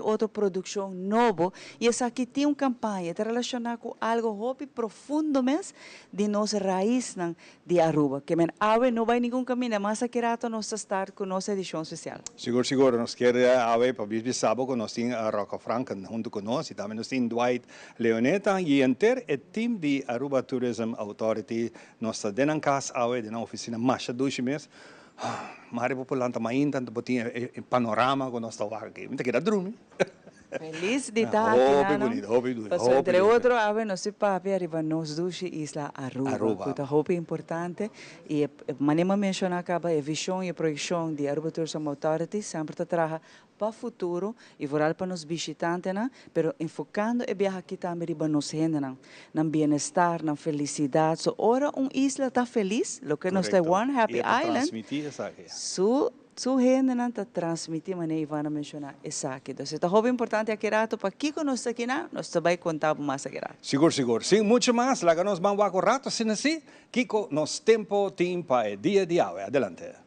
Otro produccion nobo y esaki tin un campaña ta relaciona cu algo hopi profundo mes di nos raiznan di Aruba. Ke men awe no bay ningun caminda mas aki rato nos ta start cu nos edicion special. Sigur sigur nos kier awe pa bisa bo cu nos tin Rocco Franken hunto cu nos y tambe nos tin Dwight Leoneta y henter e team di Aruba Tourism Authority. Nos ta den nan cas awe den nan oficina masha dushi mes. Mari bo por lanta mainta anto bo tin e panorama ku nos ta wak aki. Mi ta keda drumi. Felis di ta aki Hopi nan. bunita, hopi dushi, Pasobra hopi entre dushi. otro awe nos tin papia riba nos dushi isla Aruba, Aruba. ku ta hopi importante. I e manera mi a menshoná kaba e vishon i e proyekshon di Aruba Tourism Authority semper ta traha pa futuro y vooral pa nos bishitantenan, pero enfocando e biaha aki tambe riba nos hendenan, nan bienestar, nan felicidad. So ora un isla ta feliz, loke nos ta e Correcto. One Y Happy e ta Island, transmiti esaki. su su hendenan ta transmiti manera Ivan a menciona esaki. Entonces e ta hopi importante aki rato pakico nos ta akinan, nos ta bay conta bo mas aki rato. Sigur sigur. Sin mucho mas, laga nos ban wak un rato asina si, kico nos tempo tin pa e dia di awe. Adelante.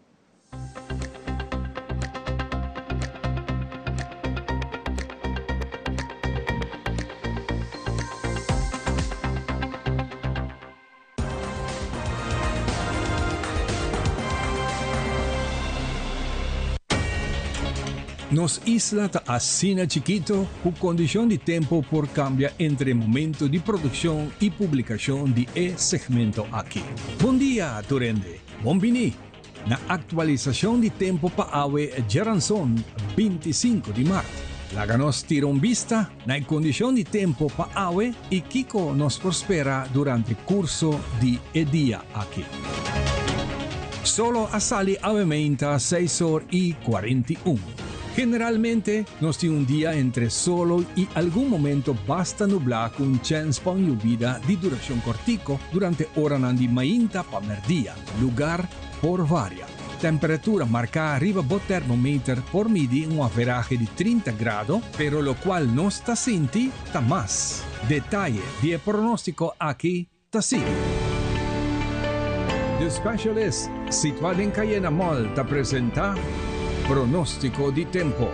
Nos isla ta asina chikito ku kondishon di tempu por kambia entre momento di produkshon i publikashon di e segmento aki. Bon dia tur hende, bon bini! Na aktualisashon di tempu pa awe djaranson 25 di mart. Laga nos tira un bista na e kondishon di tempu pa awe i kiko nos por spera durante kurso di e dia aki. Solo a sali awe meinta seis or i 41. Generalmente nos tin un dia entre solo i algun momento basta nublá ku un chèns pa un yubida di durashon kòrtiko durante oranan di mainta pa mèrdia. Lugar por varia. Temperatura marká riba bo termometer por midi un averahe di 30 grado, pero lokual nos ta sinti ta mas. Detaye di e pronóstiko aki ta sigui. The Specialist, situá den Cayena Mall, ta presentá Pronóstiko di Tempo.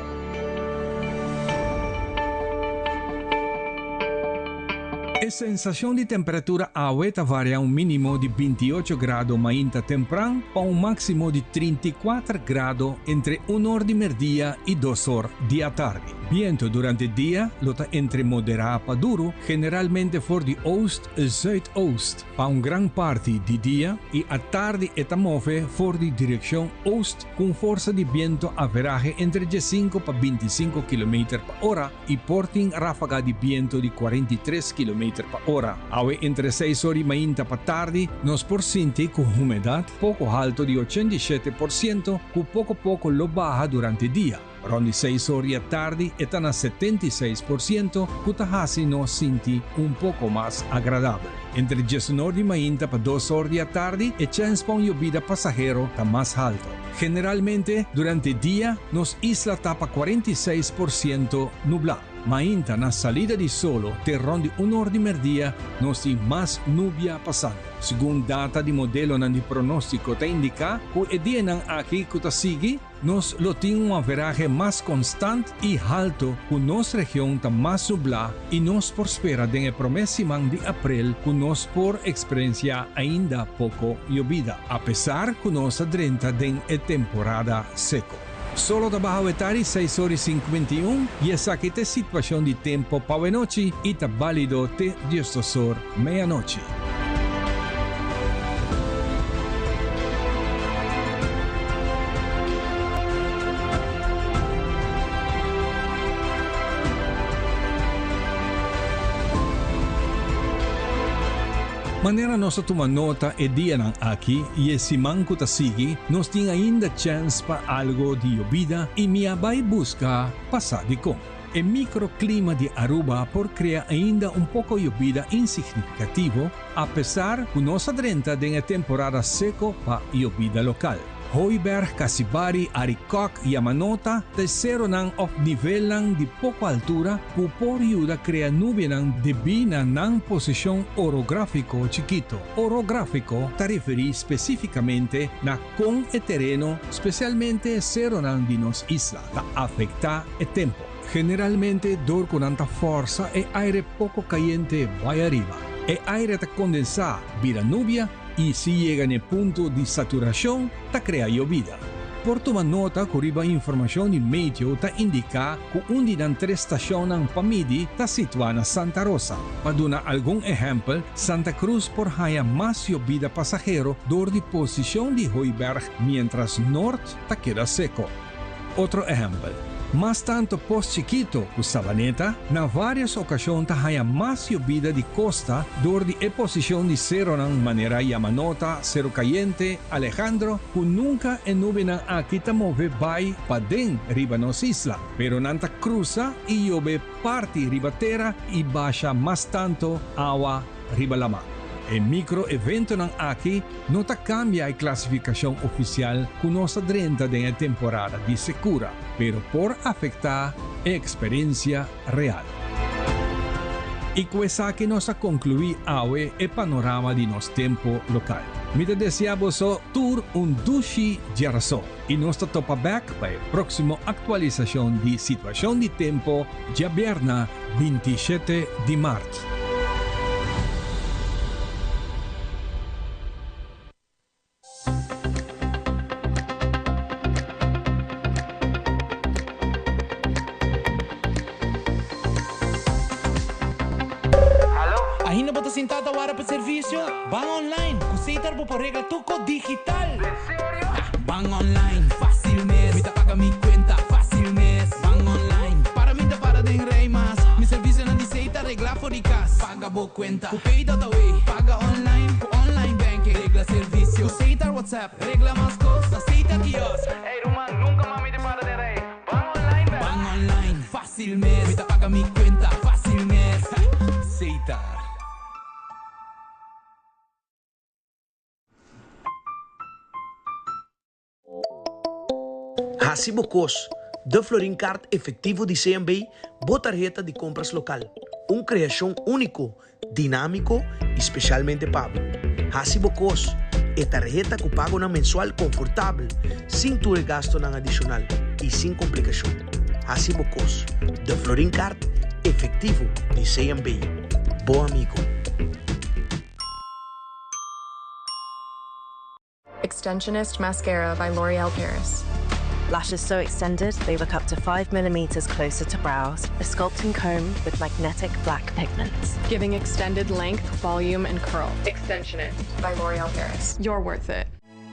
E sensashon di temperatura awe ta varia un mínimo di 28 grado mainta tempran pa un máksimo di 34 grado entre un or di merdia i dos or di atardi. Bientu durante dia lo ta entre moderá pa duru, generalmente for di oost zuidoost pa un gran parti di dia i atardi e ta move for di direkshon oost ku un forsa di bientu averahe entre 15 pa 25 kilometer pa ora i por tin ráfaga di bientu di 43 kilometer pa ora. Awe entre seis or i mainta pa tardi nos por sinti ku humedat poko haltu di 87% ku poko poko lo baha durante dia. Rond di seis or i atardi e ta na 76% ku ta hasi nos sinti un poko mas agradabel. Entre 11 or di mainta pa 2 or di atardi e chèns pa un yobida pasahero ta mas haltu. Generalmente durante dia nos isla ta pa 46% nublá. Mainta na salida di solo te rond di un or di merdia nos tin mas nubia pasando. Segun data di modelonan di pronóstiko ta indiká ku e dianan aki ku ta sigui, nos lo tin un averahe mas konstant i haltu ku nos region ta mas nublá i nos por spera den e promé siman di aprel ku nos por eksperensiá ainda poko yobida, apesar ku nos a drenta den e temporada seko. Solo ta baha wetari seis or i 51 i esaki ta e situashon di tempo pa awenochi i ta bálido te 12 or meianochi. Manera nos a tuma nota e dianan aki i e siman ku ta sigui, nos tin ainda chèns pa algo di yobida i mi a bai buska pa sa dikon. E microklima di Aruba por krea ainda un poko yobida insignifikativo, apesar ku nos a drenta den e temporada seko pa yobida lokal. Hooiberg, Casibari, Arikok, Yamanota ta e seronan òf nivelnan di poko altura ku por yuda krea nubianan debí na nan posishon orográfiko chikito. Orográfiko ta referí spesífikamente na kon e tereno, spesialmente seronan di nos isla, ta afektá e tempu. Generalmente dor ku nan ta fòrsa e aire poko kayente bai ariba. E aire ta kondensá bira nubia i si yega n'e punto di saturashon ta krea yobida. Por tuma nota ku riba informashon di meteo ta indiká ku un di nan tres stashonnan pa midi ta situá na Santa Rosa. Pa duna algun ehèmpel, Santa Cruz por haña mas yobida pasahero dor di posishon di Hooiberg miéntras Noord ta keda seko. Otro ehèmpel, mas tantu Pos Chikito ku Sabaneta na vários okashon ta haña mas yobida di kosta dor di e posishon di seronan manera Yamanota, Seru Kayente, Alejandro, ku nunka e nubenan aki ta move bai paden riba nos isla, pero nan ta krusa i yobe parti riba tera i basha mas tantu awa riba laman. E mikro-eventonan aki no ta kambia e klasifikashon ofisial ku nos a drenta den e temporada di sekura, pero por afektá e eksperensia real. I ku esaki nos a konkluí awe e panorama di nos tempu lokal. Mi ta deseá boso tur un dushi djarason i nos ta topa bèk pa e próksimo aktualisashon di situashon di tempu djabièrna 27 di mart. Ainda bo ta sintá ta wara pa servisio? Ban online! Ku Setar bo por regla tur kos digital! Ban online, fácil mes. Mi ta paga mi cuenta, fácil mes. Ban online, para mi ta para den rij mas. Mi servicionan di Setar regla for di cas. Paga bo cuenta cu Pay.aw. Paga online cu online banking. Regla servicio cu Setar WhatsApp. Regla mas cos na Setar kiosk. Ey ruman, nunca mas mi ta para den rij. Ban online bel. Ban online, fácil mes. Mi ta paga mi cuenta, fácil mes. Setar. Hasi bo kos, De Florin Card Efectivo di CMB, bo tarheta di kompras lokal. Un kreashon úniko, dinámiko i spesialmente pa bo. Hasi bo kos, E tarheta ku pagonan mensual konfortabel, sin tur e gastonan adishonal i sin komplikashon. Hasi bo kos, De Florin Card Efectivo di CMB, bo amigo. Extensionist Mascara by L'Oreal Paris. Lashes so extended they look up to 5 millimeters closer to brows. A sculpting comb with magnetic black pigments. Giving extended length, volume, and curl. Extensionist by L'Oreal Paris. You're worth it.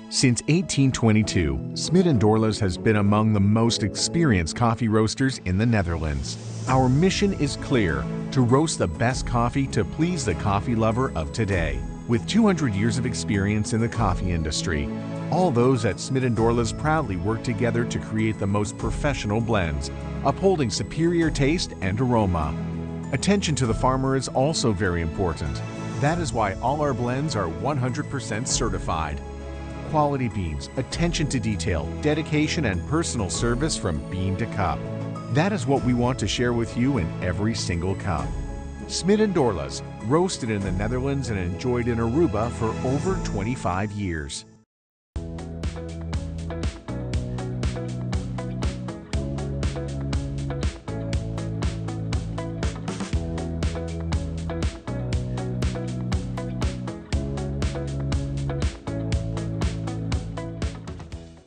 Since 1822, Smit & Dorlas has been among the most experienced coffee roasters in the Netherlands. Our mission is clear, to roast the best coffee to please the coffee lover of today. With 200 years of experience in the coffee industry, all those at Smit & Dorlas proudly work together to create the most professional blends, upholding superior taste and aroma. Attention to the farmer is also very important. That is why all our blends are 100% certified. Quality beans, attention to detail, dedication, and personal service from bean to cup. That is what we want to share with you in every single cup. Smit & Dorlas, roasted in the Netherlands and enjoyed in Aruba for over 25 years.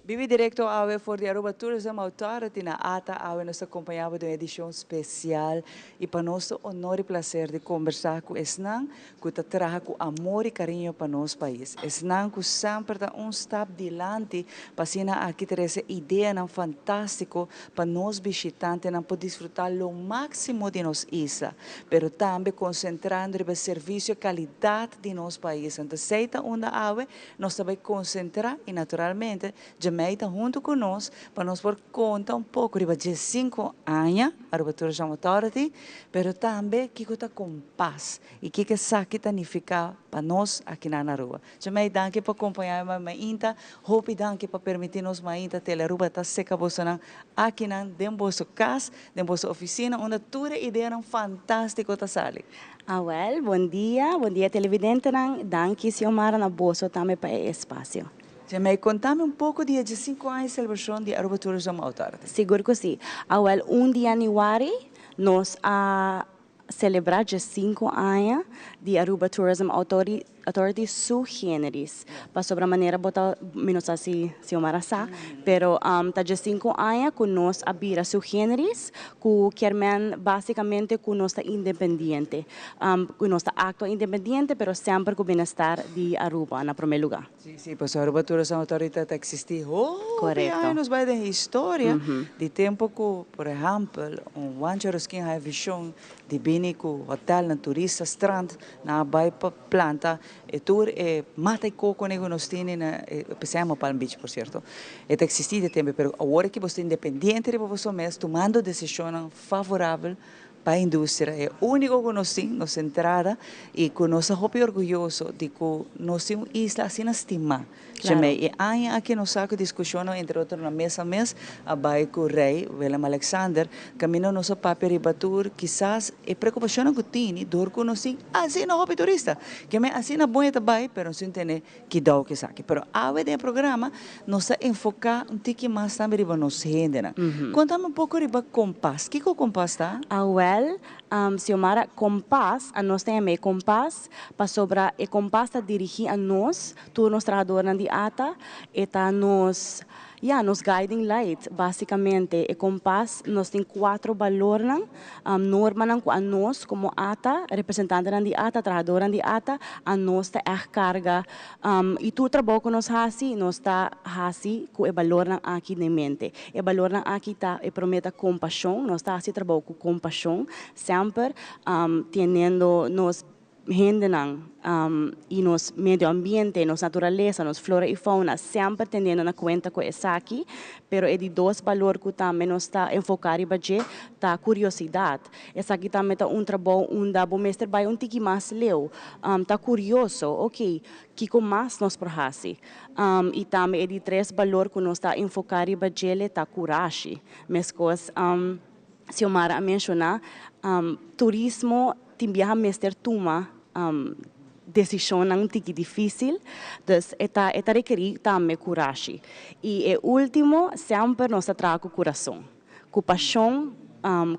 Bibi directo awe for di Aruba Tourism Authority na ATA awe nos ta acompaña bo den un edicion special y pa nos ta honor y placer di conversa cu esnan cu ta traha cu amor y cariño pa nos pais. Esnan cu semper ta un stap dilanti pa asina aki trece ideanan fantastico pa nos bishitantenan por disfruta lo maximo di nos isla, pero tambe concentrando riba e servicio y calidad di nos pais. Anto esey ta unda awe nos ta bay concentra y naturalmente Jamey ta hunto cu nos pa nos por conta un poco riba diescinco aña Aruba Tourism Authority, pero tambe kico ta Compas y kico esaki ta nifica pa nos aki na Aruba. Jamey, danki pa acompaña mi mainta. Hopi danki pa permiti nos mainta Telearuba ta seca bosonan akinan den boso cas, den boso oficina unda tur e ideanan fantastico ta sali. Awel, bon dia, bon dia televidentenan. Danki Xiomara na boso tambe pa e espacio. Jemey, conta mi un poco di e 5 aña celebracion di Aruba Tourism Authority. Sigur cu si. Awel, 1 di januari nos a celebra 5 aña di Aruba Tourism Authority sui generis. Pasobra manera bo ta, mi no sa si Xiomara sa, pero ta 5 aña cu nos a bira sui generis, cu kiermen basicamente cu nos ta independiente. Cu nos ta actua independiente, pero semper cu bienestar di Aruba na prome lugar. Si, pues Aruba Tourism Authority ta existi hopi aña bay den historia di tempo cu, por ehempel, un Juancho Roskin haya vision di bini cu hotel na turista strand na bay pa planta e tur e mata y coco nego nos tin na pensamos Palm Beach, por cierto. E ta existi di tempo, pero awor cu bo ta independiente riba bo mes, tumando decision favorabel pa e industria. E unico cu nos tin, nos entrada, y cu nos ta hopi orguyoso di cu nos tin un isla asina stima. Y aña aki nos sa discusion, entre otro, na mesa mes, a bay cu Rey Willem Alexander, caminda nos a papia riba tur, kisas e preocupacion cu tin, door cu nos tin asina hopi turista. Kiermen asina bon ta bay, pero nos tin cuidado cu esaki. Pero awe den programa, nos ta enfoca un tiki mas tambe riba nos hende. Conta mi un poco riba Kompas. Kico Kompas ta? Ah, well, Xiomara, Kompas, nos tin e Kompas, pasobra e Kompas ta dirigi na nos, tur nos trahadornan di ATA, e ta nos, ja, nos guiding light, basicamente. E Kompas, nos tin cuatro balor, normanan cu nos, como ATA, representante di ATA, trahador di ATA, a nos ta echt carga, y tur trabou cu nos hasi, nos ta hasi cu e balornan aki na mente. E balornan aki ta, e prome ta compasion, nos ta hasi trabou cu compasion, semper, teniendo nos hendenan y nos medio ambiente, nos naturalesa, nos flora y fauna, semper teniendo na cuenta cu esaki, pero e di dos balor cu tambe nos ta enfoca riba dje, ta curiosidad. Esaki tambe ta un trabou unda bo mester bay un tiki mas leu, ta curioso, ok, kico mas nos por hasi. Y tambe e di tres balor cu nos ta enfoca riba dje ta curashi. Mescos, Xiomara a menciona, turismo tin biaha mester tuma decision un tiki dificil, dus e ta rekeri tambe curashi. Y e ultimo, semper nos ta traha cu curason, cu pasion,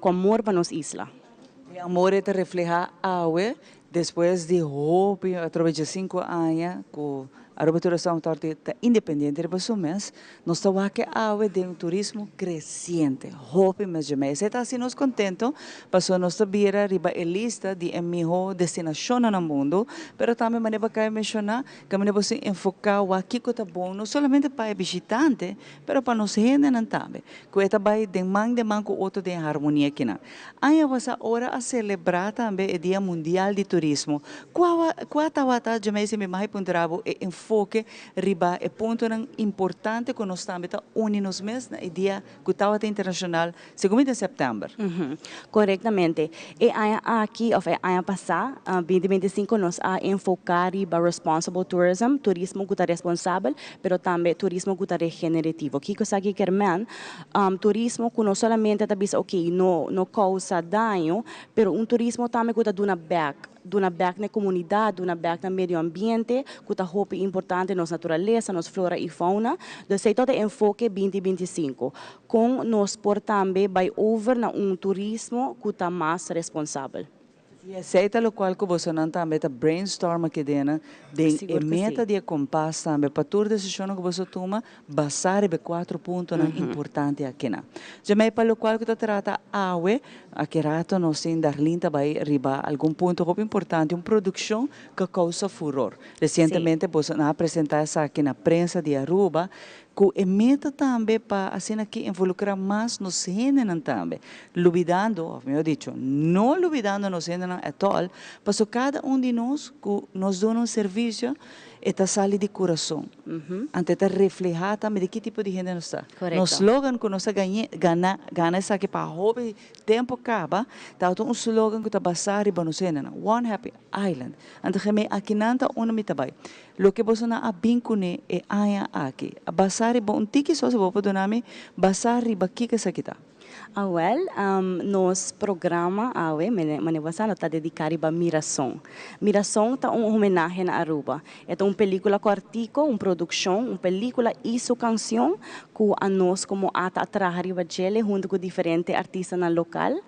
cu amor pa nos isla. E amor ta refleha awe, despues di hopi, atrabes di 5 aña, cu Aruba Tourism Authority ta independiente riba su mes, nos ta wak awe den turismo creciente. Hopi mes di mes. Ta asina nos contento, paso nos ta bira riba e lista di e miho destinacion na mundo, pero tambe manera bo a menciona, cu bo enfoca kico ta bon, no solamente pa e bishitante, pero pa nos hendenan tambe. Cu ta bay den man den man cu otro den harmonia akinan. Aña pasa ora a celebra tambe e Dia Mundial di Turismo. Cua tawata, Jamese, mi mag puntra bo e enfoke riba e punto importante cu nos tambe ta uni nos mes na e dia cu tawata internacional, segun di september. Corectamente. E aña aki, of e aña pasa, 2025, nos a enfoca riba responsible tourism, turismo cu ta responsabel, pero tambe turismo cu ta regenerativo. Kico esaki kiermen? Turismo cu no solamente ta bisa, ok, no causa daño, pero un turismo tambe cu ta duna back, duna back na comunidad, duna back na medio ambiente, cu ta hopi importante, nos naturalesa, nos flora y fauna. Dus esey ta e enfoke 2025. Con nos por tambe bay over na un turismo cu ta mas responsabel. Y esey ta locual cu boso tambe ta brainstorm aki den Sigur e cu meta si. di Kompas tambe pa tur decision cu boso tuma basa riba cuatro punto importante akinan. Jamai pa locual cu ta trata awe, aki rato nos tin Darlene bay riba algun punto hopi importante, un produccion cu a causa furor. Recientemente boso a presenta esaki na prensa di Aruba, cu e meta tambe pa asina aki involucra mas nos hendenan tambe. Lubidando, of mihor dicho, no lubidando nos hendenan at all, paso cada un di nos cu nos duna un servicio e ta sali di curason. Anto ta refleha tambe di ki tipo di hende nos ta. Corecto. Nos slogan cu nos a gana gana esaki pa hopi tempo caba, ta un slogan cu ta basa riba nos hendenan. One Happy Island. Anto geme akinan ta unda mi ta bay. Loke boso a bin cune e aña aki. Basa riba un tiki so se bo duna mi, basa riba kico esaki ta. Awel, nos programa awe, manera bo a sa, no ta dedica riba Mirason. Mirason ta un homenahe na Aruba. E ta un pelicula cortico, un produccion, un pelicula y su cancion cu anos como ata a traha riba djele hunto cu diferente artistanan local.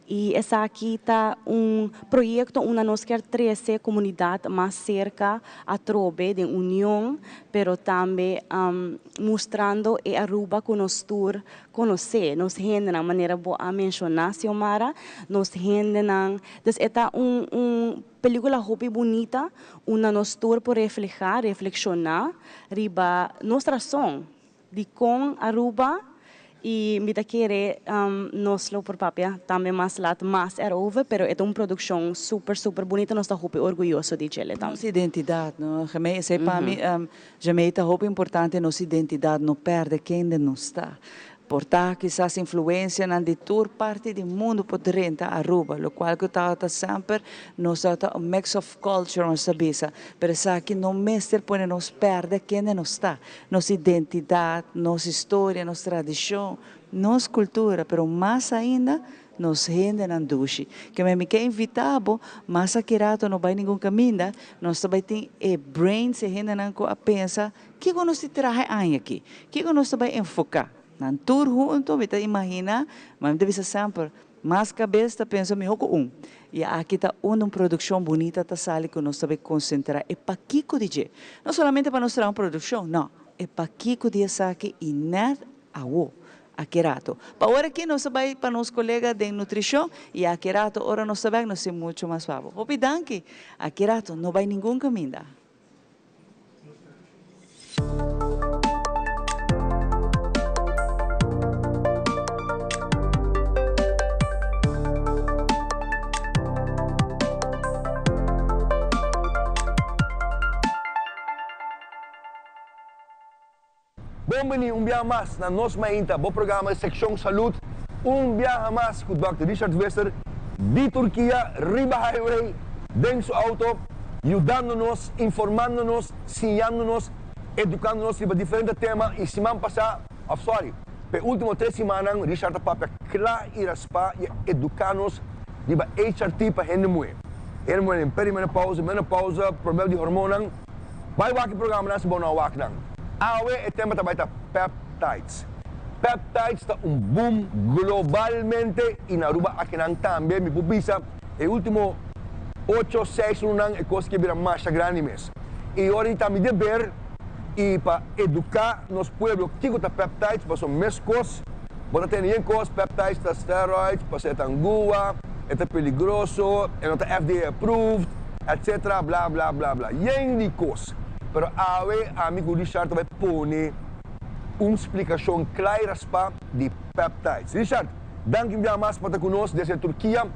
Y esaki ta un proyecto unda nos kier trece comunidad mas cerca atrobe den union, pero tambe mustrando e Aruba cu nos tur conoce, nos hendenan, manera bo a menciona Xiomara, nos hendenan. Dus e ta un un pelicula hopi bunita unda nos tur por refleha, reflexiona riba nos razon dicon Aruba y mi ta kere nos lo por papia tambe mas lat mas erover, pero e ta un produccion super super bunita, nos ta hopi orguyoso di djele tambe. Nos identidad, no? Gemey, esey pa mi Jamey ta hopi importante nos identidad no perde kende nos ta. Por ta kisas influencianan di tur parti di mundo por drenta Aruba, locual cu tabata semper nos tabata un mix of culture nos ta bisa, pero esaki no mester pone nos perde kende nos ta, nos identidad, nos historia, nos tradicion, nos cultura, pero mas ainda Nos hendenan dushi. Ke men mi ke invitá bo, mas aki rato no bai ningun kaminda, nos ta bai tin e brains, e hendenan ku a pensa, kiko nos tin traha e aña aki? Kiko nos ta bai enfoká? Nan tur huntu, mi ta imaginá, ma mi ta bisa semper, mas kabes ta pensa mihó ku un. I aki ta unda un produkshon bunita ta sali ku nos ta bai konsentrá e pakiko di dje. No solamente pa nos traha un produkshon, no, e pakiko di esaki i nèt awo. Aki rato. Pa ora aki nos a bai pa nos colega den nutricion y aki rato ora nos ta bek nos tin mucho mas pa bo. Hopi danki. Aki rato no bai ningun caminda. Bon bini un biaha mas na Nos Mainta, bo programa di seccion Salud, un biaha mas cu Dòkter Richard Visser di Turkia riba highway den su auto yudando nos, informando nos, siñando nos, educando nos riba diferente tema y siman pasa, of sorry, p'e ultimo tres simannan Richard a papia cla y raspa y a educa nos riba HRT pa hende muhe. Hende muhe den perimenopausa, menopausa, problema di hormonnan. Bai wak e programanan si bo no a wak nan. Awe e tema ta bai ta peptides. Peptides ta un boom globalmente y na Aruba akinan tambe. Mi por bisa e ultimo ocho, seis lunanan e cos ke bira masha grandi mes. Y ora di ta mi deber y pa educa nos pueblo kico ta peptides pasobra mescos bo ta tende yen cos peptides ta steroids pasobra e ta angua, e ta peligroso, e no ta FDA approved. Etc bla bla bla bla yen di kos pero awe ami ku Richard ta bai pone un splikashon kla i raspa di peptides. Richard danki un bia mas pa ta ku nos desde Turkia.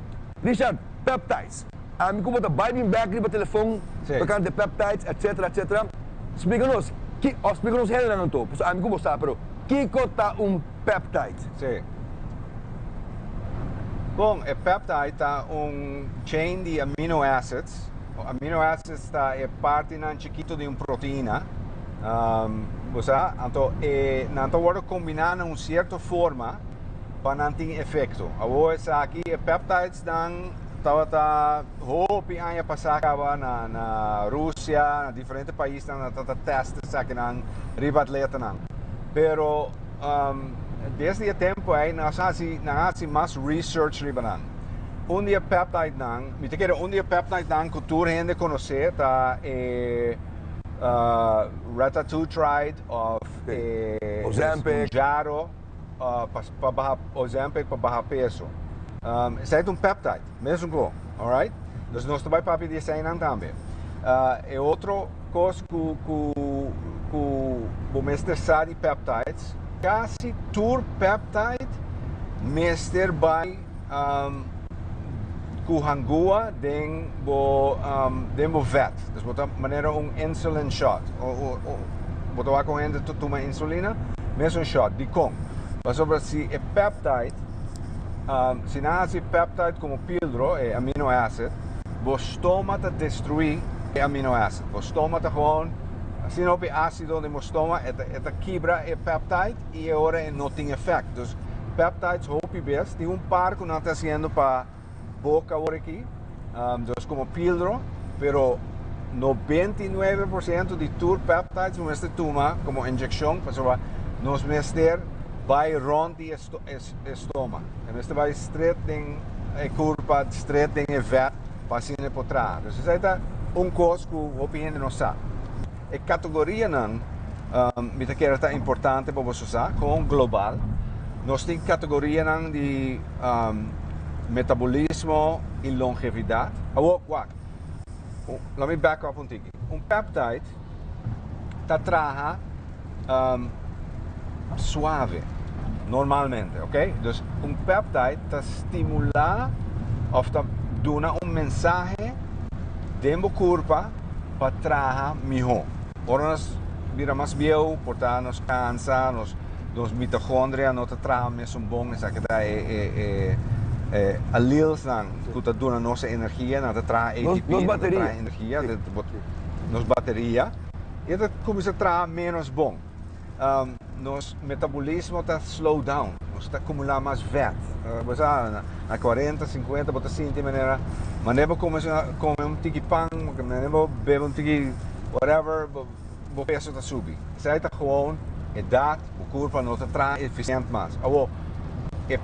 Richard peptides ami ku bo ta bai bin bek riba telefon tokante peptides etc etc splika nos ki of splika nos hendenan anto pasobra ami ku bo sa pero kiko ta un peptide? Sí. Bon, e peptide ta un chain di amino acids. Amino acids ta e partinan chikito di un proteina. Bo sa? Anto e nan ta wordo kombiná na un sierto forma pa nan tin efekto. Awor esaki e peptides nan tabata hopi aña pasá kaba na na Rusia, na diferente paisnan nan tabata test esakinan riba atletanan. Pero Desde e tempo ei nan a hasi nan a hasi mas research riba nan. Un di e peptide nan, mi ta kere un di e peptide nan ku tur hende konosé ta e retatrutide òf e Ozempic. Mounjaro pa pa baha Ozempic pa baha peso. Esei ta un peptide, mesun ko, alright? Dus nos ta bai papia di eseinan tambe. E otro Kos ku ku ku bo mester sa di peptides, kasi tur peptide mester bai ku hangua den bo den bo vet. Dus bo ta manera un insulin shot. O o bo ta wak un hende ta tuma insulina, mesun shot. Dikon? Pasobra si e peptide, si nan hasi peptide komo pildro, e amino acid, Bo stoma ta destruí e amino acid. Bo stoma ta gewoon asina hopi ácido den bo stoma, e ta e ta kibra e peptide i e ora e no tin efect. Dus Peptides hopi bes tin un par ku nan ta hasiendo pa boka awor aki, dus komo pildro, pero 99% di tur peptides bo mester tuma komo inyekshon pasobra nos mester bai rònt di e stoma. E mester bai stret den e kurpa, stret den e vèt pa asina e por traha. Dus esei ta un kos ku hopi hende no sa. E kategorianan mi ta kere ta importante pa boso sa, kon global nos tin kategorianan di metabolismo i longevidat. Awor wak, laat mi back up un tiki. Un peptide ta traha suave normalmente, ok? Dus un peptide ta stimula of ta duna un mensahe den bo kurpa pa traha mihó. Ora nos bira mas bieu, por ta nos kansa, nos nos mitocondria no ta traha mesun bon, esaki ta e e e e allelsnan ku ta duna nos e energia, nan ta traha ATP, Nos nan ta bateria. traha energia, nos bateria, i ta kuminsá traha ménos bon. Nos metabolismo ta slow down, nos ta akumulá mas vèt. Bo sa, na kuarenta, sinkuenta bo ta sinti manera, manera bo kuminsá kome un tiki pan, manera bo bebe un tiki whatever, bo peso ta subi. Esei ta gewoon edat, bo kurpa no ta traha efisiènt mas. Awor, e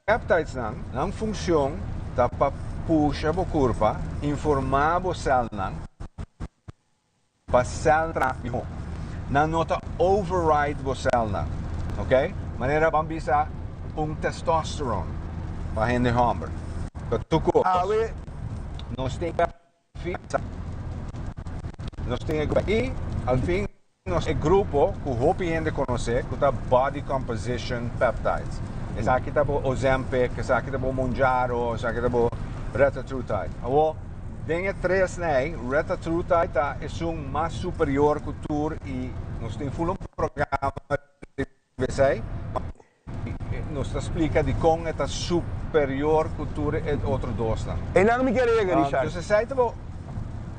Peptidesnan, nan funcion ta pa pusha bo curpa, informa bo celnan pa cel traha miho. Nan no ta override bo celnan, ok? Manera ban bisa un testosterone pa hende homber. Ta tur cos. Awe. Nos tin Nos tin e grupo y al fin nos e grupo cu hopi hende conoce cu ta Body Composition Peptides. Esaki ta bo Ozempic, esaki ta bo Mounjaro, esaki ta bo Retatrutide. Awor, den e tres nei, Retatrutide ta esun mas superior cu tur y nos tin full un programa riba esey. Nos ta splika dikon e ta superior ku tur e otro dosnan. Einan mi kier yega, Richard. Dus esei ta bo,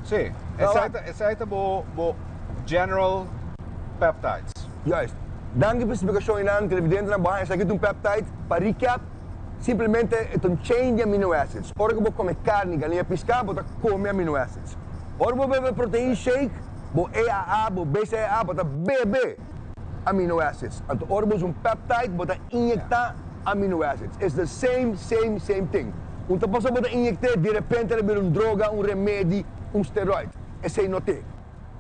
sí, esei ta, esei ta bo, bo general peptides. Juist. Danki pa e splikashon einan, televidentenan. Bo haña esaki ta un peptide. Pa recap, simplemente e ta un chain di amino acids. Ora ku bo kome karni, galiña, piská, bo ta kome amino acids. Ora bo bebe protein shake, bo EAA, bo BCAA, bo ta bebe. amino acids. Anto ora bo usa un peptide bo ta inyecta amino acids. It's the same, same, same thing. Un ta pasobra bo ta inyect'e di repente el a bira un droga, un remedi, un steroid. Esey no t'e.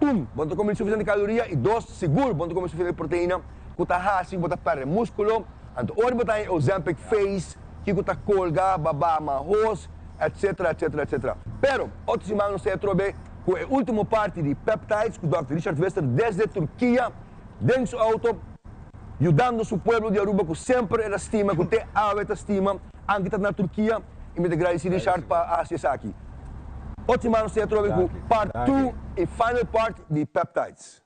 Un, bo no ta come suficiente caloria y dos, sigur bo no ta come suficiente proteina cu ta haci cu bo ta perde musculo. Anto ora bo ta haña e Ozempic face, kico ta colga, baba, mahos, etc, etc, etc. Pero, otro siman nos ta atrobe. Ku e ultimo parti di Peptides ku Dòkter Richard Visser desde Turkia den su auto yudando su pueblo di Aruba ku semper el a stima ku te awe ta stima anke ta na Turkia i mi ta gradisi Richard pa a hasi esaki. Otro siman nos ta atrobe ku part two i final part di Peptides.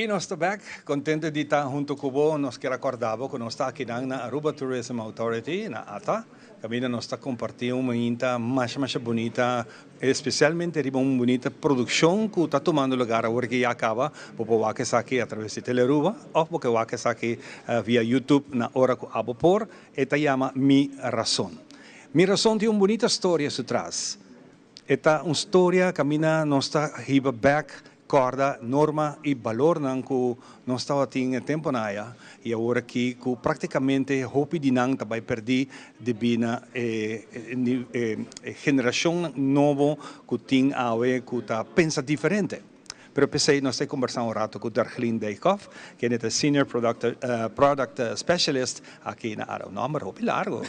Y nos ta bek, contento di ta hunto cu bo. Nos kier a corda bo cu nos ta akinan na Aruba Tourism Authority, na ATA. Caminda nos ta comparti un mainta masha masha bunita, especialmente riba un bunita produccion cu ta tumando lugar awor ki ya caba. Bo por wak esaki a traves di Telearuba of bo ke wak esaki via YouTube na ora cu abo por. E ta yama Mi Razon. Mi Razon tin un bunita storia su tras. E ta un storia caminda nos ta hiba bek Kòrda norma i balornan ku nos tabatin e tempunan aya i awor aki ku praktikamente hopi di nan ta bai pèrdí debí na e generashonnan nobo ku tin awe ku ta pensa diferente. Pero p'esei nos ta kombersá un rato ku Darglien Dijkhoff, kende ta Senior Product Specialist aki na Arau. Nòmber hopi largu,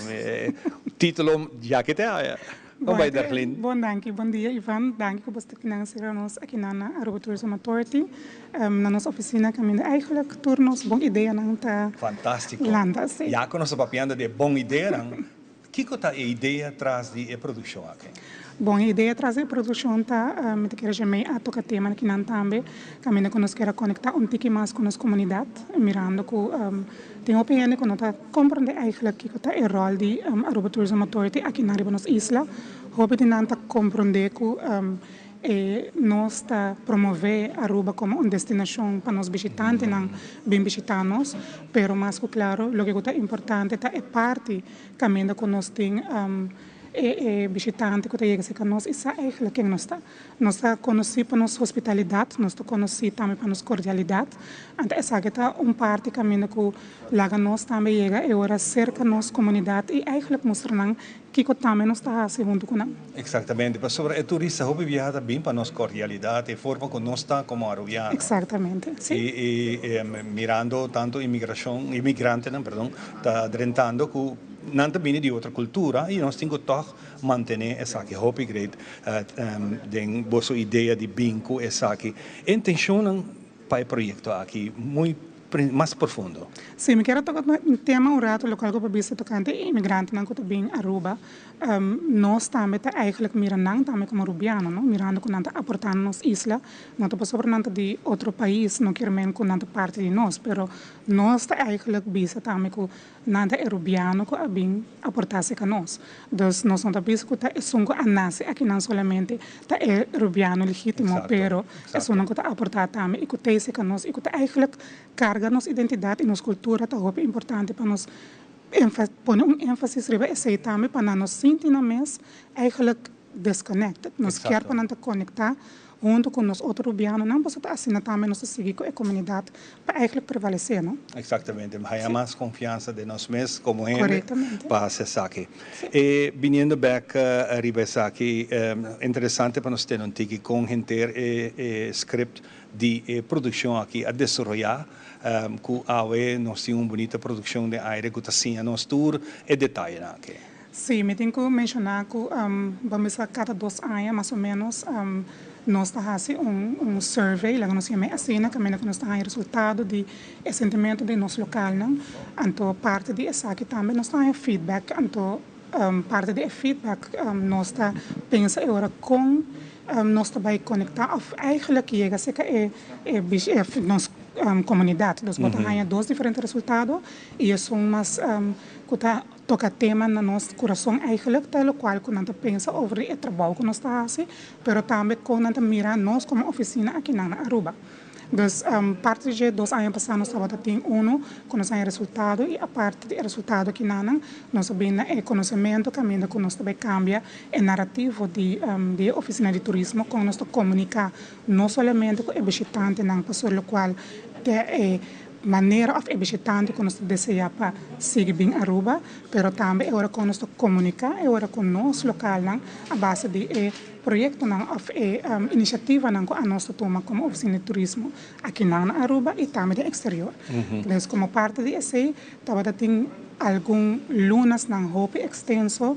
título ya ke te aya. Bon bai Darlene. Bon danki, bon dia Ivan, danki ku bo sta kinan sera nos akinan na Aruba Tourism Authority, na nos ofisina kaminda eigenlijk tur nos bon ideanan ta Fantástiko. landa. Sí. Ya ku nos ta papiando di e bon ideanan, kiko ta e idea tras di e produkshon aki? Bon, e idea tras di e produccion ta, mi ta kere dje a toca tema akinan tambe, caminda cu nos kier a conecta un tiki mas cu nos comunidad, mirando cu tin hopi hende cu no ta comprende eigenlijk kico ta e rol di Aruba Tourism Authority akinan riba nos isla. Hopi di nan ta comprende cu e nos ta promove Aruba como un destinacion pa nos bishitantenan bin bishita nos, pero mas cu claro loke cu ta importante ta e parti caminda cu nos tin E bishitante ku ta yega serka nos i sa eigenlijk ken nos ta. Nos ta konosí pa nos hospitalidat, nos ta konosí tambe pa nos kordialidat. Anto esaki ta un parti kaminda ku laga nos tambe yega e ora serka nos komunidat i eigenlijk mustra nan kiko tambe nos ta hasi huntu ku nan. Eksaktamente, pasobra e turista hopi biaha ta bin pa nos kordialidat, e forma ku nos ta komo arubiano. Eksaktamente, si. I mirando tantu imigrashon, imigrantenan, perdon, ta drentando ku. Nan ta bini di otro cultura y nos tin cu toch mantene esaki. Hopi great den boso idea di bin cu esaki. E intencionnan pa e proyecto aki muy mas profundo. Sí, mi kier a toca un tema un rato locual cu bo bisa tocante e inmigrantenan cu ta bin Aruba. Nos tambe ta eigenlijk mira nan tambe como Arubiano, no? Mirando cu nan ta aporta na nos isla. No ta pasobra nan ta di otro pais no kier men cu nan ta parti di nos, pero nos ta eigenlijk bisa tambe cu Nan ta e rubiano ku a bin aportá serka nos. Dus nos no ta bisa ku ta esun ku a nase akinan solamente ta e rubiano legítimo, pero esunnan ku ta aportá tambe i ku t'ei serka nos i ku ta eigenlijk karga nos identidat i nos kultura ta hopi importante pa nos pone un énfasis riba esei tambe pa nan no sinti nan mes eigenlijk disconnected. Nos kier pa nan ta konektá hunto ku nos otro rubianonan, pasobra ta asina tambe nos ta sigui ku e komunidat pa eigenlijk prevalesé, no? Eksaktamente. Haña mas konfiansa den nos mes komo hende pa hasi esaki. E biniendo bèk riba esaki, interesante pa nos tene un tiki kon henter e script di e produkshon aki a desaroyá, ku awe nos tin un bunita produkshon den aire ku ta siña nos tur e detayenan aki. Sí, mi tin ku menshoná ku bo mester kada dos aña mas o ménos nos ta hasi un un survey, laga nos yam'é asina, kaminda ku nos ta haña resultado di e sentimentu di nos lokalnan. Anto parti di esaki tambe nos ta haña feedback, anto parti di e feedback nos ta pensa e ora kon nos ta bai konektá òf eigentlik yega serka e e nos komunidat. Dus bo ta haña dos diferente resultado i esun mas ku ta Toca tema na nos curason eigenlijk ta locual cu nan ta pensa over di e trabou cu nos ta haci, pero tambe con nan ta mira nos como oficina akinan na Aruba. Dus parti di dje dos aña pasa nos tabata tin uno cu nos haña resultado y aparte di e resultado akinanan nos a bin na e conocemento caminda cu nos ta bay cambia e narativo di di e oficina di turismo con nos ta comunica no solamente cu e bishitantenan pasobra locual ta e manera of e bishitante ku nos ta deseá pa sigui bin Aruba, pero tambe e ora ku nos ta komuniká, e ora ku nos lokalnan a base di e proyektonan of e inisiativanan ku anos ta tuma komo Ofisina di Turismo akinan na Aruba i tambe den eksterior. Dus komo parti di esei tabata tin algun lunasnan hopi ekstenso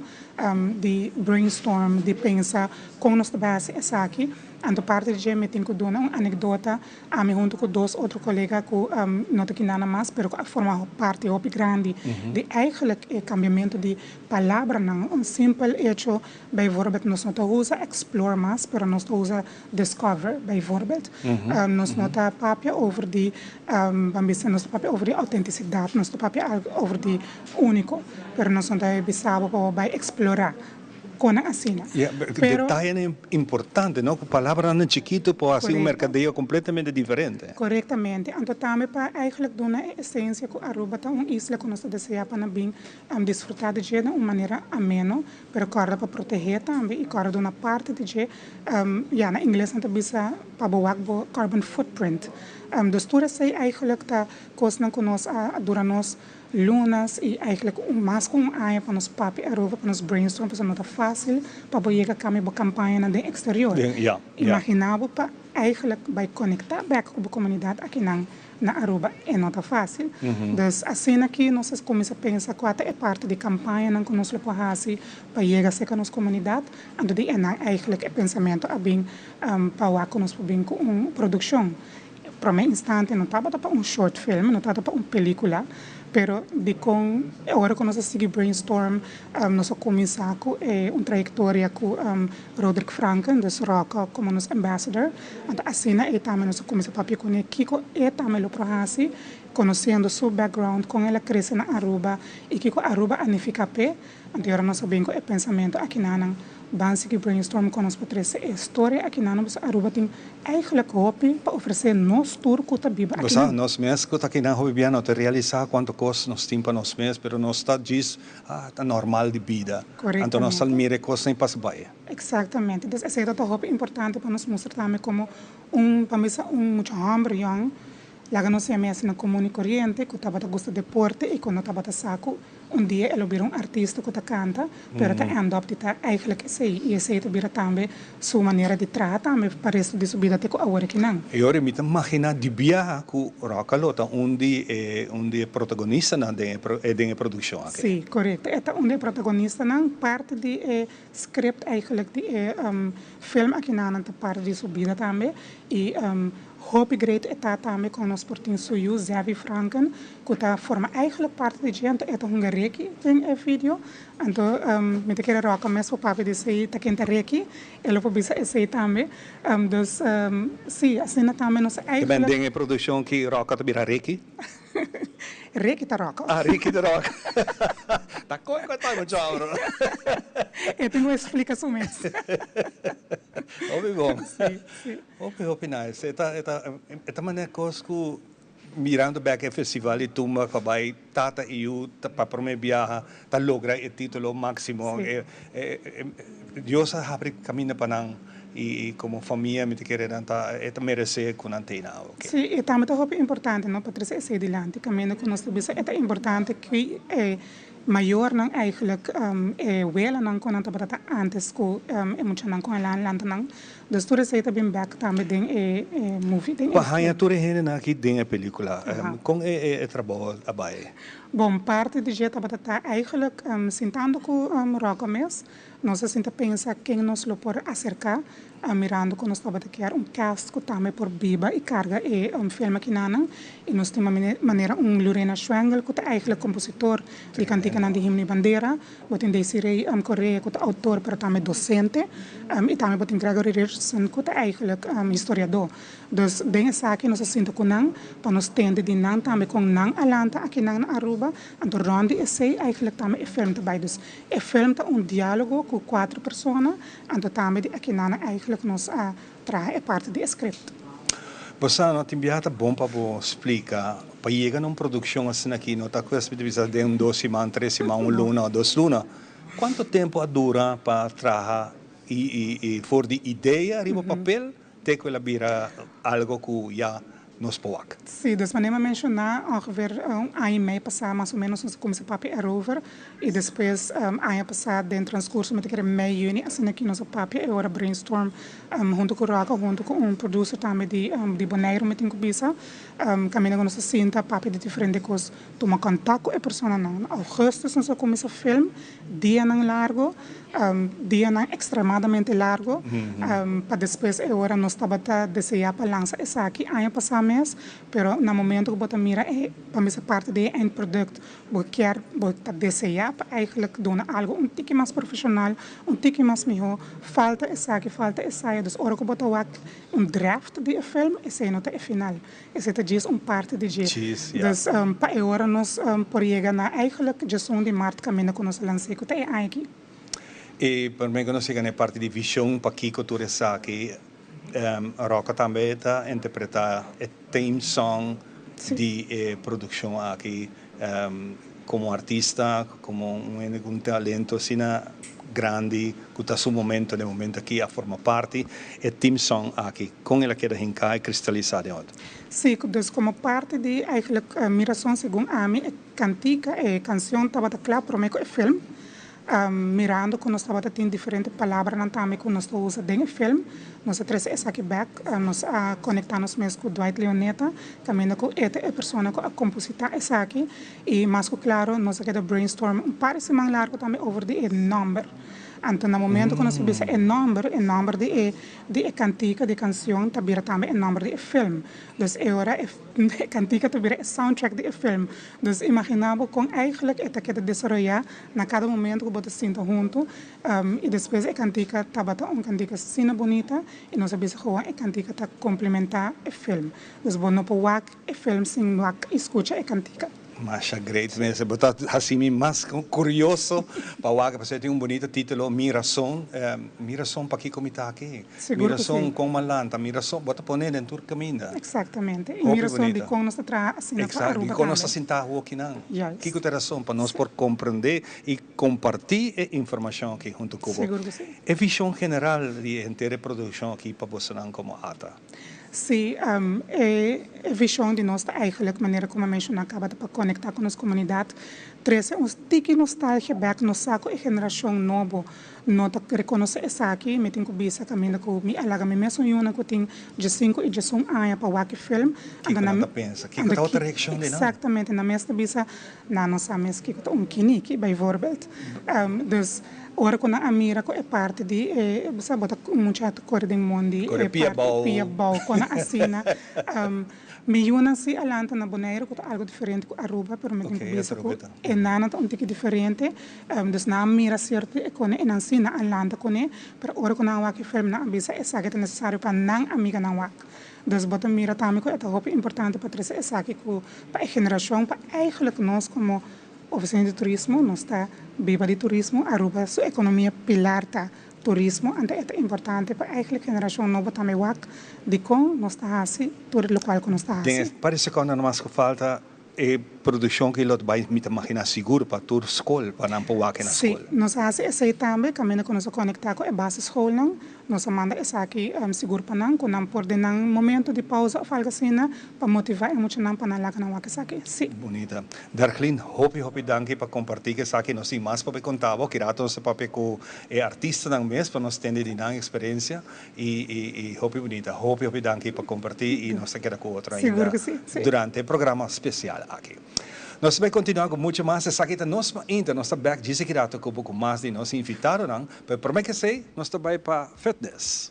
di brainstorm, di pensa kon nos ta bai hasi esaki. Anto parti di dje mi tin ku duna un anekdota Ami hunto ku dos otro kolega ku no ta kinana mas pero ku a forma parti hopi grandi di eigenlijk e kambiamentu di palabranan. Un simpel echo bijvoorbeeld nos no ta usa explore mas pero nos ta usa discover bijvoorbeeld. Nos no ta papia over di ban bisa nos ta papia over di autentisidat, nos ta papia over di úniko pero nos no ta bisa bo pa bo bai explora. Konan asina. Ya, Pero. detayenan importante, no? Ku palabranan chikitu por hasi un merkadeo kompletamente diferente. Korektamente. Anto tambe pa eigenlijk duna e esensia ku Aruba ta un isla ku nos ta deseá pa nan bin disfrutá di dje na un manera ameno, pero kòrda pa protehé tambe i kòrda duna parti di dje, ya, na ingles nan ta bisa pa bo wak bo carbon footprint. Dus tur esei eigenlijk ta kosnan ku nos a dura nos Lunas y eigenlijk un mas cu un aña pa nos papia erover, pa nos brainstorm, pasobra no ta facil pa bo yega cambia bo campañanan den exterior. Imagina bo pa eigenlijk bay conecta bek cu bo comunidad akinan na Aruba, e no ta facil. Dus asina aki nos a cuminsa pensa cua ta e parti di campañanan cu nos lo por haci pa yega cerca nos comunidad, anto di enan eigenlijk e pensamento a bin pa wak cu nos por bin cu un produccion. Prome instante no tabata pa un short film, no tabata pa un pelicula, Pero dikon e ora ku nos a sigui brainstorm nos a kuminsá ku e un trayektoria ku Roderick Franken, dus Rocco komo nos ambassador. Anto asina ei tambe nos a kuminsá papia kuné kiko e tambe lo por hasi, konosiendo su background, kon el a krese na Aruba i kiko Aruba a nifiká p'e. Anto ora nos a bin ku e pensamentu akinanan, ban sigui brainstorm kon nos por trese e storia akinanan pasobra Aruba tin eigenlijk hopi pa ofresé nos tur ku ta biba Bo sa, akinan. nos mes ku ta akinan hopi bia no ta realisá kuantu kos nos tin pa nos mes, pero nos ta djis, ah, ta normal di bida. Anto nos ta Korektamente. mira e kosnan i pasa bai. Eksaktamente. Dus esei ta ta hopi importante pa nos mustra tambe komo un, pa bisa un mucha hòmber yòn, Laga nos yam'é asina komun i koriente ku tabata gusta deporte i ku no tabata sa ku un dia e lo bira un artista ku ta kanta, pero ta end up di ta eigenlijk esei i esei ta bira tambe su manera di traha tambe pa resto di su bida te ku awor akinan. E ora mi ta maginá di biaha ku Rocka lo ta un di e un di e protagonistanan den e den e produkshon aki. Sí, korekto. E ta un di e protagonistanan. Parti di e script eigenlijk di e film akinan ta parti di su bida tambe i Hopi great e ta tambe con nos por tin su yu Zevi Franken cu ta forma eigenlijk parti di dje anto e ta hunga Ricky den e video anto mi ta kere Rocco mes por papia di esey ta ken ta Ricky e lo por bisa esey tambe dus si asina tambe nos Ta ben eigenlijk. den e produccion ki Rocco ta bira Ricky? Ricky ta Rocco. Ah Ricky ta Rocco. Ta con cu e ta mucho abro. E tin cu explica su mes. Hopi bon. Si si. Hopi hopi nice. E ta e ta e ta manera kos ku mirando bek e festival di tumba pa bai tata i yu ta pa prome biaha ta logra e titulo maximo. Sí. E e Dios a habri kaminda pa nan i i komo famia mi ta kere nan ta e ta merese ku nan tei nan awe. Sí, i tambe ta hopi importante no pa trese esei dilanti kaminda ku nos ta bisa e ta importante ku e Mayornan eigenlijk e welanan ku nan tabata ta antes ku e muchanan ku a lanta nan. Dus tur esei ta bin bek tambe den e movie, den e Pa haña film. tur e hendenan aki den e pelicula, kon e trabou a bai? Bon, parti di dje tabata ta eigenlijk sintando ku Rocco mes, nos a sinta pensa ken nos lo por aserka, mirando ku nos tabata kier un cast ku tambe por biba i karga e film akinanan i nos tin manera un Lurena Schwengel ku ta eigenlijk kompositor di kantikanan di Himno i Bandera, bo tin Desiree Correa ku ta outor pero tambe dosente i tambe bo tin Gregory Richardson ku ta eigenlijk historiadó. Dus den esaki nos a sinta ku nan pa nos tende di nan tambe kon nan a lanta akinan na Aruba, anto rònt di esei eigenlijk tambe e film ta bai. Dus e film ta un diálogo ku kuater persona. Anto tambe di akinan eigenlijk nos a traha e parti di e script. Bo sa no tin biaha ta bon pa bo splica pa yega na un produccion asina aki no ta cues di bisa den un dos siman, tres siman, un luna o dos luna. Cuanto tempo a dura pa traha y y for di idea riba papel te cu el a bira algo cu ya nos por wak. Sí, dus manera mi a menshoná ongeveer un aña i mei pasá mas o ménos nos a kuminsá papia erover i despues aña pasá den transkurso mi ta kere mei yüni asina ki nos a papia e ora brainstorm huntu ku Rocco huntu ku un producer tambe di di Boneiru mi tin ku bisa kaminda ku nos a sinta papia di diferente kos tuma kontak ku e personanan. Na augustus nos a kuminsá film dianan largo, dianan ekstremadamente largo, pa despues e ora nos tabata deseá pa lansa esaki aña pasá mes, pero na momento ku bo ta mira e, pa mester parti di e eindproduct, bo kier, bo ta deseá pa eigenlijk duna algo un tiki mas profeshonal, un tiki mas mihó, falta esaki, falta esaya, dus ora ku bo ta wak un draft di e film, esei no ta e final. Esei ta djis un parti di dje. Djis, ya. Dus pa e ora nos por yega na eigenlijk djesun di mart kaminda ku nos a lans'é ku ta e aña aki. I promé ku nos yega na e parti di vishon pakiko tur esaki, Rocco tambe ta interpretá e theme song di e produkshon aki. Komo artista, komo un hende ku un talento asina grandi ku ta su momento den momento aki a forma parti e theme song aki, kon el a keda hinká i kristalisá den otro? Sí, dus komo parti di eigenlijk mi rason segun ami e kantika, e kansion tabata kla promé ku e film. Mirando ku nos tabata tin diferente palabranan tambe ku nos ta usa den e film, nos a trese esaki bek. Nos a konektá nos mes ku Dwight Leoneta, kaminda ku e ta e persona ku a kompositá esaki. I mas ku klaro nos a keda brainstorm un par di siman largu tambe over di e nòmber. Anto na momento ku nos a bisa e nòmber, e nòmber di e di e kantika, di e kansion ta bira tambe e nòmber di e film. Dus e ora e e kantika ta bira e soundtrack di e film. Dus imaginá bo kon eigenlijk e ta keda desaroyá na kada momento ku bo ta sinta huntu. I despues e kantika tabata un kantika asina bunita i nos a bisa gewoon e kantika ta komplementá e film. Dus bo no por wak e film sin wak i skucha e kantika. Masha great mes. Bo ta hasi mi mas kurioso pa wak pasobra e tin un bunita titulo Mi Rason. Mi rason pakiko mi ta aki. Mi Sigur ku rason si. kon m'a lanta. Mi rason bo ta pone den tur kaminda. Eksaktamente. I Hopi mi rason bunita. dikon nos ta traha asina pa Eksak, Aruba dikon nos ta tambe. sinta awokinan. Juist. Kiko ta e rason pa nos por komprendé i Kompartí e informashon aki huntu ku bo. Sigur ku si. E vishon general di e henter e produkshon aki pa bosonan komo ata. Sí, e vishon di nos ta eigenlijk, manera ku mi a menshoná kaba, ta pa konektá ku nos komunidat, trese un tiki nostalgia bèk. Nos sa ku e generashon nobo no ta rekonosé esaki. Mi tin ku bisa kaminda ku mi a laga mi mesun yunan ku tin diesinku i diesun aña pa wak e film. Kiko nan ta pensa? Kiko ta otro reakshon di nan? Eksaktamente, nan mes ta bisa, Nan no sa mes kiko ta un kiniki, bijvoorbeeld. Dus ora ku nan a mira ku e parti di e, bo sa bo ta mucha ta kore den mondi, Kore e pia parti bou. pia bou, kon asina. Mi yunan si a lanta na Boneiru ku ta algu diferente ku Aruba, pero mi tin ku Oké, bisa ku Aruba ta. e nannan ta un tiki diferente. Dus nan a mira sierto di e kone e nan si nan a lanta kuné, pero ora ku nan a wak e film nan a bisa esaki ta nesesario pa nan amiganan wak. Dus bo ta mira tambe ku e ta hopi importante pa trese esaki ku pa e generashon, pa eigenlijk nos komo Ofisina di Turismo, nos ta biba di turismo, Aruba su ekonomia pilar ta turismo, anto e ta importante pa eigenlijk generashon nobo tambe wak dikon nos ta hasi tur lokual ku nos ta hasi. Den e par di sekonda nomas ku falta E produccion ki lo ta bay mi ta magina sigur pa tur scol pa nan por wak na Sí, scol. nos a haci esey tambe, caminda cu nos a conecta cu e basisschoolnan, nos a manda esaki sigur pa nan, cu nan por den nan momento di pausa of algo asina, pa motiva e muchanan pa nan laga nan wak esaki. Sí. Bunita. Darclene, hopi hopi danki pa comparti cu esaki. Nos tin mas papia conta bo, ki rato nos ta papia cu e artistanan mes pa nos tende di nan experiencia. Y y hopi bunita. Hopi hopi danki pa comparti y nos ta keda cu otro Sigur ainda cu si, si. durante e programa special aki. Nos ta bay continua cu mucho mas. Esaki ta nos mainta. Nos ta bek djis aki rato cu bo cu mas di nos invitadonan. Pero prome ke esey nos ta bay pa fitness.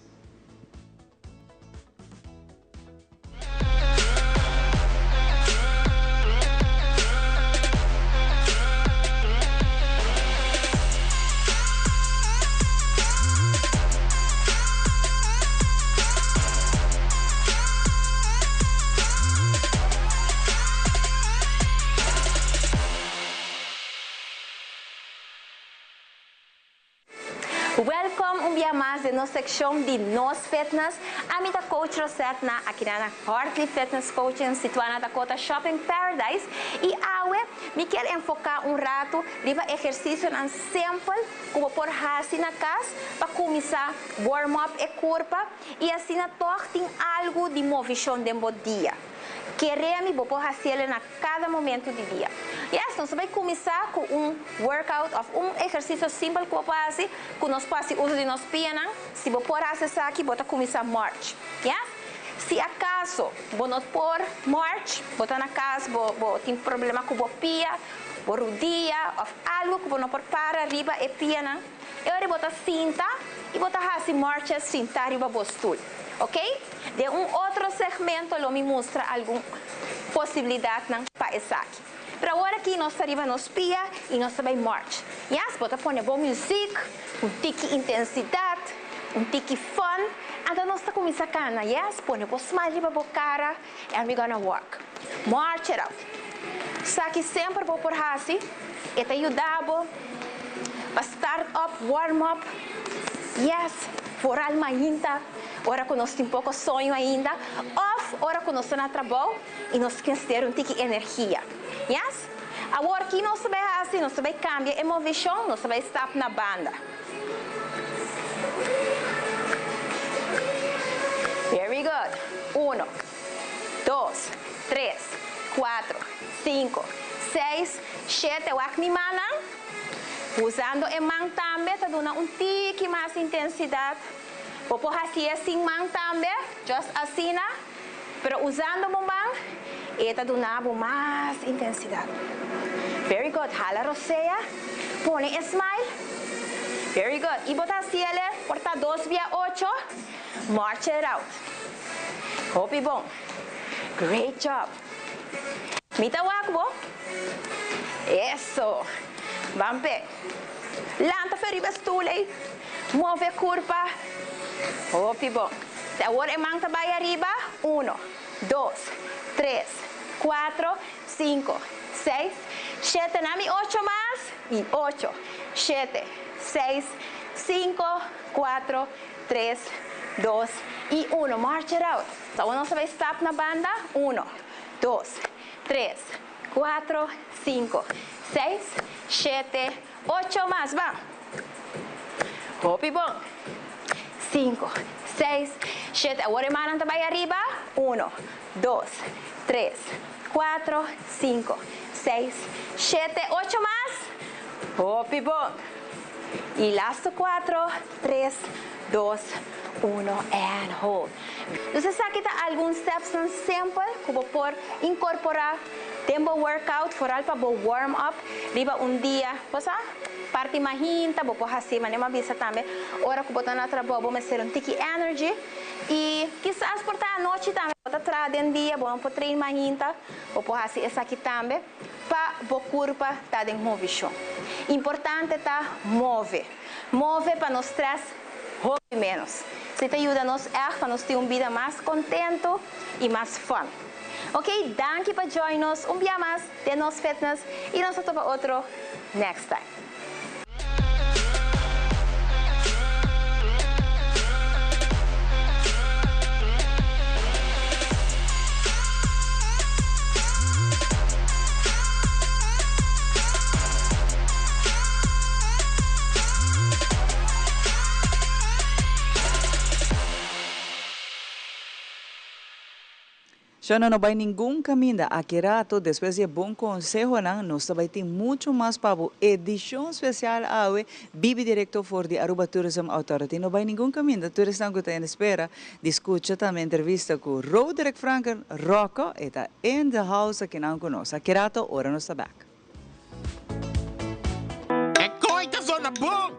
Welkom un bia mas den nos seccion di Nos Fitness. Ami ta Coach Rosette na aki na Hartley Fitness Coaching situa na Dakota Shopping Paradise y awe mi kier enfoca un rato riba ehercicionan simpel cu bo por haci na cas pa cuminsa warm up e curpa y asina toch tin algo di movicion den bo dia. Kere mi bo por haciele na cada momento di dia. Yes, nos ta bay cuminsa cu un workout of un ehercicio simpel cu bo por haci, cu nos por haci uso di nos pianan. Si bo por haci esaki, bo ta cuminsa march. Yes? Si acaso bo no por march, bo ta na cas, bo bo tin problema cu bo pia, bo rudia of algo cu bo no por para riba e pianan, e ora bo ta sinta y bo ta haci marches sinta riba bo stoel. Ok? Den un otro segmento lo mi mustra algun posibilidadnan pa esaki. Pero awor aki nos ta riba nos pia y nos ta bay march. Yes, bo ta pone bo music, un tiki intensidad, un tiki fun, anto nos ta cuminsa cana. Yes, pone bo smile riba bo cara and we gonna walk. March it out. Esaki semper bo por haci, e ta yuda bo pa start up, warm up. Yes, vooral mainta ora cu nos tin poco soño ainda of ora cu nos ta na trabou y nos mester un tiki energia. Yes? Awor ki nos ta bay haci? Nos ta bay cambia e movecion, nos ta bay stap na banda. Very good. Uno, dos, tres, cuatro, cinco, seis, shete. Wak mi mannan. Usando e man tambe ta duna un tiki mas intensidad. Bo por haci'e sin man tambe, just asina, pero usando bo man e ta duna bo mas intensidad. Very good, hala rosea, pone e smile. Very good. Y bo ta haciele por ta dos bia ocho. March it out. Hopi bon. Great job. Mi ta wak bo. Eso. Ban p'e. Lanta fe riba e stoel ei. Move curpa. Hopi bon. Te awor e man ta bai ariba. Uno, dos, tres, cuatro, cinco, seis, shete. Na mi ocho mas. Y ocho, shete, seis, cinco, cuatro, tres, dos y uno. March it out. Awor nos ta bai stap na banda. Uno, dos, tres, cuatro, cinco, seis, shete, ocho mas. Ban. Hopi bon. Cinco, seis, shete. Awor e mannan ta bai ariba. Uno, dos, tres, cuatro, cinco, seis, shete, ocho mas. Hopi bon. Y lasto cuatro, tres, dos, uno and hold. Dus esaki ta algun stepsnan simpel cu bo por incorpora den bo workout, vooral pa bo warm up riba un dia. Bo sa, parti mahinta bo por haci, manera mi a bisa tambe, ora cu bo ta na trabou bo mester un tiki energy y kisas por ta anochi tambe bo ta traha den dia, bo no por train mahinta, bo por haci esaki tambe pa bo curpa ta den movicion. Importante ta move. Move pa no stress hopi menos. Si ta yuda nos echt pa nos tin un bida mas contento y mas fun. Ok, danki pa join nos un bia mas den Nos Fitness y nos ta topa otro next time. Shona no bai ningun caminda aki rato despues di e bon consehonan nos ta bai tin mucho mas pa bo edicion special awe bibi directo for di Aruba Tourism Authority no bai ningun caminda tur esnan cu ta en espera di scucha tambe entrevista cu Roderick Franken Rocco e ta in the house akinan cu nos aki rato ora nos ta back. E koe ta zona bon!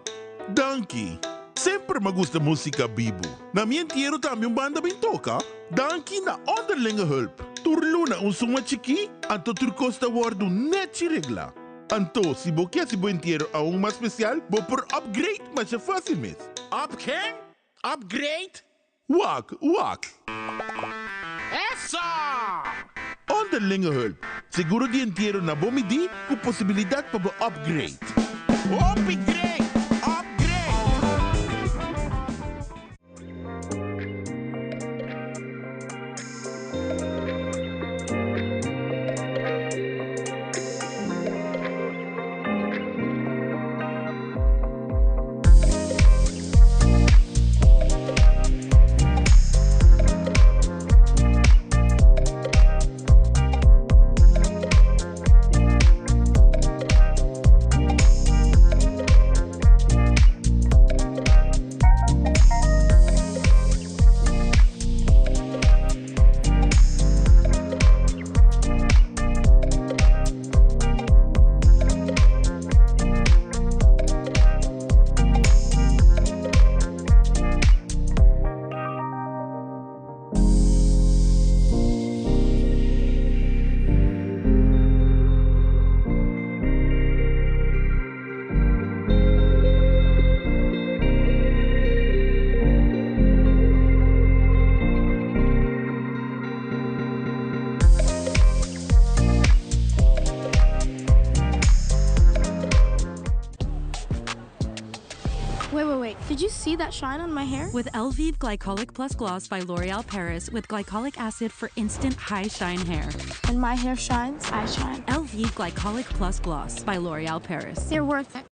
Danki. Semper m'a gusta musica bibu. Na mi entiero tambe un banda bin toca. Danki na Onderlinge Hulp. Tur luna un suma chikí, anto tur kos ta wordu nechi regla. Anto, si bo ke hasi bo entiero aun mas special, bo por upgrade masha facil mes. Up ken? Upgrade? Wak, wak. Eso! Onderlinge hulp, seguro di entiero na bo midí ku posibilidat pa bo upgrade. Hopi great! Upgrade! Wait, wait, wait. Did you see that shine on my hair? With Elvive Glycolic Plus Gloss by L'Oreal Paris with glycolic acid for instant high shine hair. When my hair shines, I shine. Elvive Glycolic Plus Gloss by L'Oreal Paris. They're worth it.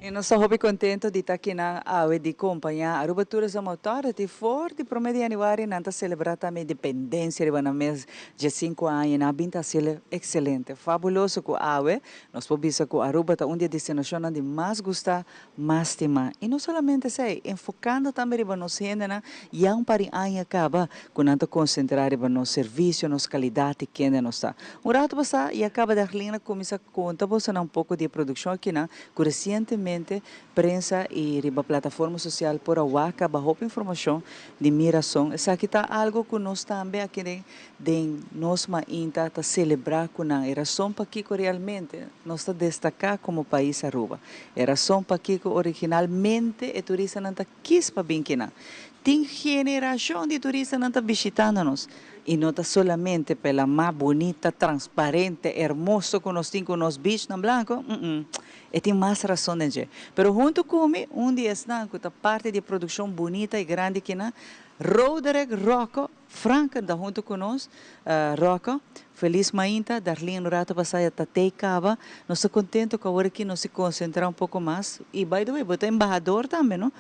Y nos ta hopi contento di ta akinan awe di compaña Aruba Tourism Authority for di prome di januari nan ta celebra tambe independencia riba nan mes diescinco aña y nan a bin ta haciele excelente, fabuloso cu awe nos por bisa cu Aruba ta un di e destinacionnan di mas gusta, mas stima. Y no solamente esey, enfocando tambe riba nos hendenan ya un par di aña caba cu nan ta concentra riba nos servicio, nos calidad y kende nos ta. Un rato pasa ya caba Darlene a cuminsa conta bosonan un poco di e produccion akinan cu recientemente prensa y riba plataforma social por a wak caba hopi informacion di Mi Razon. Esaki ta algo cu nos tambe aki den den nos mainta ta celebra cu nan. E razon pakico realmente nos ta destaca como pais Aruba. E razon pakico originalmente e turistanan ta kis pa bin kinan. Tin generacion di turistanan ta bishitando nos y no ta solamente pa e lamá bunita, transparente, hermoso cu nos tin cu nos beachnan blanco, mm-mm, e tin mas razon den dje. Pero hunto cu mi, un di esnan cu ta parti di e produccion bunita y grandi kinan, Roderick Rocco Franken ta hunto cu nos. Rocco, feliz mainta. Darlene un rato pasa ya ta tey caba. Nos ta contento cu awor aki nos si concentra un poco mas. Y by the way, bo ta embahador tambe, no?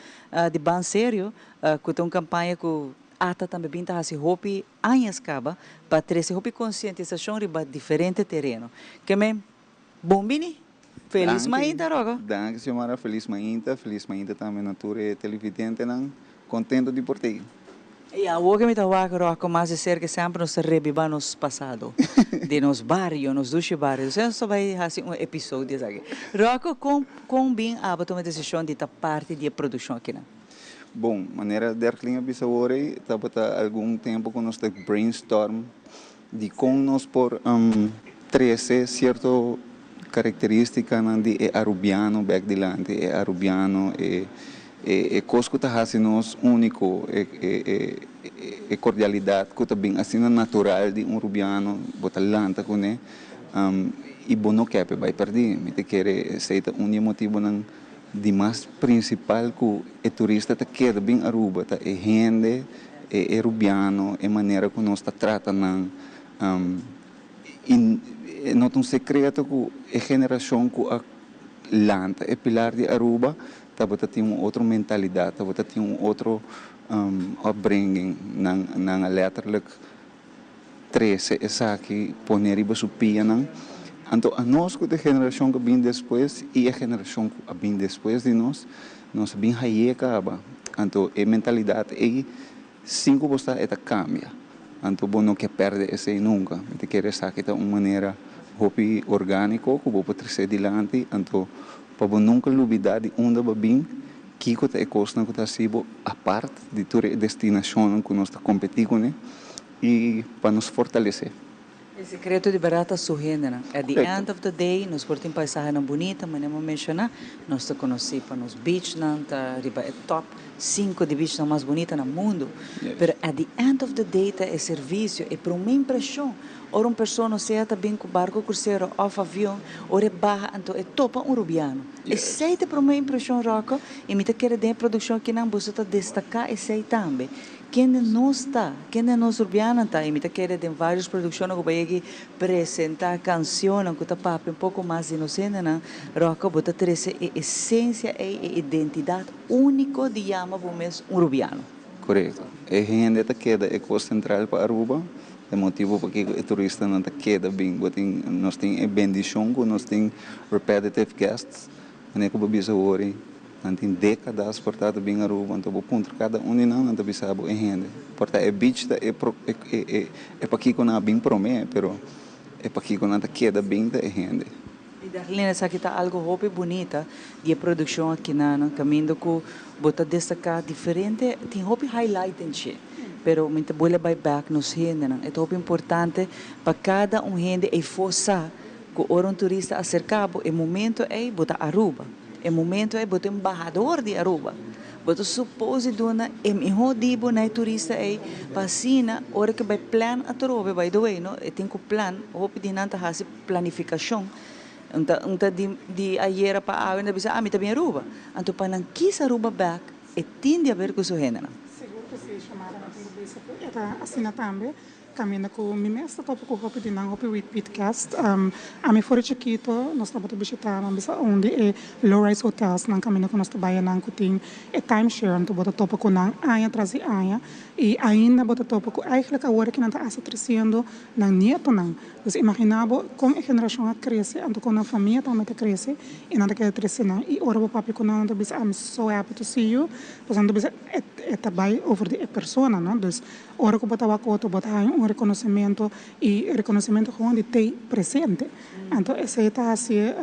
Di Ban Serio, cu ta un campaña cu ata tambe bin ta haci hopi añas caba pa trece hopi concientisacion riba diferente tereno. Ke men, bon bini! Feliz mainta, Rocco! Danki, Xiomara. Feliz mainta. Feliz mainta tambe na tur e televidentenan. Contento di por t'ey. Y awor ke mi ta wak Rocco mas di cerca semper nos ta rebiba nos pasado di nos bario, nos dushi bario. Entonces nos ta bay haci un episodio di esaki. Rocco, con con bin abo tuma e decision di ta parti di e produccion akinan? Bon, manera Derklin a bisa awor ey, tabata algun tempo cu nos ta brainstorm di con nos por trece cierto caracteristicanan di e Arubiano bek dilanti, e Arubiano, e e cos cu ta haci nos unico, e e e cordialidad cu ta bin asina natural di un Rubiano, bo ta lanta cune y bo no ke p'e bay perdi. Mi ta kere esey ta un di e motibonan di mas principal cu e turista ta keda bin Aruba, ta e hende, e Rubiano, e manera cu nos ta trata nan. Y no ta un secreto cu e generacion cu a lanta e pilar di Aruba tabata tin un otro mentalidad, tabata tin un otro upbringing. Nan nan a letterlijk trece esaki, pone riba su pianan. Anto anos cu ta e generacion cu a bin despues y e generacion cu a bin despues di nos, nos a bin haye caba. Anto e mentalidad ey sin cu bo sa e ta cambia. Anto bo no ke perde esey nunca. Mi ta kere esaki ta un manera hopi organico cu bo por trece dilanti. Anto pa bo nunca lubida di unda bo a bin, kico ta e cosnan cu ta haci bo apart di tur e destinacionnan cu nos ta competi cune y pa nos fortalece. E secreto di berdad ta su hendenan. At the end of the day nos por tin paisahenan bunita, manera mi a menciona, nos ta conoci pa nos beachnan, ta riba e top cinco di beachnan mas bunita na mundo. Pero at the end of the day ta e servicio, e prome impresion ora un persona sea ta bin cu barco crucero of avion, ora e baha anto e topa un Rubiano. Esey ta e prome impresion Rocco y mi ta kere den e produccion akinan boso ta destaca esey tambe. Kende nos ta, kende nos Rubianan ta y mi ta kere den varios produccionnan cu bo a yegi presenta cancionnan cu ta papia un poco mas di nos hendenan, Rocco bo ta trece e esencia ey, e identidad unico di yama bo mes un Rubiano. Corecto. E hende ta keda e cos central pa Aruba, e motibo pakico e turistanan ta keda bin. Bo tin, nos tin e bendicion cu nos tin repetitive guests, Manera ku bo bisa wori, nan tin dékadas por ta ta bin Aruba, anto bo puntra kada un di nan, nan ta bisa bo e hende. Por ta e beach ta e e e pakiko nan a bin promé, pero e pakiko nan ta keda bin ta e hende. I Darlene, esaki ta algo hopi bunita di e produkshon aki nan, kaminda ku bo ta destaká diferente, tin hopi highlight den dje, pero mi ta bolbe bai bèk nos hendenan. E ta hopi importante pa kada un hende eyfó sa Ku ora un turista aserká bo e momento ei bo ta Aruba. E momento ei bo ta embahador di Aruba. Bo ta supos di duna e mihó di bo na e turista ei pa asina ora ke bai plan atrobe, by the way no, e tin ku plan, hopi di nan ta hasi planifikashon. Un ta un ta di di ayera pa awe nan ta bisa ah mi ta bin Aruba. Anto pa nan kis Aruba bèk e tin di haber ku su hendenan. Sigur ku si, Xiomara, mi tin ku bisa ku e ta asina tambe. Caminda cu mi mes ta topa cu hopi di nan, hopi repeat guest. Ami for di chikito nos tabata bishita nan bisa un di e low rise hotels nan caminda cu nos ta bay nan cu tin e time share anto bo ta topa cu nan aña tras di aña y ainda bo ta topa cu eigenlijk awor ki nan ta hasta treciendo nan nietonan. Dus imagina bo con e generacion a crece anto con nan famia tambe ta crece y nan ta keda trece nan y ora bo papia cu nan nan ta bisa I'm so happy to see you pasobra nan ta bisa e ta bay over di e persona no dus Ora ku bo ta wak otro bo ta haña un rekonosementu i rekonosementu gewoon di tei presente. Anto esei ta hasié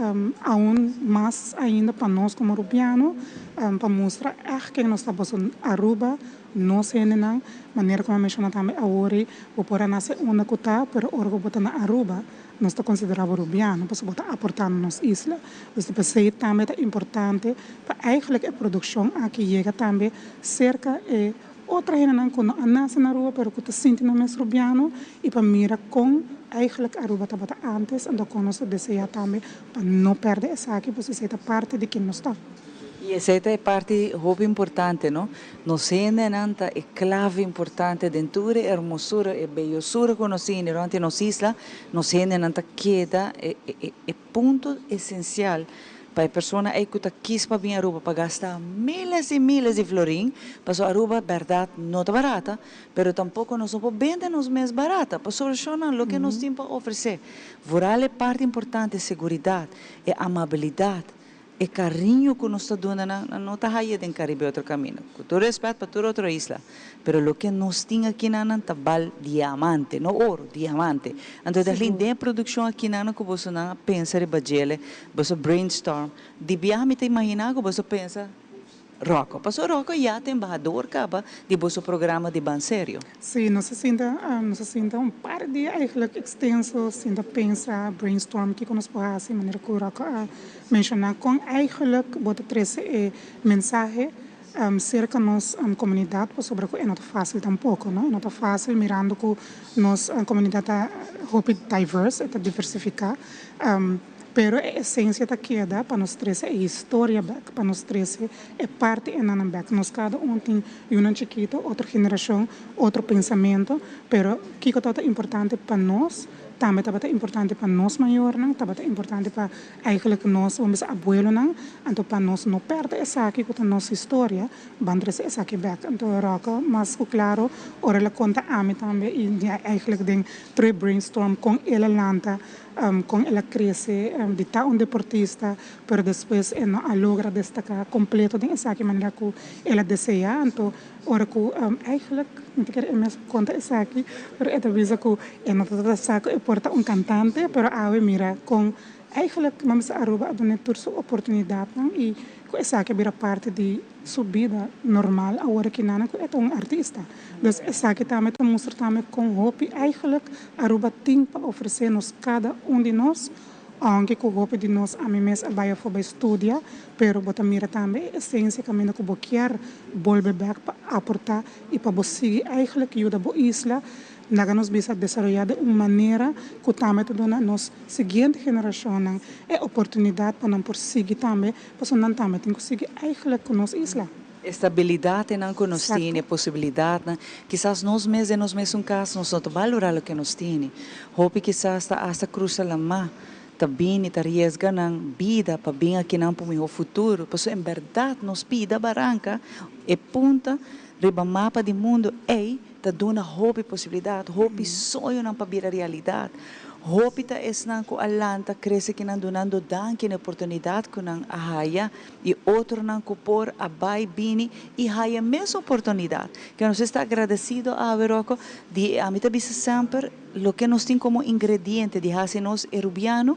aun mas ainda pa nos komo Rubiano pa mustra ègt ken nos ta. Pasobra Aruba, nos hendenan, manera ku mi a menshoná tambe awor, bo por a nase unda ku ta, pero ora ku bo ta na Aruba nos ta konsiderá bo Rubiano pasobra bo ta aportá na nos isla. Dus ta p'esei tambe ta importante pa eigentlik e produkshon aki yega tambe serka e Otro hendenan ku no a nase na Aruba pero ku ta sinti nan mes Rubiano i pa mira kon eigenlijk Aruba tabata antes anto kon nos ta deseá tambe pa no pèrdè esaki pasobra esei ta parti di ken nos ta. I esei ta e parti hopi importante no. Nos hendenan ta e klave importante den tur e hermosura e beyosura ku nos tin rònt di nos isla nos hendenan ta keda e e punto esensial Pa e persona ei ku ta kis pa bin Aruba pa gasta miles i miles di florin, pasobra Aruba bèrdat no ta barata, pero tampoko nos no por bende nos mes barata, pasobra shonnan loke nos tin pa ofresé. Vooral e parti importante, seguridat, e amabilidat, e kariño ku nos ta duna nan, nan no ta haye den Karibe otro kaminda. Ku tur rèspèt pa tur otro isla, pero loke nos tin akinan ta bal diamante, no oro, diamante. Anto ta lin den e produkshon akinan ku bosonan a pensa riba djele, Boso brainstorm. Di biaha mi ta imaginá ku boso pensa Rocco. Pasobra Rocco ya ta embahador kaba di boso programa di Ban Serio. Sí, nos a sinta, nos a sinta un par di dia eigenlijk ekstenso sinta pensa, brainstorm kiko nos por hasi, manera ku Rocco a menshoná kon eigenlijk bo ta trese e mensahe serka nos komunidat pasobra ku e no ta fásil tampoko, no? E no ta fásil mirando ku nos komunidat ta hopi diverse, e ta diversifiká. Pero e esencia ta keda pa nos trece e historia bek, pa nos trece e parti enanan bek. Nos cada un tin yunan chikito, otro generacion, otro pensamento, pero kico tabata importante pa nos, tambe tabata importante pa nos mayornan, tabata importante pa eigenlijk nos, bo bisa abuelonan, anto pa nos no perde esaki cu ta nos historia, ban trece esaki bek. Anto Rocco mas cu claro ora el a conta ami tambe y eigenlijk den tur e brainstorm con el a lanta Kon el a krese di ta un deportista, pero despues e no a logra destaká kompleto den esaki manera ku el a deseá. Anto ora ku eigentlik mi ta kere e mes konta esaki, pero e ta bisa ku e no tabata sa ku e por ta un kantante, pero awe mira kon eigentlik Mami Aruba a dun'é tur su oportunidatnan i ku esaki a bira parti di su bida normal awor aki nana ku e ta un artista. Dus esaki tambe ta mustra tambe kon hopi eigenlijk Aruba tin pa ofresé nos kada un di nos, ounke ku hopi di nos ami mes a bai afó bai studia, pero bo ta mira tambe e esensia kaminda ku bo kier bolbe bèk pa aportá i pa bo sigui eigenlijk yuda bo isla Laga nos bisa desaroyá den un manera ku tambe ta duna nos siguiente generashonnan e oportunidat pa nan por sigui tambe, pasobra nan tambe tin ku sigui eigentlik ku nos isla. E stabilidatnan ku nos tin, e posibilidatnan. Kisas nos mes den nos mesun kas nos no ta balorá loke nos tini. Hopi kisas ta asta krusa lamá, ta bini, ta riesga nan bida pa bin akinan pa un mihó futuro. Pasobra en bèrdat nos pida baranka e punta riba mapa di mundu ei Ta duna hopi posibilidat, hopi soñonan pa bira realidat. Hopi ta esnan ku a lanta krese kinan dunando danki na e oportunidat ku nan a haya i otronan ku por a bai bini i haya mes oportunidat. Ke nos esta agradesido awe Rocco di ami ta bisa semper loke nos tin komo ingrediente di hasi nos e Rubiano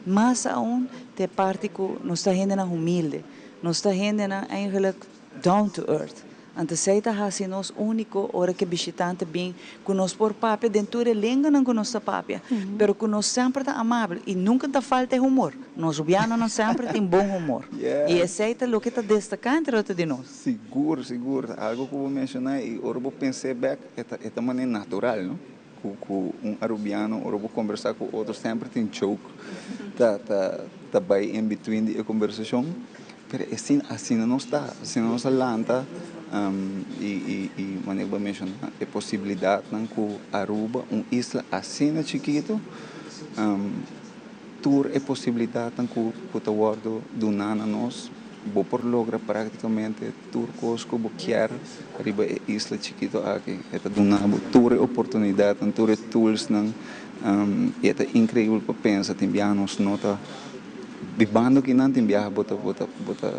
mas aun ta e parti ku nos ta hendenan humilde, nos ta hendenan eigenlijk down to earth. Anto esei ta hasi nos úniko ora ku e bishitante bin, ku nos por papia den tur e lenganan ku nos ta papia, pero ku nos semper ta amabel i nunka ta falta e humor. Nos rubianonan semper tin bon humor. I esei ta loke ta destaká entre otro di nos. Sigur, sigur. Algu ku bo menshoná i ora bo pens'é bèk e ta e ta manera natural, no? Ku ku un arubiano ora bo kombersá ku otro semper tin joke ta ta ta bai in between di e kombersashon. Pero e asina, asina nos ta, asina nos a lanta. I i i manera ku bo a menshoná e posibilidatnan ku Aruba, un isla asina chikitu, tur e posibilidatnan ku ku ta wòrdu duná na nos, bo por logra práktikamente tur kos ku bo kier riba e isla chikitu aki. E ta duna bo tur e oportunidatnan, tur e toolsnan i e ta inkreibel pa pensa tin biaha nos no ta bibando kinan, tin biaha bo ta bo ta bo ta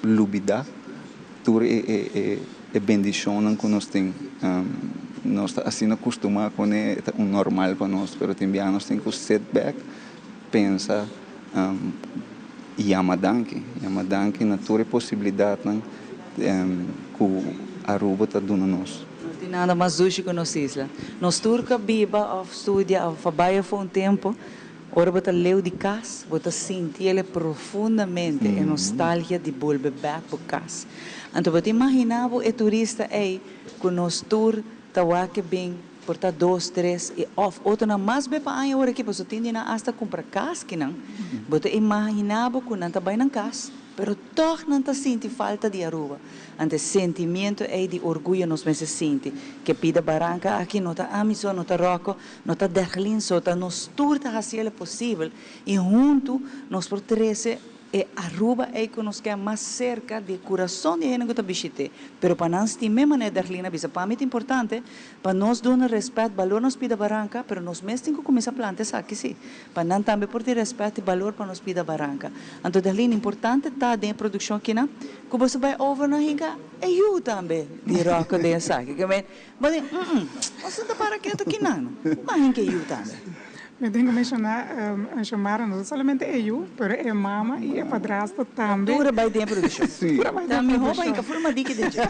lubidá tur e e e e bendishonnan ku nos tin. Nos ta asina kustumá kuné, e ta un normal pa nos, pero tin biaha nos tin ku sit back, pensa i yama danki. Yama danki na tur e posibilidatnan ku Aruba ta duna nos. No tin nada mas dushi ku nos isla. Nos tur ku a biba òf studia òf a bai afó un tempu, Ora bo ta leu di kas, bo ta sinti el e profundamente, e nostalgia di bolbe bèk bo kas. Anto bo ta imaginá bo e turista ei ku nos tur ta wak e bin por ta dos, tres i òf otronan mas be pa aña ora aki pasobra tin di nan asta kumpra kas kinan. Bo ta imaginá bo ku nan ta bai nan kas. Pero tòg nan ta sinti falta di Aruba. Ante sentimiento ei di orguyo nos mester sinti. Ke pida baranka aki no ta ami so, no ta Rocco, no ta Derlin so, ta nos tur ta hasi el posibel i huntu nos por trese e Aruba ei ku nos ke mas serka di e kurason di e hende ku ta bishit'é. Pero pa nan stim'é manera Derlin a bisa, pa mi ta importante pa nos duna rèspèt, balor nos pida baranka, pero nos mes tin ku kuminsá planta esaki sí. Pa nan tambe por tin rèspèt i balor pa nos bida baranka. Anto Darlene, importante ta den e produkshon akinan ku boso bai over na hinka e yu tambe di Rocco den esaki. Ke men bo di, mm, nos no ta para ketu kinan no, ban hinka e yu tambe. Mi tin ku menshoná Xiomara, no ta solamente e yu, pero e mama i e padrastro tambe. Tur a bai den e produkshon. Tur a bai Ta den e mihó pa produkshon. hinka ful madiki den dje.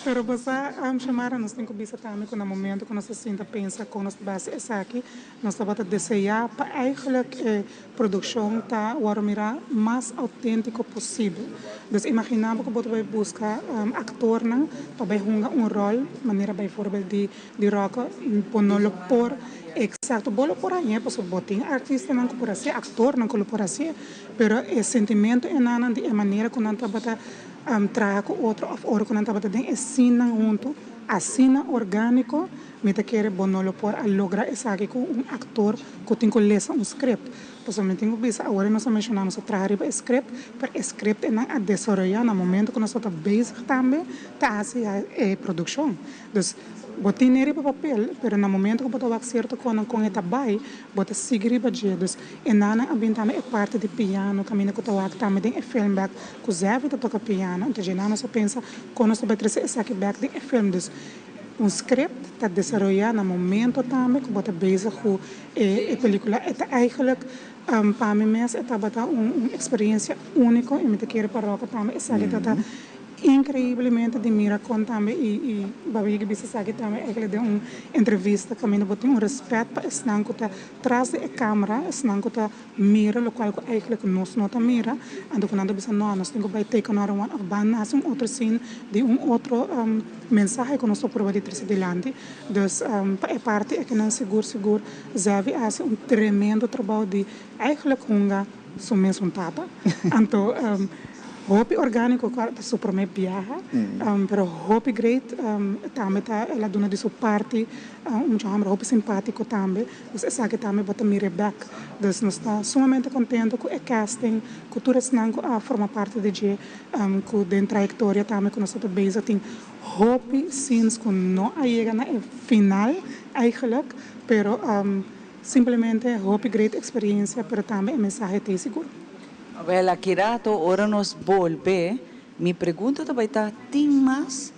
Pero bo sa, Xiomara, nos tin ku bisa tambe ku na momento ku nos ta sinta pensa kon nos ta bai hasi esaki, Nos tabata deseá pa eigenlijk e produkshon ta wòrdu mirá mas outéntiko posibel. Dus imaginá bo ku bo ta bai buska aktornan pa bai hunga un ròl manera bijvoorbeeld di di Rocco, bo no lo por, eksakto, bo lo por hañ'é pasobra bo tin artistanan ku por hasié, aktornan ku lo por hasié, pero e sentimentu enanan di e manera ku nan tabata traha ku otro òf ora ku nan tabata den e sinnan huntu asina orgániko, Mi ta kere bo no lo por a logra esaki ku un aktor ku tin ku lesa un script. Pasobra mi tin ku bisa awor nos a menshoná nos a traha riba e script, pero e script einan a desaroyá na momento ku nos tabata bezig tambe ta hasi e produkshon. Dus bo tin e riba papel, pero na momento ku bo ta wak sierto konan kon e ta bai, bo ta sigui riba dje. Dus enanan a bin tambe e parti di piano kaminda ku ta wak tambe den e film bèk ku Zevi ta toka piano. Enton dje nan nos a pensa kon nos ta bai trese esaki bèk den e film. Dus Un script ta desaroyá na momento tambe ku bo ta bezig ku e pelikula. E ta eigenlijk pa mi mes e tabata un eksperensia úniko i mi ta kere pa Rocco tambe esaki ta ta inkreiblemente di mira kon tambe i i Baba Yigi bisa esaki tambe eigenlijk den un entrevista kaminda bo tin un rèspèt pa esnan ku ta tras di e kamera, esnan ku ta mira lokual ku eigenlijk nos no ta mira, anto ku nan ta bisa no, nos tin ku bai take another one òf ban hasi un otro scene di un otro mensahe ku nos ta prueba di trese dilanti. Dus pa e parti aki nan sigur sigur Zevi a hasi un tremendo trabou di eigenlijk hunga su mesun tata. Anto hopi orgániko ku ta su promé biaha, pero hopi great tambe ta el a duna di su parti un mucha hòmber hopi simpátiko tambe. Dus esaki tambe bo ta mira bek. Dus nos ta sumamente contento cu e casting, cu tur esnan cu a forma parti di dje, cu den trayectoria tambe cu nos ta bezig tin hopi scenes cu no a yega na e final eigenlijk, pero simplemente hopi great experiencia, pero tambe e mensahe t'ey sigur. Wel, aki rato ora nos bolbe, mi pregunta ta bay ta, tin mas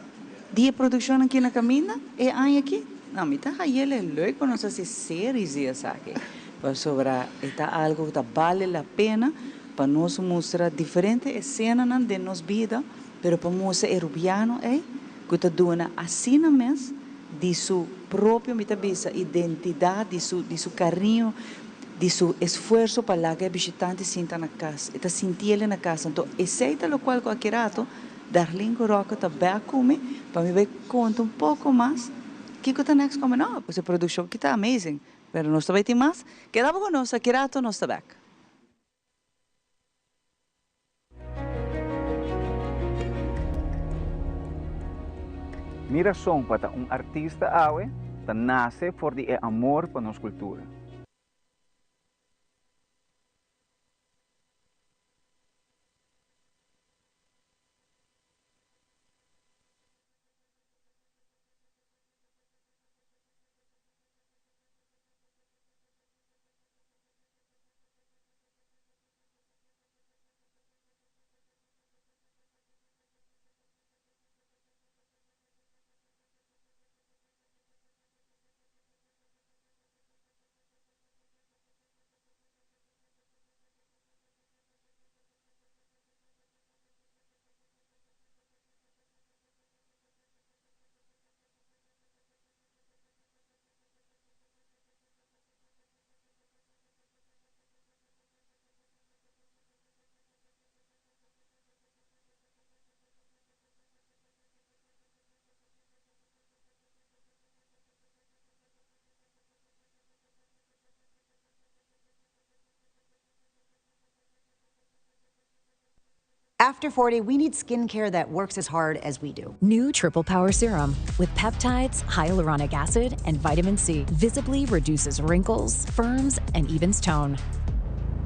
Di e produccionnan ki na caminda e aña aki? No, mi ta hayele leuk pa nos haci series di esaki, pasobra e ta algo cu ta bale la pena pa nos mustra diferente escenanan den nos bida, pero pa mustra e Rubiano ey cu ta duna asina mes di su propio, mi ta bisa, identidad, di su di su cariño, di su esfuerzo pa laga e bishitante sinta na cas, e ta sintiele na cas. Anto esey ta locual cu aki rato Darlene ku Rocco ta bek ku mi pa mi bai konta un poko mas kiko ta next coming up. Pasobra e produkshon ki ta amazing, pero nos ta bai tin mas. Keda bo ku nos, aki rato nos ta bek. Mi rason pa ta un artista awe ta nase for di e amor pa nos kultura. After 40, we need skincare that works as hard as we do. New Triple Power Serum with peptides, hyaluronic acid, and vitamin C visibly reduces wrinkles, firms, and evens tone.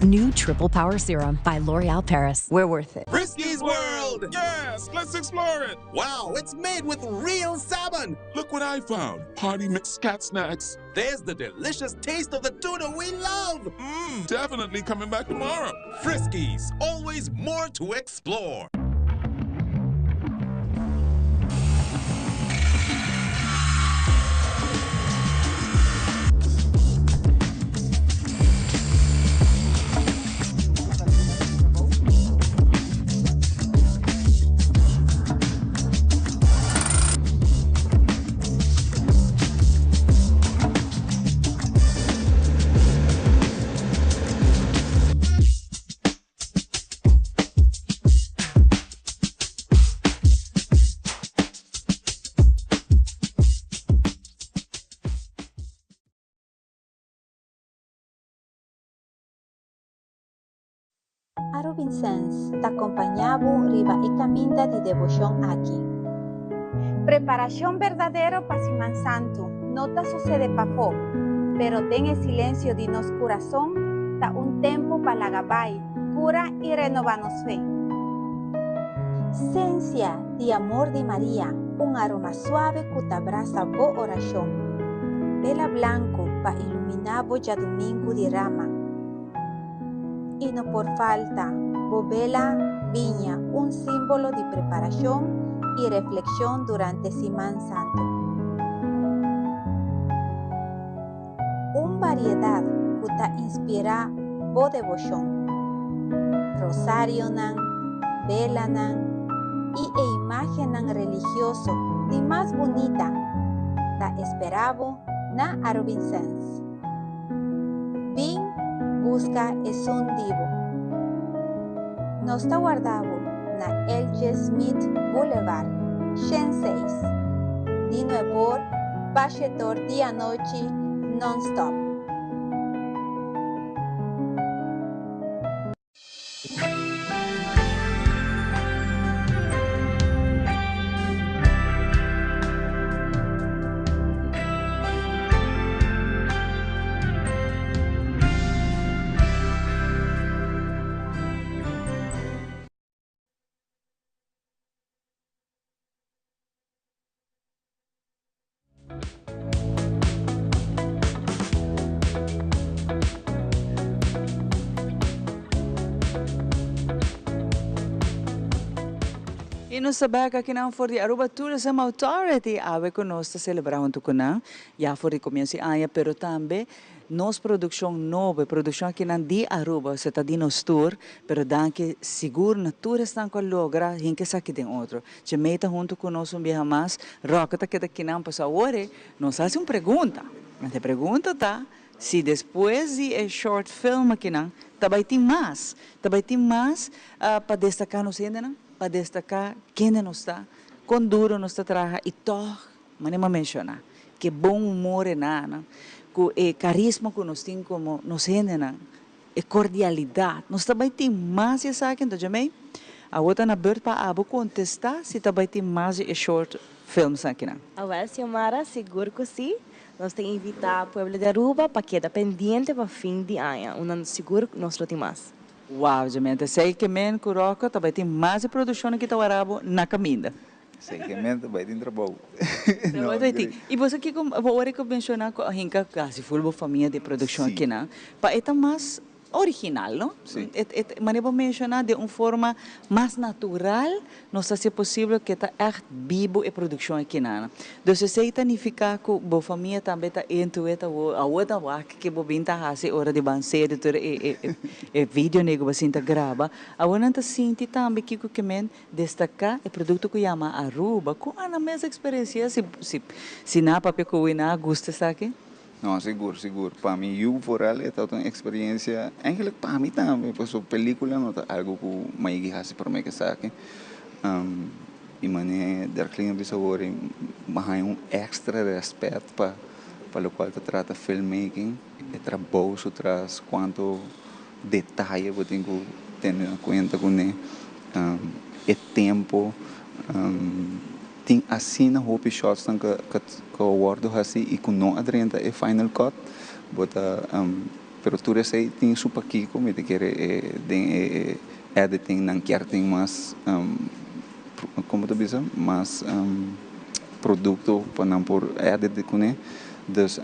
New Triple Power Serum by L'Oreal Paris. We're worth it. Frisky's World! Yes, let's explore it! Wow, it's made with real salmon! Look what I found. Party mix cat snacks. There's the delicious taste of the tuna we love! Mmm, definitely coming back tomorrow. Friskies, always more to explore. Arubinsens ta kompañá bo riba e kaminda di deboshon aki. Preparashon berdadero pa Siman Santu no ta susede pafó, pero den e silensio di nos kurason ta un tempu pa laga bai, kura i renobá nos fe. Sensia di amor di Maria, un aroma suave ku ta brasa bo orashon. Bela blanku pa iluminá bo djadumingu di rama. I no por falta bo bela biña, un símbolo di preparashon i reflekshon durante Siman Santu. Un variedat ku ta inspirá bo deboshon. Rosarionan, belanan i e imágennan religioso di mas bunita ta esperá bo na Arubinsens. Bin buska esun di bo. Nos ta warda bo na LJ. Smith Boulevard, 106, di nuebor pa shetor di anochi non-stop. Y nos ta bek akinan for di Aruba Tourism Authority awe cu nos ta celebra hunto cu nan ya for di comienzo di aña pero tambe nos produccion nobo e produccion akinan di Aruba se ta di nos tur pero danki sigur na tur esnan cu a logra hinca esaki den otro. Chemey ta hunto cu nos un biaha mas. Roque ta keda kinan pasobra awor e nos haci un pregunta. Anto e pregunta ta si despues di e short film akinan ta bay tin mas. Ta bay tin mas pa destaca nos hendenan, pa destaca kende nos ta, con duro nos ta traha y tog, manera mi a menciona, ke bon humor e nan, cu e carisma cu nos tin como nos hendenan. E cordialidad. Nos ta bay tin mas di esaki, enton Jamey, awor ta na beurt pa abo contesta si ta bay tin mas di e short films akinan. Awel, Xiomara, sigur cu si. Nos ta invita pueblo di Aruba pa keda pendiente pa fin di aña, unda sigur nos lo tin mas. Wow, Jamente, esey ke men cu Rocco ta bay tin mas e produccionnan ki ta wara bo na caminda. Esey ke men ta bay tin trabou. No, bay tin. Y boso kico, bo ora cu menciona cu a hinca casi full bo famia di produccion akinan, pa e ta mas original, no? Sí. E, e, manera bo menciona, den un forma mas natural, nos ta haci posible cu e ta echt bibo e produccion akinan. Dus esey ta nifica cu bo famia tambe ta into it awo, awo ta wak ke bo bin ta haci ora di ban serie tur e, e, e, e videonan cu bo sinta graba. Awo nan ta sinti tambe kico ke men destaca e producto cu yama Aruba. Con a nan mes experiencia si, si, si nan a papia cu wi nan a gusta esaki? No, sigur, sigur. Pa mi yu vooral e tabata un experiencia, eigenlijk pa mi tambe, pasobra pelicula no ta algo cu mi a yegi haci prome cu esaki. Y mane Derklin a bisa awor mi a haña un extra respet pa pa locual ta trata filmmaking, e trabou su tras, cuanto detaye bo tin cu tene na cuenta cune, e tempo. Tin asina hopi shotsnan cu a wordo haci y cu no a drenta e final cut, bo ta, pero tur esey tin su pakico, mi ta kere e den e editing nan kier tin mas, como ta bisa, mas producto pa nan por edit cune, dus,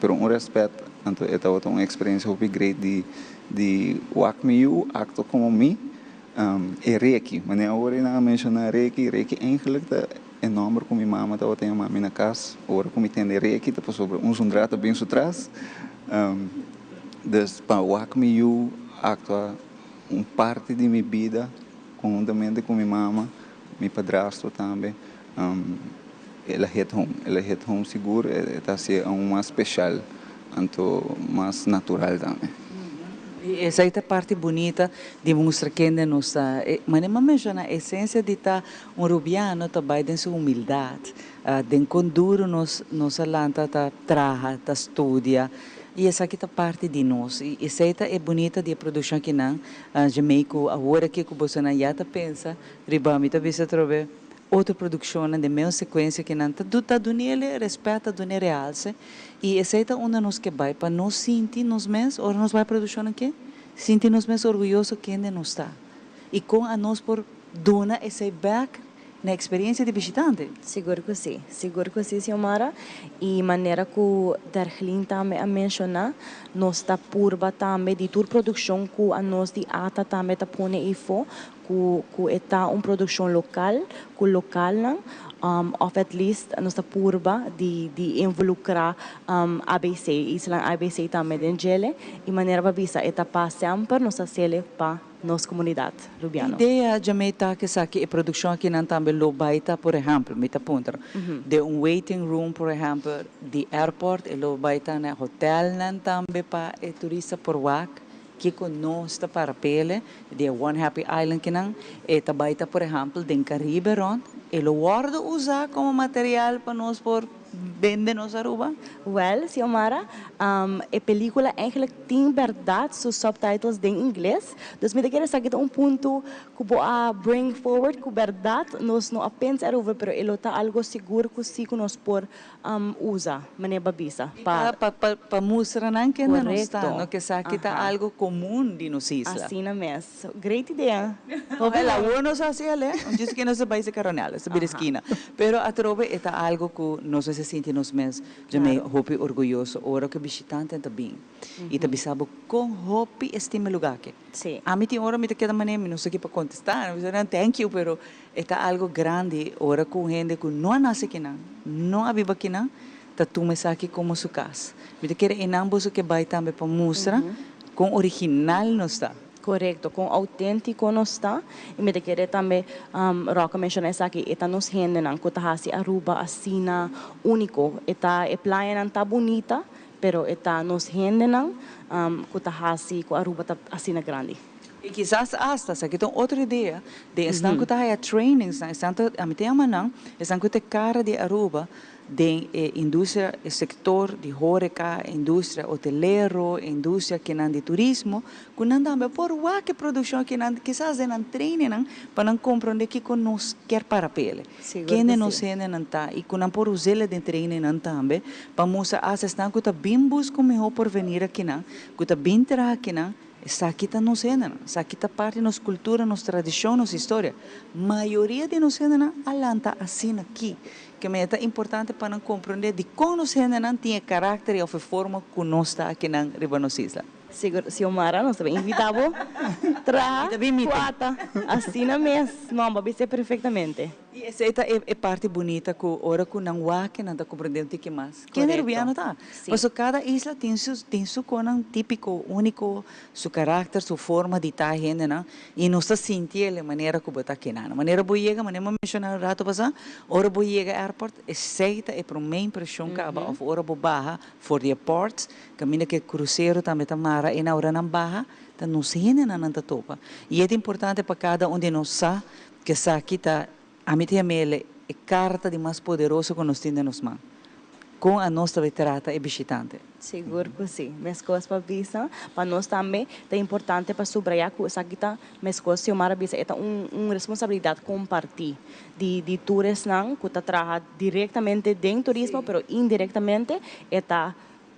pero un respet, anto e tabata un experiencia hopi great di di wak mi yu acto como mi. E Reki, manera awor nan a menshoná Reki, Reki eigenlijk ta e nòmber ku mi mama tabata yama mi na kas. Ora ku mi tende Reki ta pasobra un zundra ta bin su tras. Dus pa wak mi yu aktua un parti di mi bida konhuntamente ku mi mama, mi padrastro tambe, el a hit home. El a hit home sigur, e ta hasié aun mas speshal, anto mas natural tambe. I esei ta parti bunita di mustra kende nos ta. E manera mi a menshoná, esensia di ta un rubiano ta bai den su humildat, den kon duru nos nos a lanta ta traha, ta studia, i esaki ta parti di nos. I esei ta e bunita di e produkshon akinan, Jamey, ku awor aki ku bosonan ya ta pensa riba mi ta bisa atrobe otro produkshonnan den meun sekuensia ku nan ta ta dun'el rèspèt, ta dun'e realse. I esei ta unda nos ke bai, pa nos sinti nos mes, ora nos bai produkshonnan ke, sinti nos mes orguyoso kende nos ta i kon anos por duna esei bèk na eksperensia di bishitante. Sigur ku si, sigur ku si, Xiomara. I manera ku Derglin tambe a menshoná, nos ta purba tambe di tur produkshon ku anos di ata tambe ta pone eifó, ku ku e ta un produkshon lokal ku lokalnan òf at least nos ta purba di di involukrá abc, islan abc tambe den djele i manera pa bisa e ta pa semper nos ta hasiel pa nos komunidat rubiano. Idea djamey ta ku esaki e produkshon akinan tambe lo bai ta por ehèmpel mi ta puntra den un waiting room por ehèmpel di airport e lo bai ta na hotelnan tambe pa e turista por wak Kiko nos ta para pele di e One Happy Island kinan e ta bai ta por ehempel den Caribe rond e lo wordo usa como material pa nos por bende nos Aruba? Wel, Xiomara, e pelicula eigenlijk tin berdad su subtitles den ingles, dus mi ta kere esaki ta un punto Ku bo a bring forward ku bèrdat nos no a pensa erover pero e lo ta algo sigur ku si ku nos por usa manera bo a bisa pa. Pa pa pa mustra nan kende nos ta Korekto. no ke esaki ta Aha. algo komun di nos isla. Asina mes. Great idea. Hopi Wel bon. awor nos a hasi al'e, djis ke nos a bai Secaronel, nos a bira Aha. eskina. Pero atrobe e ta algo ku nos mester sinti nos mes djamey Claro. hopi orguyoso ora ku e bishitantenan ta bin i ta bisa bo kon hopi estima e lugar aki. Sí. Ami tin ora mi ta keda manera mi no sa ki pa kontestá. Mi bisa nan thank you pero e ta algo grandi ora ku un hende ku no a nase kinan, no a biba kinan ta tuma esaki komo su kas. Mi ta kere einan boso ke bai tambe pa mustra kon original nos ta. Korekto, kon outéntiko nos ta. I mi ta kere tambe Rock a menshoná esaki, e ta nos hendenan ku ta hasi Aruba asina úniko. E ta e playanan ta bunita Pero e ta nos hendenan cu ta haci cu Aruba ta asina grandi. Y kisas hasta, esaki ta un otro idea, den esnan cu ta haya trainingsnan, esnan ta, ami ta yama nan, esnan cu ta e cara di Aruba, Den e industria, e sector di horeca, e industria hotelero, e industria kinan di turismo, cu nan tambe por wak e produccion akinan, kisas den nan trainingnan, pa nan comprende kico nos kier para p'ele. Sigur Kende cu nos si. hendenan ta y cu nan por us'ele den trainingnan tambe, pa mustra hasta esnan cu ta bin busca un miho porvenir akinan, cu ta bin traha akinan, Esaki ta nos hendenan, esaki ta parti di nos kultura, nos tradishon, nos historia. Mayoria di nos hendenan a lanta asina aki. Ke mei ta importante pa nan komprondé dikon nos hendenan tin e karakter i òf e forma ku nos ta akinan riba nos isla. Sigur, Xiomara, nos ta bin invitá bo traha ku ata. Asina mes, no, bo a bis'é perfektamente. I esei ta e parti bunita ku ora ku nan wak nan ta komprendé un tiki mas ken e rubiano ta. Pasobra kada isla tin su tin su konan típiko, úniko, su karakter, su forma di ta hendenan i nos ta sinti el e manera ku bo ta kinan. Manera bo yega, manera mi a menshoná un rato pasá, ora bo yega airport esei ta e promé impreshon kaba òf ora bo baha for di e port kaminda ku e krusero tambe ta mara e na ora nan baha ta nos hendenan nan ta topa. I e ta importante pa kada un di nos sa Esaki ta, ami ta yam'el e karta di mas poderoso ku nos tin den nos man. Kon anos ta bai trata e bishitante? Sigur ku si. Meskos pa bisa, pa nos tambe ta importante pa subrayá ku esaki ta, meskos Xiomara bisa, e ta un un responsabilidat kompartí di di tur esnan ku ta traha direktamente den turismo, pero indirektamente e ta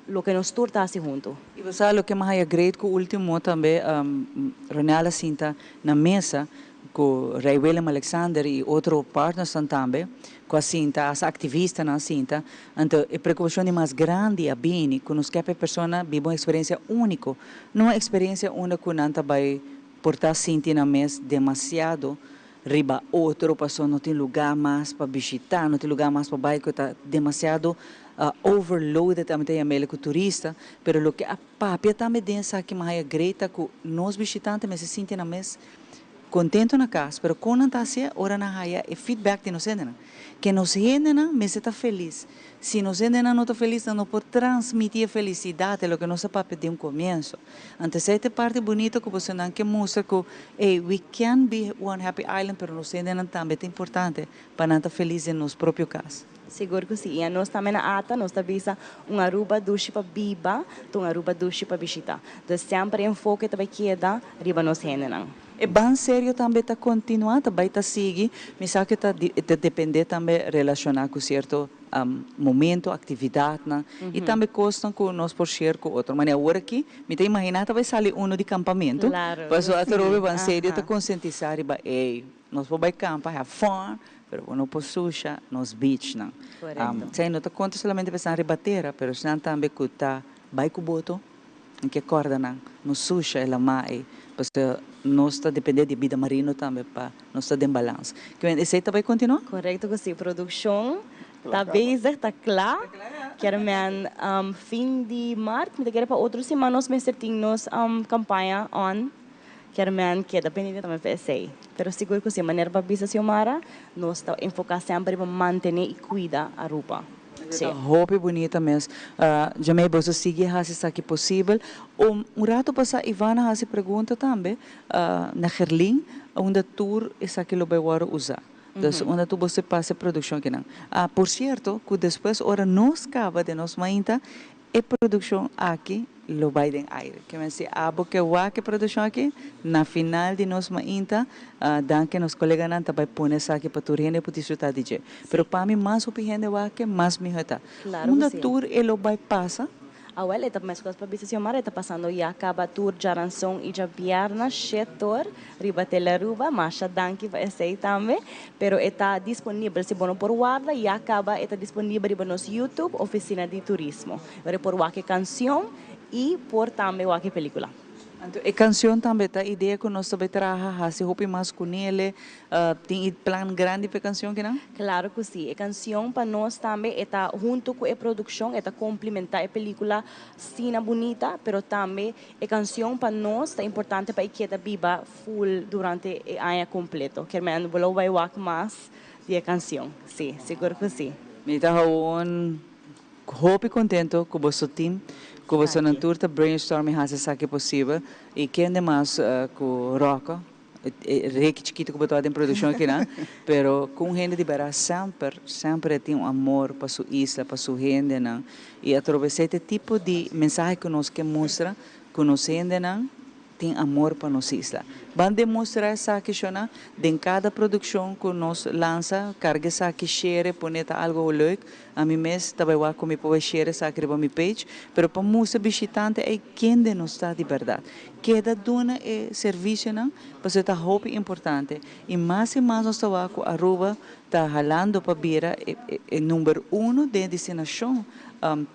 loke nos tur ta hasi huntu. I bo sa loke mi haya great ku ultimo tambe Ronel a sinta na mesa ku Rei Willem Alexander i otro partnersnan tambe ku a sinta, hasta aktivistanan a sinta, anto e preokupashon di mas grandi a bini ku nos ke pa e persona biba un eksperensia úniko, no un eksperensia unda ku nan ta bai por ta sinti nan mes demasiado riba otro pasobra no tin lugá mas pa bishitá, no tin lugá mas pa bai ku ta demasiado overloaded ami ta yam'el ku turista, pero loke a papia tambe den esaki mi haya great ta ku nos bishitante mester sinti nan mes kontento na kas, pero kon nan ta hasié ora nan haya e feedback di nos hendenan, ke nos hendenan mester ta felis, si nos hendenan no ta felis nan no por transmití e felisidat, e loke nos a papia den un komienso. Anto esei ta e parti bunito ku bosonan ke mustra ku, ey, we can be one happy island, pero nos hendenan tambe ta importante pa nan ta felis den nos propio kas. Sigur ku si. I anos tambe na ata nos ta bisa un Aruba dushi pa biba ta un Aruba dushi pa bishita. Dus semper e enfoke ta bai keda riba nos hendenan. E ban serio tambe ta kontinuá, ta bai ta sigui. Mi sa ku ta ta dependé tambe relashoná ku sierto momento, aktividatnan i tambe kosnan ku nos por share ku otro. Manera awor aki mi ta imaginá ta bai sali uno di kampamentu, pasobra atrobe ban serio ta konsientisá riba ey, nos por bai kampa, have fun, pero bo no por susha nos beachnan. Esei no ta konta solamente pa esnan riba tera, pero esnan tambe ku ta bai ku boto, N ke kòrda nan, no susha e lamá ei, pasobra nos ta dependé di e bida marino tambe pa nos ta den balans. Ke men esei ta bai kontinuá? Korekto ku si, produkshon ta bezig, ta kla. Kier men fin di mart, mi ta kere pa otro siman nos mester tin nos kampaña on. Kier men keda pendiente tambe pa esei. Pero sigur ku si, manera pa bisa Xiomara, nos ta enfoká semper riba mantené i kuida Aruba. Sí. Ta hopi bunita mes. Djamey boso sigui hasi esaki posibel. Un rato pasa Ivana hasi pregunta tambe na Gerlin unda tur esaki lo bay wòrdu usa. Dus unda tur boso pasa e produkshon akinan. Por sierto ku despues ora nos kaba den nos mainta E produccion aki lo bay den aire. Ke men si abo ke wak e produccion aki, na final di nos mainta, danki nos coleganan ta bay pone esaki pa tur hende por disfruta di dje. Pero pa mi mas hopi hende wak e, mas miho e ta. Claro Unda cu si. tur e lo bay pasa? Awel, e ta mescos pa bisa Xiomara, e ta pasando ya caba tur djaranson y djabierna shetor riba Telearuba, masha danki pa esey tambe, pero e ta disponibel, si bo no por warda ya caba e ta disponibel riba nos YouTube, Oficina di Turismo. Ora e por wak e cancion y por tambe wak e pelicula. Anto e cancion tambe ta idea cu nos ta bay traha haci hopi mas cu nele, tin e plan grandi pa e cancion kinan? Claro cu si, e cancion pa nos tambe e ta hunto cu e produccion, e ta complementa e pelicula Sina Bunita, pero tambe E kansion pa nos ta importante pa e keda biba full durante e aña kompleto. Kier men bo lo bai wak mas di e kansion. Si, sigur ku si. Mi ta gewoon hopi kontento ku boso team, ku bosonan tur ta brainstorm i hasi esaki posibel. I kende mas ku Rocco. E reki chikito ku bo tabata den produkshon akinan, pero ku un hende di bèrdat semper, semper e tin un amor pa su isla, pa su hendenan. I atrobe esei ta e tipo di mensahe ku nos ke mustra, ku nos hendenan tin amor pa nos isla. Ban demostrá esaki, shona, den kada produkshon ku nos lansa, karga esaki, share, pone ta algu leuk. Ami mes ta bai wak ku mi por bai share esaki riba mi page, pero pa mustra bishitante ei kende nos ta di bèrdat. Keda duna e servisionan pasobra ta hopi importante i mas i mas nos ta wak ku Aruba ta halando pa bira e number uno den e destinashon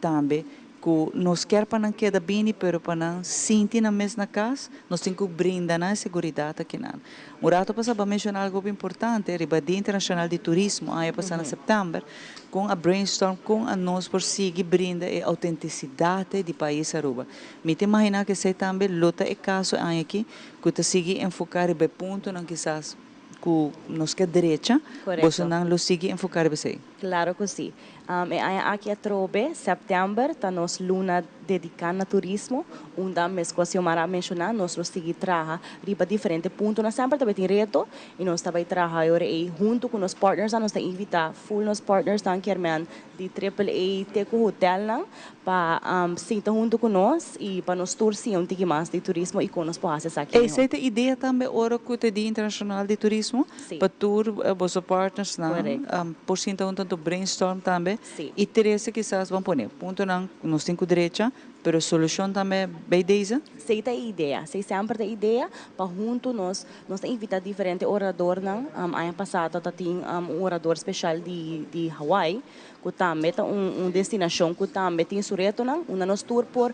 tambe ku nos kier pa nan keda bini pero pa nan sinti nan mes na kas nos tin ku brinda nan e seguridat akinan. Un rato pasá bo a menshoná algu hopi importante riba Dia Internashonal di Turismo aña pasá na sèptèmber kon a brainstorm kon a nos por sigui brinda e outentisidat di pais Aruba. Mi ta imaginá ku esei tambe lo ta e kaso e aña aki ku ta sigui enfoká riba e puntonan kisas ku nos ke drecha, bosonan lo sigui enfoká riba esei? Klaro ku sí. E aña aki atrobe, sèptèmber, ta nos luna dediká na turismo, unda meskos Xiomara a menshoná, nos lo sigui traha riba diferente puntonan. Semper ta bai tin reto i nos ta bai traha e ora ei huntu ku nos partnersnan. Nos ta invitá ful nos partnersnan, kier-men di Triple A te ku hotelnan, pa sinta huntu ku nos i pa nos tur siña un tiki mas di turismo i kon nos por hasi esaki mihó. Esei ta idea tambe ora ku ta e Dia Internashonal di Turismo, pa tur boso partnersnan por sinta huntu anto brainstorm tambe i trese kisas ban pone puntonan ku nos tin ku drecha, pero solushon tambe bei deze. Esei ta e idea, esei semper ta e idea pa huntu nos nos ta invita diferente oradornan. Aña pasá ta tin un orador speshal di Hawaii ku tambe ta un destinashon ku tambe tin su retonan, unda nos tur por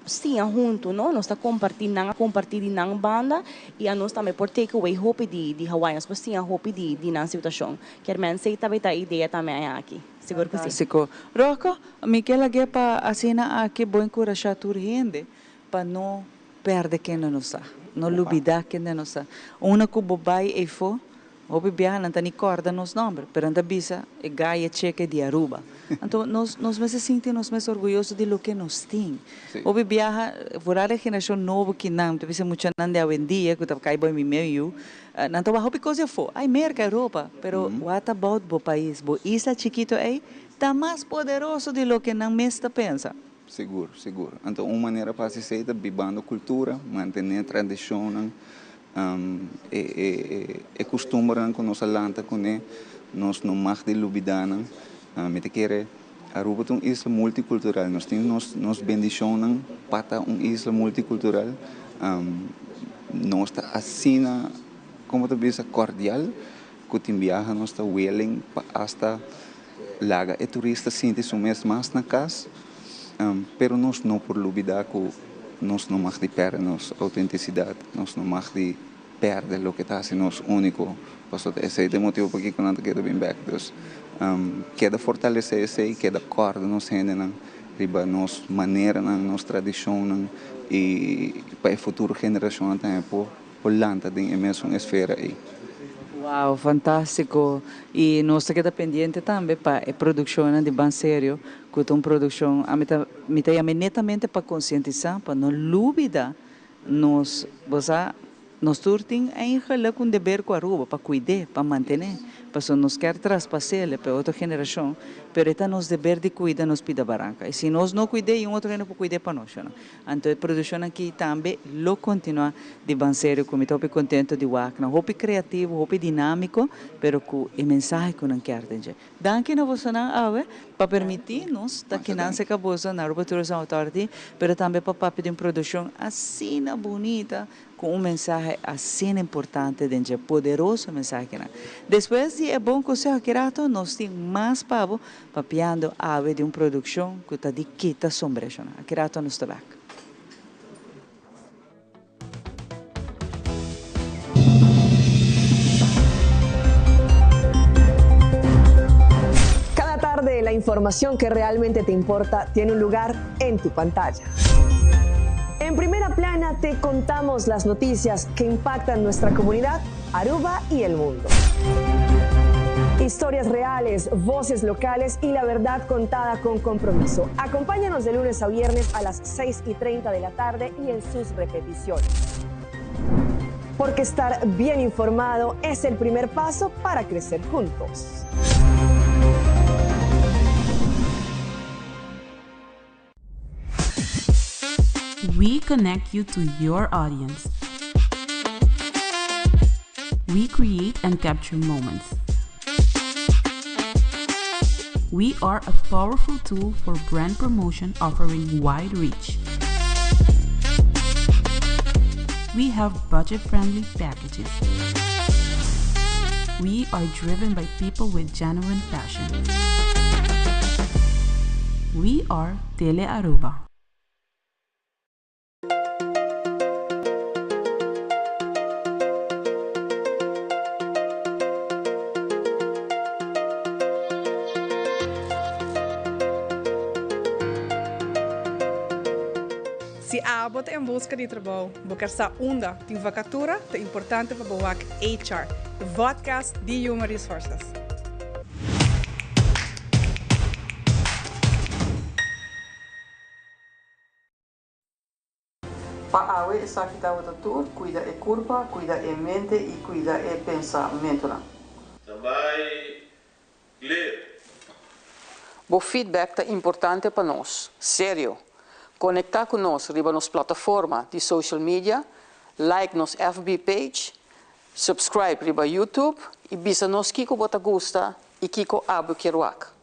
siña huntu, no? Nos ta kompartí, nan a kompartí di nan banda i anos tambe por take away hopi di Hawaii, nos por siña hopi di nan situashon. Kier men esei tabata e idea tambe aña aki. Sigur ku si. Fantástiko. Rocco, mi ke lag'é pa asina aki bo enkurashá tur hende pa no pèrdè kende nos ta, no lubidá kende nos ta. Una ku bo bai eifó, Hopi biaha nan ta ni kòrda nos nòmber, pero nan ta bisa e gai e cheke di Aruba. Anto nos nos mester sinti nos mes orguyoso di loke nos tin. Hopi biaha, vooral e generashon nobo ki nan, ta bisa muchanan di awendia ku ta kai bou mi meu yu, nan ta wak hopi kos di afó, ai Merka, Europa, pero what about bo pais, bo isla chikito ei ta mas poderoso di loke nan mes ta pensa. Sigur, sigur. Anto un manera pa hasi esei ta bibando kultura, mantené tradishonnan, E kustumbernan ku nos a lanta kuné, nos no mag di lubidá nan. Mi ta kere Aruba ta un isla multikultural. Nos tin nos bendishonnan pa ta un isla multikultural. Nos ta asina, komo ta bisa, kordial ku tin biaha nos ta willing pa asta laga e turista sinti su mes mas na kas, pero nos no por lubidá ku nos no mag di pèrdè nos outentisidat, nos no mag di pèrdè loke ta hasi nos úniko, pasobra esei ta e motibu pakiko nan ta keda bin bèk. Dus, keda fortalesé esei, keda kòrda nos hendenan riba nos maneranan, nos tradishonnan i pa e futuro generashonnan tambe por por lanta den e mesun esfera ei. Wow, fantástiko! I nos ta keda pendiente tambe pa e produkshonnan di Ban Serio, ku ta un produkshon, ami ta mi ta yam'é netamente pa konsientisá, pa no lubida nos, bo sa, nos tur tin eigenlik un deber ku Aruba pa kuid'é, pa mantené, pasobra nos kier traspas'é pa e otro generashon, pero e ta nos deber di kuida nos pida baranka. I si nos no kuid'é, un otro hende por kuid'é pa nos, shona. Anto e produccion aki tambe lo continua di ban serio cu mi ta hopi contento di wak nan. Hopi creativo, hopi dinamico, pero cu e mensahe cu nan kier den dje. Danki na bosonan awe pa permiti nos ta kinan cerca boso na Aruba Tourism Authority, pero tambe pa papia di un produccion asina bunita Cu un mensahe asina importante den dje poderoso mensahenan. Despues di e bon conseho aki rato nos tin mas pa bo papiando awe di un produccion cu ta di kita sombrecionan. Aki rato nos ta bek. Cada tarde la información que realmente te importa tiene un lugar en tu pantalla. En primera plana te contamos las noticias que impactan nuestra comunidad, Aruba y el mundo. Historias reales, voces locales y la verdad contada con compromiso. Acompáñanos de lunes a viernes a las 6 y 30 de la tarde y en sus repeticiones. Porque estar bien informado es el primer paso para crecer juntos. We connect you to your audience. We create and capture moments. We are a powerful tool for brand promotion offering wide reach. We have budget friendly packages. We are driven by people with genuine passion. We are Tele Aruba. Si abo ta en buska di trabou, bo ker sa unda tin vakatura, ta importante pa bo wak HR, e vodcast di Human Resources. Pa awe esaki tabata tur, cuida e curpa, cuida e mente y cuida e pensamentonan. Tambay clear. Bo feedback ta importante pa nos. Serio! Conecta cu nos riba nos plataforma di social media, like nos FB page, subscribe riba YouTube y bisa nos kico bo ta gusta y kico abo kier wak.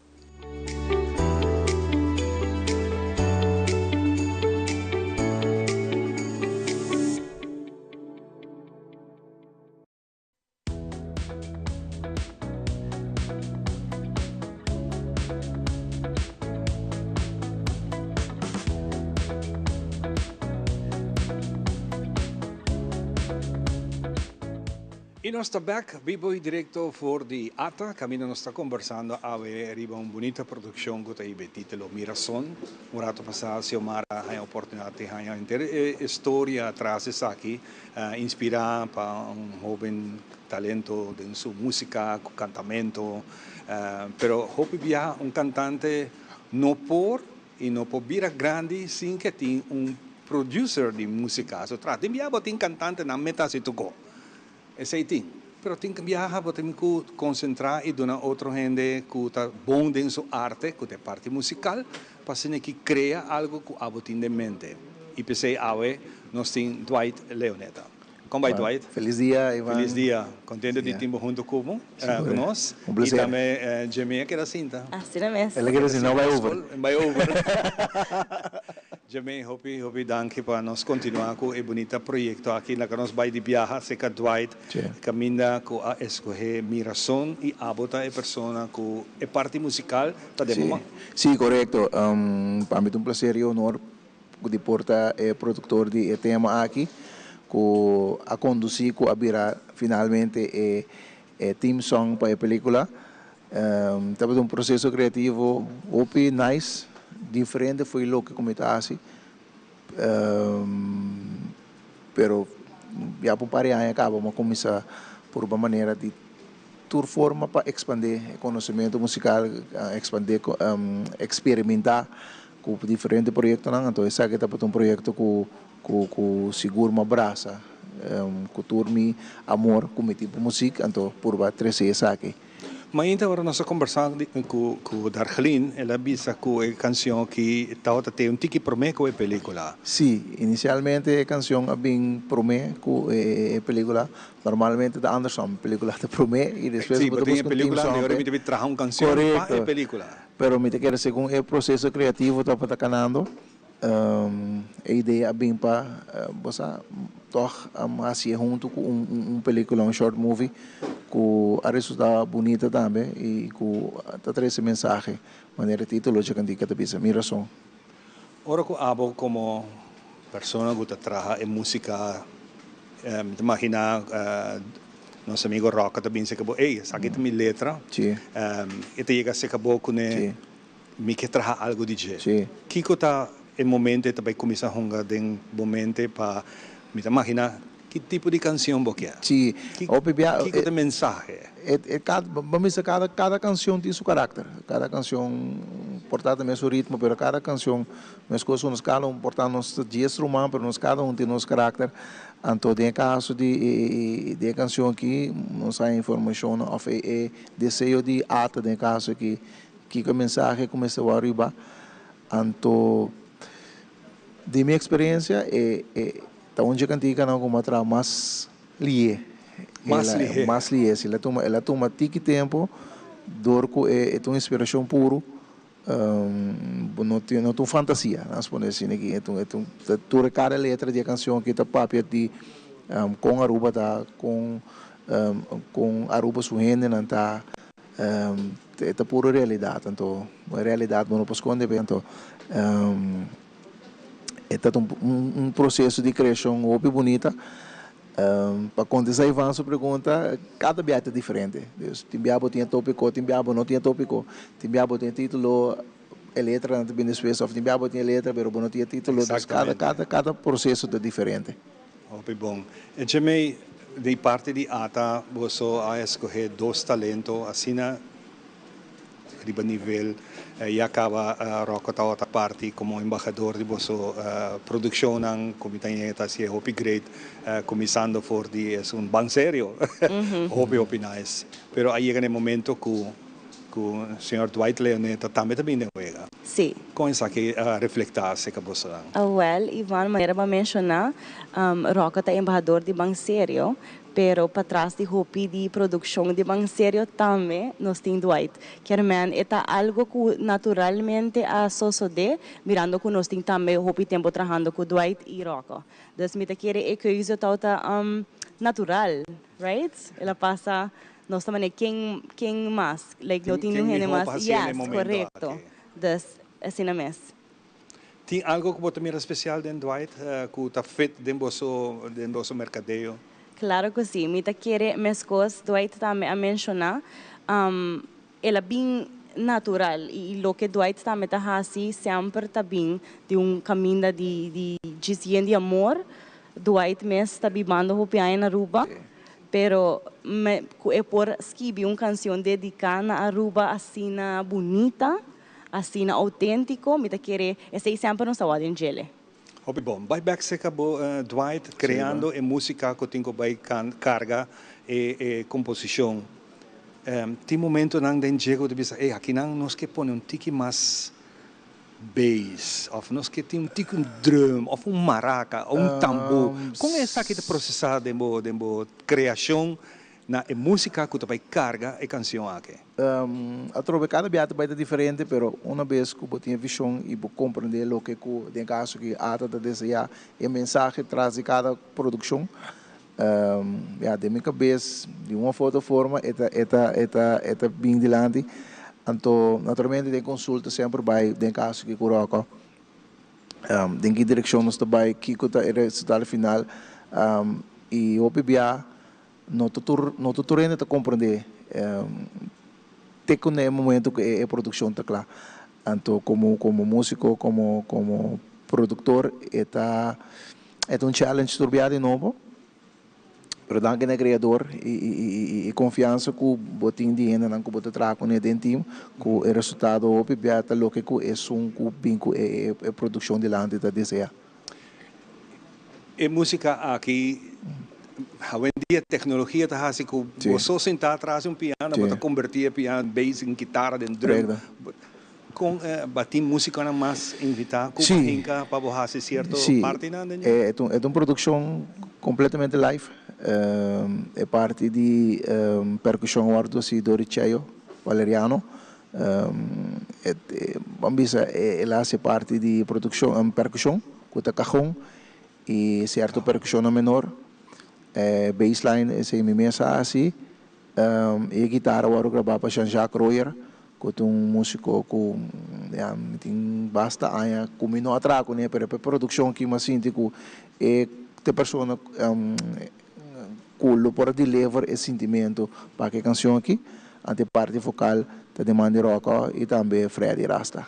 Y nos ta bek bibo y directo for di ata, caminda nos ta conversando awe riba un bunita produccion cu ta hiba e titulo Mi Razon. Un rato pasa Xiomara a haña oportunidad di haña henter e historia tras esaki, inspira pa un hoben talento den su musica cu cantamento. Pero hopi biaha un cantante no por y no por bira grandi sin ke tin un producer di musica su tras. Tin biaha bo tin cantantenan meta si tuco. Esei tin. Pero tin biaha bo tin ku konsentrá i duna otro hende ku ta bon den su arte, ku ta e parti musikal, pa asina ki krea algu ku abo tin den mente. I p'esei awe nos tin Dwight Leoneta. Kon bai Dwight? Felis dia Ivan. Felis dia. Kontento di tin bo huntu ku bo, ku nos. Un plaser. I tambe Jemmy a keda sinta. Asina mes. El a keda sinta, no bai over. Bai over. Jermaine, hopi hopi danki pa nos kontinuá ku e bunita proyekto aki. Laga nos bai di biaha serka Dwight, kaminda ku a eskohé Mi Rason i abo ta e persona ku e parti musikal ta den bo man. Sí, korekto. Pa mi ta un plaser i honor di por ta e produktor di e tema aki ku a kondusí ku a bira finalmente e theme song pa e pelikula. Tabata un proceso creativo hopi nice, diferente fo'i loke cu mi ta haci, pero ya pa un par di aña caba mi a cuminsa purba manera di tur forma pa expande e conocimento musical, expande, experimenta cu diferente proyectonan, anto esaki tabata un proyecto cu Cu cu sigur m'a brasa cu tur mi amor cu mi tipo muziek anto purba trece esaki. Mainta ora nos a combersa cu cu Dargelin el a bisa cu e cancion aki tawata te un tiki prome cu e pelicula. Si, inicialmente e cancion a bin prome cu e pelicula. Normalmente ta andersom, pelicula ta prome y despues Si, bo ta bo tin e busca un team pelicula song y ora p'e. mi ta bin traha un cancion pa e Corecto. pelicula. Pero mi ta kere segun e proceso creativo tabata canando. E idea a bin pa bo sa tòg hasié huntu ku un pelíkula, un short movie ku a resultá bunita tambe i ku ta trese mensahe manera e título dje kantika ta bisa, Mi Rason. Ora ku abo komo persona ku ta traha e músika, mi ta imaginá nos amigo Rocka ta bin seka bo, ey esaki ta mi letra, e ta yega seka bo kuné. Mi ke traha algu di dje. Kiko ta e momento e ta bai kuminsá hunga den bo mente pa mi ta maginá ki tipo di kansion bo kier? Sí, hopi bia. Kiko ta e mensahe? E kada, bo mester kada kada kansion tin su karakter. Kada kansion por ta ta mesun ritmo pero kada kansion meskos ku nos kada un por ta nos ta dies ruman pero nos kada un tin nos karakter. Anto den e kaso di di e kanshon aki nos haña informashonnan òf e e deseo di ata den e kaso aki kiko e mensahe ku mester wòrdu riba. Anto di mi eksperensia e e ta un dje kantikanan ku mi a traha mas lihe. Mas lihe. Mas lihe, si. El a tuma el a tuma tiki tempu dor ku e ta un inspirashon puru. Bo no tin, no ta un fantasia, lanos pone asina aki. E ta un, e ta un, tur e kada letra di e kanshon aki ta papia di kon Aruba ta, kon kon Aruba su hendenan ta. E ta puro realidat, anto e realidat bo no por skonde be. Anto e ta un un proseso di kreashon hopi bunita. Pa kontestá Ivan su pregunta, kada biaha ta diferente. Dus tin biaha bo tin e tópiko, tin biaha bo no tin e tópiko, tin biaha bo tin e título, e letranan ta bini despues, òf tin biaha bo tin e letra pero bo no tin e título. Dus kada, kada, kada proseso ta diferente. Hopi bon. E Jemey, di parti di ata boso a escoge dos talento asina riba nivel ya caba Rocco tawata parti como embahador di boso produccionnan cu mi ta ñe ta hacié hopi great cuminsando for di esun Ban Serio hopi hopi nice pero a yega na e momento cu cu señor Dwight Leoneta tambe ta bin den wega. Sí. Con esaki a reflecta acerca bosonan? Awel, Ivan, manera bo a menciona, Rocco ta embahador di Ban Serio, Pero patras di hopi di produccion di Ban Serio tambe nos tin Dwight. Kermen e ta algo cu naturalmente a sosode mirando cu nos tin tambe hopi tempo trahando cu Dwight y Rocco. Dus mi ta kere e keuze tau ta natural, right? El a pasa, nos ta mane ken ken mas? Like no tin Ken niun hende miho mas. pa hacié na e Yes, momento correcto. aki. Dus asina mes. Tin algo ku bo ta mira spesial den Dwight ku ta fit den boso den boso merkadeo? Klaro ku si. Mi ta kere meskos Dwight tambe a menshoná, el a bin natural i loke Dwight tambe ta hasi semper ta bin di un kaminda di di djis yen di amor. Dwight mes ta bibando hopi aña na Aruba, pero me ku e por skibi un kanshon dediká na Aruba asina bunita. Asina auténtiko, mi ta kere esei semper nos ta wak den djele. Hopi bon. Bai bek serka bo Dwight, kreando e músika ku tin ku bai karga e e komposishon. Tin momentonan den dje ku ta bisa, ey akinan nos ke pone un tiki mas bass òf nos ke tin un tiki un drum òf un maraka òf un tambú. Kon esaki ta prosesá den bo den bo kreashon na e músika ku ta bai karga e kanshon aki? Atrobe kada bia ta bai ta diferente, pero una bes ku bo tin e vishon i bo komprendé loke ku den kaso ki ata ta deseá, e mensahe tras di kada produkshon, ya den mi kabes di un of otro forma e ta e ta e ta e ta bin dilanti. Anto naturalmente den konsulta semper bai den kaso ki ku Rocco, den ki direkshon nos ta bai, kiko ta e resultado final, i hopi bia No ta tur no ta tur hende ta comprende te cu na e momento cu e produccion ta cla. Anto como como musico como como productor e ta e ta un challenge tur bia di nobo pero danki na e creador y y y e confiansa cu bo tin di hendenan cu bo ta traha cune den team cu e resultado hopi bia ta loke cu esun cu bin cu e e produccion dilanti ta desea. E músika aki, awendia teknologia ta hasi ku bo so sintá tras di un piano, bo ta kombertí e piano den bass, den kitara, den drum. Kon bo tin músikonan mas invitá ku bo hinka pa bo hasi sierto partinan den dje? E ta un produkshon kompletamente live. E parti di perkushon a wòrdu hasi dor di Cheyo Valeriano. Ban bisa el a hasi parti di produkshon perkushon ku ta kajon i sierto perkushonnan menor. E bassline esei mi mes a hasi i e gitara a wòrdu grabá pa Jean Jacques Royer ku ta un músiko ku ya mi tin basta aña ku mi no a traha kuné pero pa e produkshon aki mi a sinti ku e ta e persona Ku lo por a deliver e sintimentu pa ke kanshon aki, ante parti vokal ta den man di Rocco i tambe Freddy Rasta.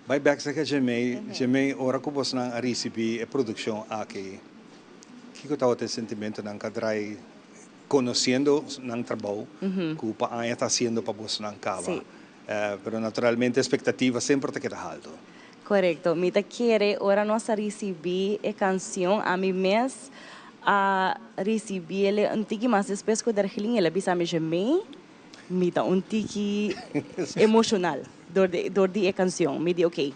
Bai bek serka Jemey. Jemey, ora ku bosnan a risibí e produkshon aki, kiko tabata e sentimentunan ka drai konosiendo nan trabou ku pa aña ta hasiendo pa bosnan kaba? Pero naturalmente espektativa semper ta keda haltu. Korekto. Mi ta kere ora nos a risibí e kanshon, ami mes. a ricibiele un tiki mas despues cu Dergelin el a bisa mi Jemey mi ta un tiki emocional door di door di e cancion. Mi di ok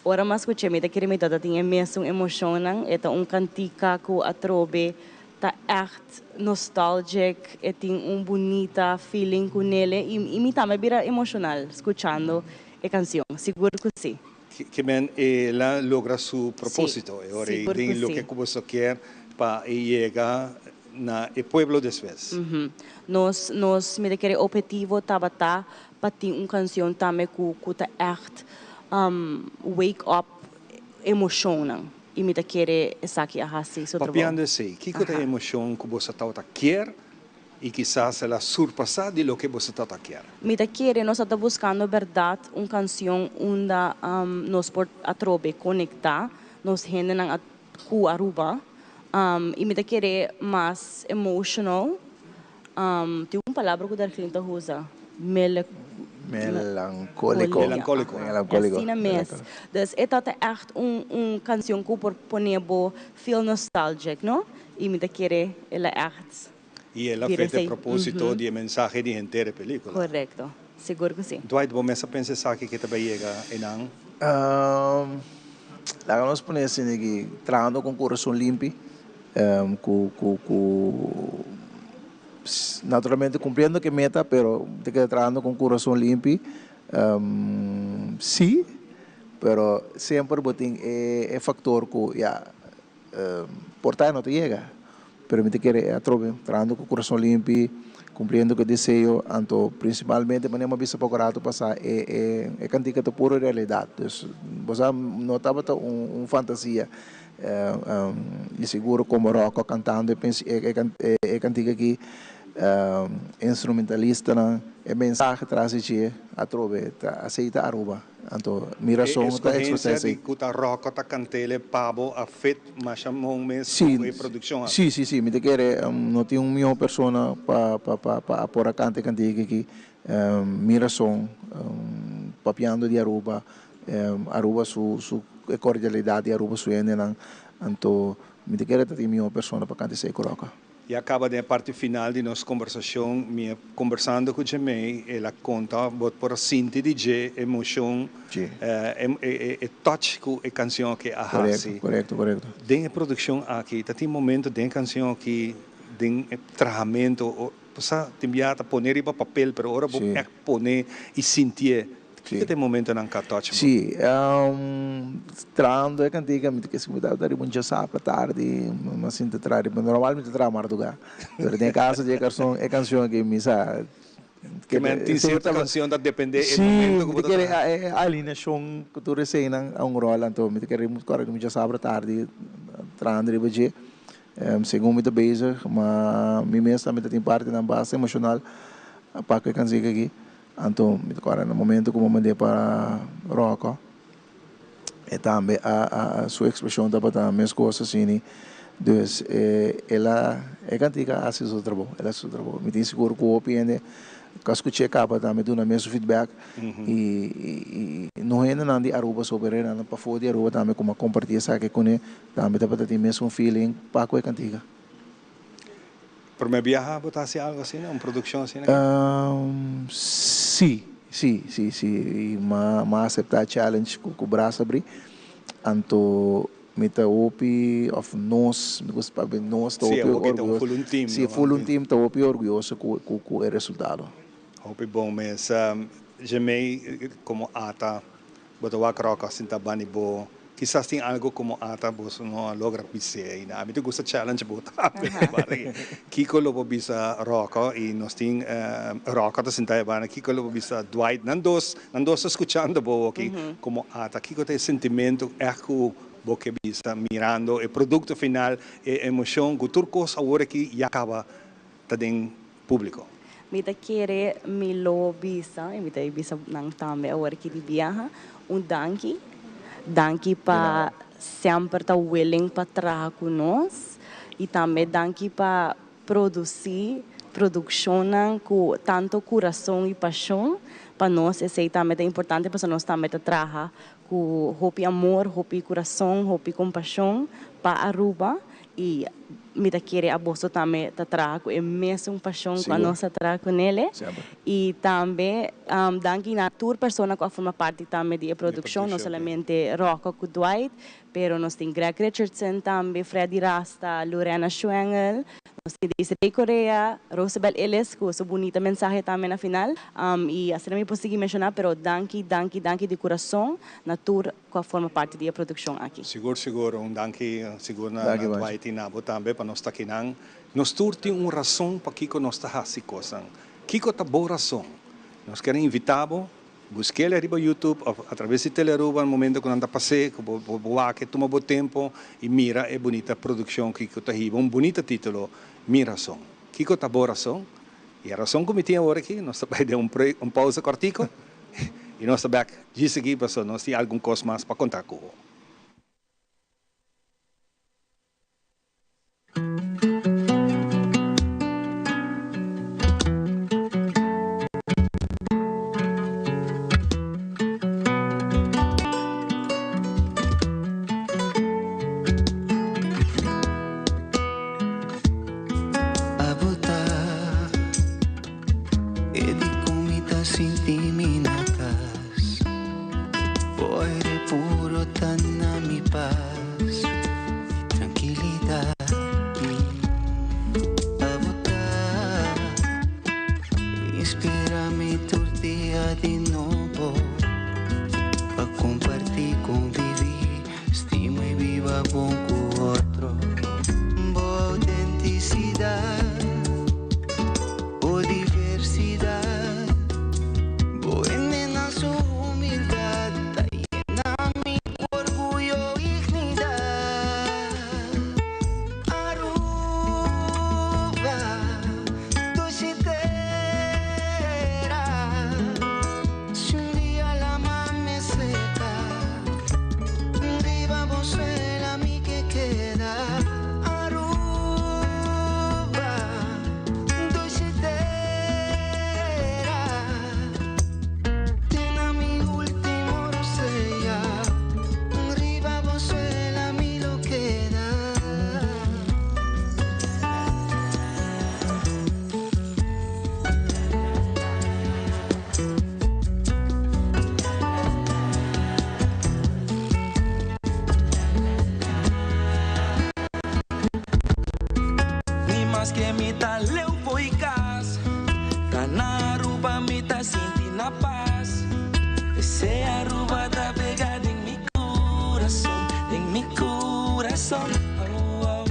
ora mi a scuche mi ta kere mi tata tin e mesun emocionnan e ta un cantica cu atrobe ta echt nostalgic e tin un bunita feeling cu nele y mi tambe a bira emocional scuchando e cancion sigur cu si. Ke men el a logra su propósito e ora ei den loke ku boso kier pa e yega na e pueblo despues. Nos nos mi ta kere ophetivo tabata pa tin un kansion tambe ku ku ta ègt wake up emoshonnan i mi ta kere esaki a hasi su trabou. Papiando esei, kiko ta e emoshon ku boso tabata kier I kisas el a surpasá di loke boso tata kier. Mi ta kere nos a ta buskando bèrdat un kansion unda nos por atrobe konektá nos hendenan a ku Aruba i mi ta kere mas emotional tin un palabra ku Darclin ta usa mele Melankóliko. Melankóliko. Melankóliko. Asina mes. Dus e ta ta ègt un un kansion ku por pone bo feel nostalgic no i mi ta kere el a ègt I el a fet e propósito di e mensahe di henter e pelíkula. Korekto. Sigur ku si. Dwight, bo mes a pensa esaki ke ta bai yega einan? Laga nos pone asina aki, trahando ku un kurason limpi, ku ku ku naturalmente kumpliendo ku e meta, pero ta keda trahando ku un kurason limpi, si, pero semper bo tin e faktor ku ya Por ta e no ta yega, pero mi ta kere e atrobe trahando ku kurason limpi, kumpliendo ku e deseo, anto prinsipalmente manera mi a bisa poko rato pasá e e e kantika ta puro realidat, dus bo sa no tabata un un fantasia i sigur komo Rocco kantando e e e kantika aki instrumentalistanan e mensahe tras di dje atrobe ta aseita Aruba. Anto mi E rason ta escogencia expresa di esey. cu ta Rocco ta cantele pa bo a fit masha mon mes Sí, cu e produccion aki. sí, sí, sí, mi ta kere no tin un miho persona pa pa pa pa a por a canta e cantica aki. Mi rason papiando di Aruba, Aruba su su e cordialidad di Aruba su hendenan, anto mi ta kere ta tin miho persona pa canta esey cu Rocco. Ya caba den e parti final di nos combersacion, mi a combersando cu Jemey, el a conta bo por a sinti di dje emocion, e touch cu e cancion aki a haci. Corecto, corecto. Den e produccion aki ta tin momento den e cancion aki, den e trahamento, bo sa tin bia ta pone riba papel, pero ora bo echt pone y sintié, Kiko ta e momentonan ka touch bo? Sí, trahando e kantika mi ta kese ku mi tabata riba un djasabra tardi, mi a sinta traha riba, normal mi ta traha mardugá, pero den e kaso di e karson, e kanshon aki mi sa Ke men tin sierto kanshon ta depende e momento ku bo ta traha. Sí, mi ta kere e alineashon ku tur eseinan a un ròl, anto mi ta kere mi ta kòrda riba un djasabra tardi trahando riba dje, segun mi ta bezig, ma mi mes tambe ta tin partinan basta emoshonal pa ku e kanshon aki. Anto mi ta kòrda na momento ku bo mand'é pa Ròkò, e tambe a su ekspreshon tabata meskos asini. Dus el a e kantika a hasi su trabou, el a hasi su trabou. Mi tin sigur ku hopi hende ku a skuch'é kaba tambe duna mes su feedback i no hendenan di Aruba so pero hendenan pafó di Aruba tambe ku a kompartí esaki kuné tambe tabata tin mesun feeling pa ku e kantika. Prome biaha bo ta hasi algo asina, un produccion asina? Sí, sí, sí, sí. I m'a acepta e challenge cu brasa abri. Anto mi ta hopi, of nos, mi gusta papia di nos, ta Sí, hopi awor ki ta un orguyoso. full un team, Sí, no? full un team ta hopi orguyoso cu e resultado. Hopi bon mes. Jemey, como ata Bo ta wak ròk asin ta bani bo. Kisas tin algo komo ata boso no a logra bis'é ainda. Ami ta gusta challenge bo tambe. Kiko lo bo bisa Ròkò? I nos tin Ròkò ta sinta e banda. Kiko lo bo bisa Dwight? Nan dos, nan dos ta skuchando bo aki komo ata. Kiko ta e sentimentu ègt ku bo ke bisa mirando e produkto final, e emoshon ku tur kos awor aki ya kaba ta den públiko. Mi ta kere mi lo bisa, i mi ta bisa nan tambe awor ki di biaha, un danki. Danki pa semper ta willing pa traha ku nos i tambe danki pa produsí produkshonnan ku tanto kurason i pashon. Pa nos esei tambe ta importante pasobra nos tambe ta traha ku hopi amor, hopi kurason, hopi kompashon pa Aruba i. Mi ta kere aboso tambe ta traha ku e mesun pashon ku anos a traha ku nele. I tambe danki na tur persona ku a forma parti tambe di e produkshon, no solamente Rocco ku Dwight, pero nos tin Greg Richardson tambe, Freddy Rasta, Lorena Schwengel, nos tin Desiree Correa, Rosabel Ellis ku su bunita mensahe tambe na final. I asina mi por sigui menshoná, pero danki, danki, danki di kurason na tur ku a forma parti di e produkshon aki. Sigur sigur, un danki sigur na Dwight i na bo tambe pa nos ta akinan. Nos tur tin un rason pakiko nos ta hasi kosnan. Kiko ta bo rason? Nos kier invitá bo, busk'el ariba YouTube òf atraves di Telearuba na momento ku nan ta pas'é, ku bo bo wak e, tuma bo tempu i mira e bunita produkshon kiko ta hiba un bunita título, Mi Rason. Kiko ta bo rason? I e rason ku mi tin awor aki, nos ta bai den un un pousa kòrtiku i nos ta bèk djis aki pasobra nos tin algun kos mas pa konta ku bo. Abo ta e di ku mi ta sinti mi na kas. Bo aire puro ta na mi pas i trankilidat. Abo ta inspira mi tur dia di nobo pa kompartí, konviví. Stima y biba bon cu otro. Bo autenticidad, bo diversidad, bo hende su humildad ta yena mi cu orguyo y dignidad. Aruba, dushi tera, si un dia la mame seca. Riba bo suela mi ke keda Aruba dushi tera Te na mi ultimo rosea Riba bo suela mi lo keda. Ni maske mi ta leu fo'i kas, ta na Aruba mi ta sinti na pas. Ese Aruba ta pega den mi kurason, den mi kurason, oh oh.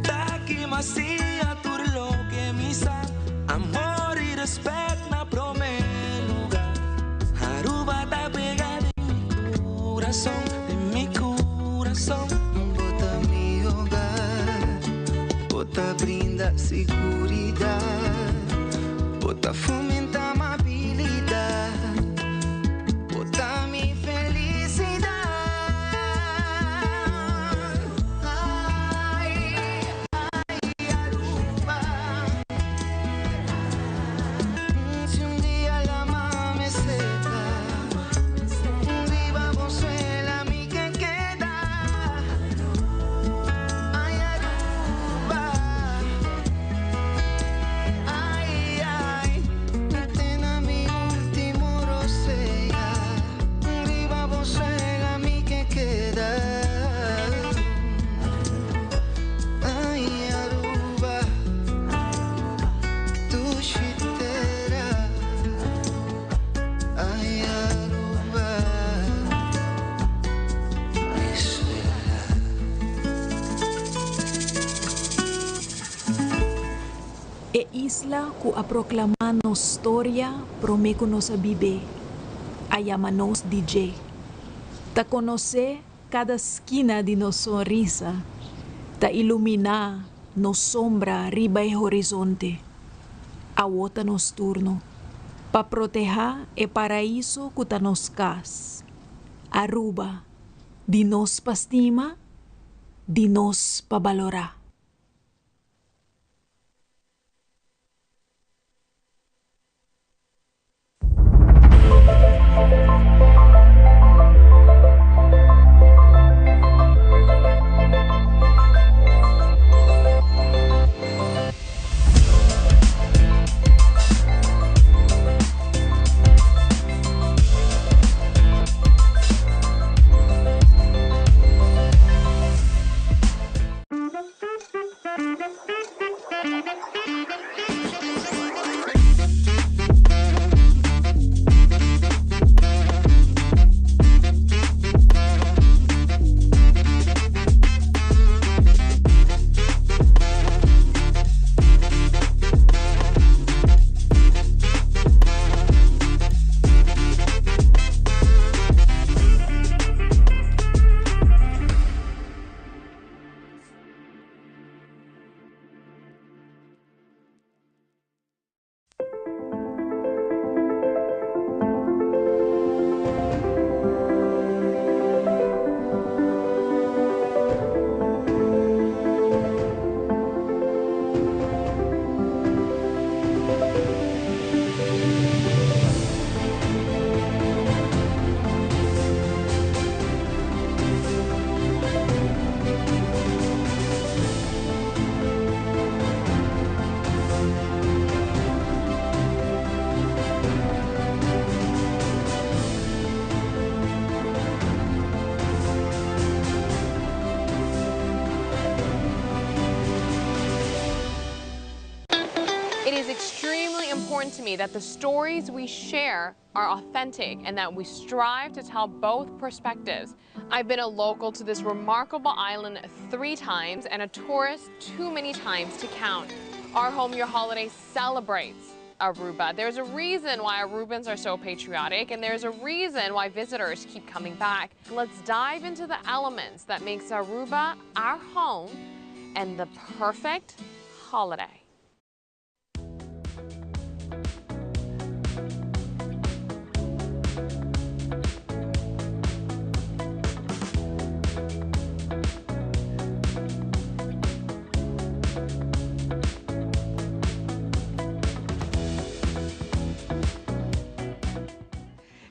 Ta aki mi a siña tur loke mi sa, amor i respet na prome lugar. Aruba ta pega den mi curason, den mi curason. Bo ta mi hogar, bo ta brinda siguridad, bo ta fomenta amabilidad, bo ta mi felicidad. Ay, ay, Aruba. Si un dia lama me seca, riba bo suela mi ke keda. Ay Aruba, ay ay, te na mi ultimo rosea, riba bo suela mi ke keda. Ay Aruba. Dushi tera, ay Aruba, mi suela. E isla ku a proklamá nos storia promé ku nos a bib'é, a yama nos di dje. Ta konosé Kada skina di nos sonrisa ta iluminá nos sombra riba e horizonte. Awo ta nos turno pa protehá e paraiso ku ta nos kas, Aruba, di nos pa stima, di nos pa balorá. It is extremely important to me that the stories we share are authentic and that we strive to tell both perspectives. I've been a local to this remarkable island three times and a tourist too many times to count. Our Home Your Holiday celebrates Aruba. There's a reason why Arubans are so patriotic and there's a reason why visitors keep coming back. Let's dive into the elements that makes Aruba our home and the perfect holiday.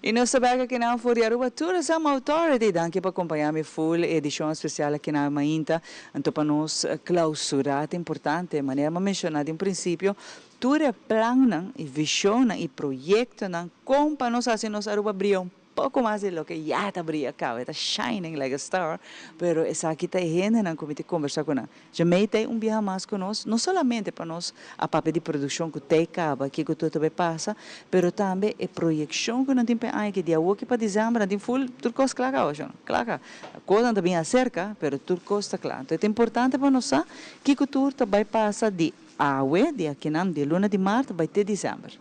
Y nos ta bek akinan for di Aruba Tourism Authority. Danki pa acompaña mi full edicion especial akinan mainta. Anto pa nos clausura ta importante, manera mi a menciona den principio, tur e plannan y visionnan y proyectonan con pa nos haci nos Aruba bria un poco mas di loke ya ta bria caba, e ta shining like a star, pero esaki ta e hendenan cu mi ta conversa cu nan. Jamey ta un biaha mas cu nos, no solamente pa nos a papia di produccion cu ta e caba, kico tur ta bay pasa, pero tambe e proyeccion cu nan tin pa e aña aki, di awoki pa december nan tin full tur cos cla caba, shon, cla ca. Cosnan ta bin acerca, pero tur cos ta cla. Entonces ta importante pa nos sa kico tur ta bay pasa di awe, di akinan, di luna di maart bay te december.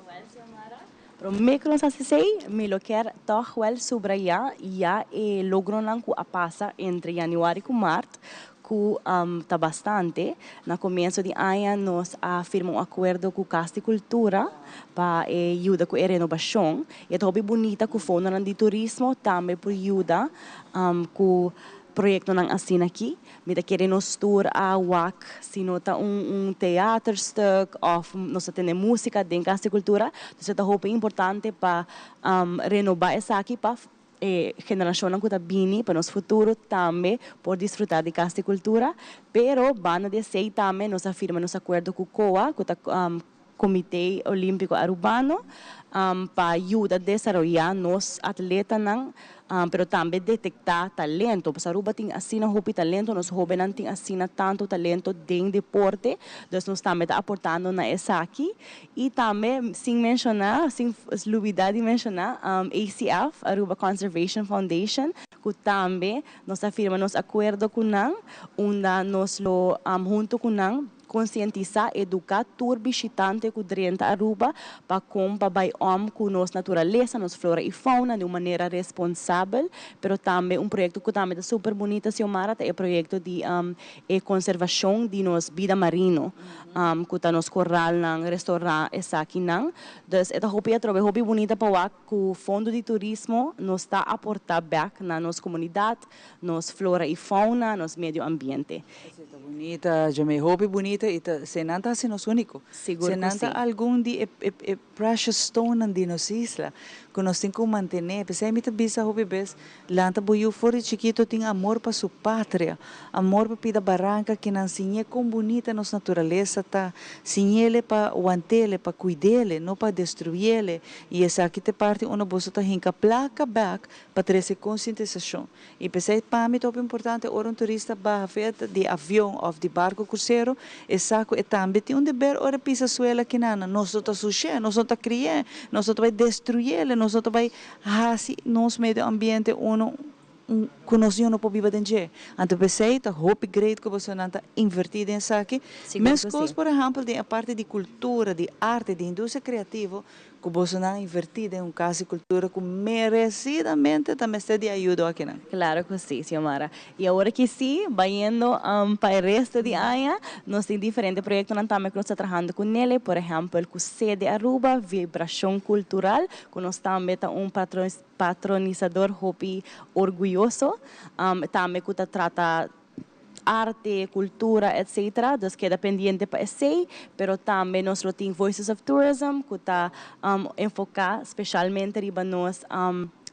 Wel, Xiomara, prome cu nos haci esey, mi lo kier toch wel subraya ya e logronan cu a pasa entre januari cu maart, cu ta bastante. Na comienzo di aña nos a firma un acuerdo cu Cas di Cultura pa e yuda cu e renobacion. Y e ta hopi bunita cu fondonan di turismo tambe por yuda cu proyectonan asina aki. Mi ta kere nos tur a wak si no ta un un theaterstuk of nos ta tene musica den Cas di Cultura. Entonces ta hopi importante pa renoba esaki pa e generacionnan cu ta bini pa nos futuro tambe por disfruta di Cas di Cultura. Pero banda di esey tambe nos a firma nos acuerdo cu COA cu ta Comité Olimpico Arubano pa yuda desaroya nos atletanan pero tambe detecta talento. Pasobra Aruba tin asina hopi talento, nos hobennan tin asina tanto talento den deporte, dus nos tambe ta aportando na esaki. Y tambe sin menciona, sin lubida di menciona ACF, Aruba Conservation Foundation, cu tambe nos a firma nos acuerdo cu nan unda nos lo hunto cu nan, Konsientisá, eduká tur bishitante ku drenta Aruba pa kon pa bai om ku nos naturalesa, nos flora i fauna di un manera responsabel, pero tambe un proyekto ku tambe ta super bunita Xiomara ta e proyekto di e konservashon di nos bida marino ku ta nos koralnan, restorá esakinan. Dus e ta hopi atrobe hopi bunita pa wak ku fondo di turismo nos ta aportá bèk na nos komunidat, nos flora i fauna, nos medio ambiente. Esei ta bunita, Jamey, hopi bunita i ta se nan ta hasi nos úniko. Sigur Se ku nan ta si. algun di e e e precious stonenan di nos isla ku nos tin ku mantené. P'esei mi ta bisa hopi bes, lanta bo yu for di chikito tin amor pa su patria, amor pa pida baranka ki nan siñ'é kon bunita nos naturalesa ta, siñ'ele pa want'ele, pa kuid'ele, no pa destruy'ele. I esaki ta e parti unda boso ta hinka plaka bèk pa trese konsientisashon. I p'esei pa mi ta hopi importante ora un turista baha via di avion. òf di barko krusero, e sa ku e tambe tin un deber ora e pisa suela kinan. Nos no ta sush'é, nos no ta kri'é, nos no ta bai destruyé, nos no ta bai hasi nos medio ambiente uno ku nos no por biba den dje. Anto p'esei ta hopi great ku bosonan ta invertí den esaki. Meskos por ehèmpel den e parti di kultura, di arte, di industria kreativo, Ku bosonan a invertí den un kas di kultura ku meresidamente ta mester di ayudo akinan. Klaro ku sí, Xiomara. I awor aki sí, bayendo pa e resto di aña, nos tin diferente proyektonan tambe ku nos ta trahando ku nele, por ehèmpel ku Sede Aruba, Vibrashon Kultural, ku nos tambe ta un patronisador hopi orguyoso, tambe ku ta trata arte, cultura etc. Dus keda pendiente pa esey, pero tambe nos lo tin Voices of Tourism cu ta enfoca specialmente riba nos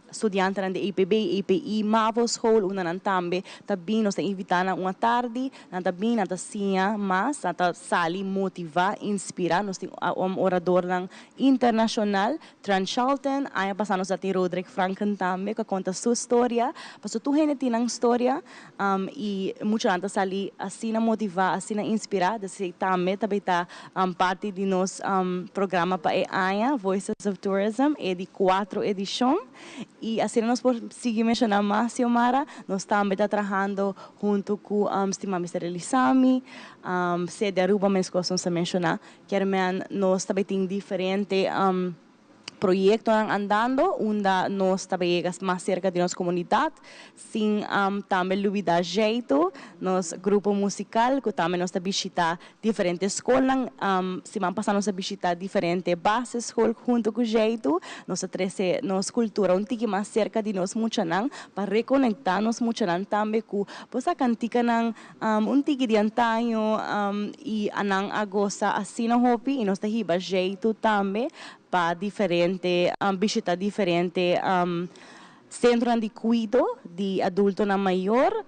studiantenan di EPB, EPI, Mavo school unda nan tambe ta bin, nos ta invita nan un atardi, nan ta bin, nan ta siña mas, nan ta sali motiva, inspira, nos tin oradornan internacional Trent Shelton, aña pasa nos a tin Roderick Franken tambe cu a conta su storia, pasobra tur hende tin nan storia y muchanan ta sali asina motiva, asina inspira, desey tambe ta bay ta parti di nos programa pa e aña, Voices of Tourism, e di cuatro edicion y asina nos por sigui menciona mas Xiomara, nos tambe ta trahando hunto cu stima Mister Elisami, Sede Aruba mescos nos a menciona. Kermen nos ta bay tin diferente proyectonan andando unda nos ta bay yega mas cerca di nos comunidad sin tambe lubida Jeito, nos grupo musical cu tambe nos ta bishita diferente scolnan. Siman pasa nos a bishita diferente basisschool hunto cu Jeito. Nos ta trece nos cultura un tiki mas cerca di nos muchanan pa reconecta nos muchanan tambe cu bo sa canticanan Un tiki di antaño y a nan a gosa asina hopi y nos ta hiba jeitu tambe pa diferente bishita diferente centronan di cuido di adultonan mayor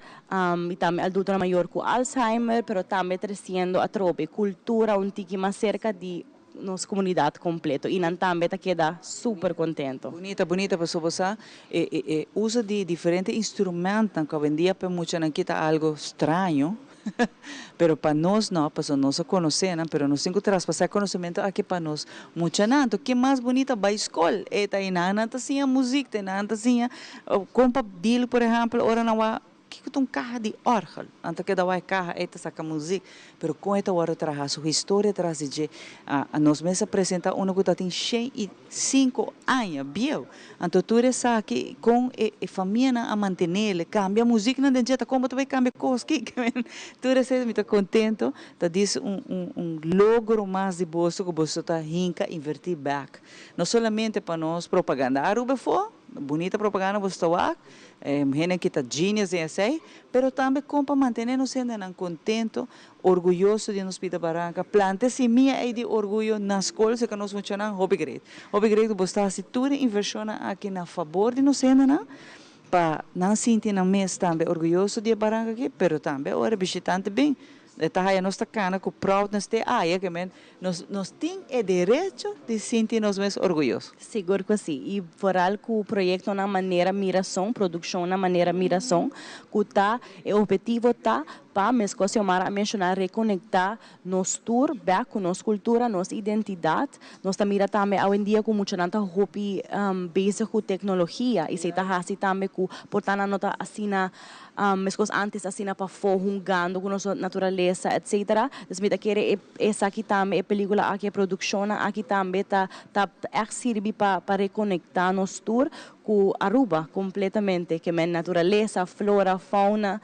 y tambe adultonan mayor cu Alzheimer pero tambe treciendo atrobe cultura un tiki mas cerca di nos comunidad completo y nan tambe ta keda super contento. Bunita, bunita pasobra bo sa e e e uso di diferente instrumentnan cu awendia pa e muchanan kita algo straño pero pa nos no pasobra nos a conoce nan pero nos tin cu traspasa e conocemento aki pa nos muchanan. Anto ke mas bunita bay scol e ta eynan nan ta siña muziek ta eynan nan ta siña con pa deal por ehempel ora nan wak Kiko ta un kaha di òrgel? Nan ta keda wak e kaha ei ta saka muzik, pero kon e ta wòrdu traha, su historia tras di dje. A nos mes a presentá unu ku ta tin 105 aña bieu. Anto tur esaki kon e e famianan a mantenel, kambia muziknan den dje, ta kon bo ta bai kambia kos kiko? Tur esei mi ta kontento, ta dis un un un logro mas di boso ku boso ta hinka invertí bèk. No solamente pa nos propaganda Aruba afó, Bunita propaganda boso ta wak, e hendenan ki ta genius den esei, pero tambe kon pa mantene nos hendenan kontento, orguyoso di nos pida baranka, planta e simia ei di orguyo na skol serka nos muchanan, hopi great. Hopi great ku boso ta hasi tur e invershonnan aki na fabor di nos hendenan, pa nan sinti nan mes tambe orguyoso di e baranka aki, pero tambe ora e bishitante bin, E ta haya nos ta cana cu proudness te aya ke men nos nos tin e derecho di sinti nos mes orguyoso. Sigur cu si. Y vooral cu proyectonan manera Mirason, produccionnan manera Mirason, cu ta e obhetivo ta pa, mescos Xiomara a menciona, reconecta nos tur bek cu nos cultura, nos identidad. Nos ta mira tambe awendia cu muchanan ta hopi bezig cu tecnologia y esey ta haci tambe cu por ta nan no ta asina Meskos antes asina pafó hungando ku nos naturalesa etcetera. Dus mi ta kere e esaki tambe e pelikula aki e produkshonnan aki tambe ta ta ègt sirbi pa pa rekonektá nos tur ku Aruba kompletamente ke men naturalesa, flora, fauna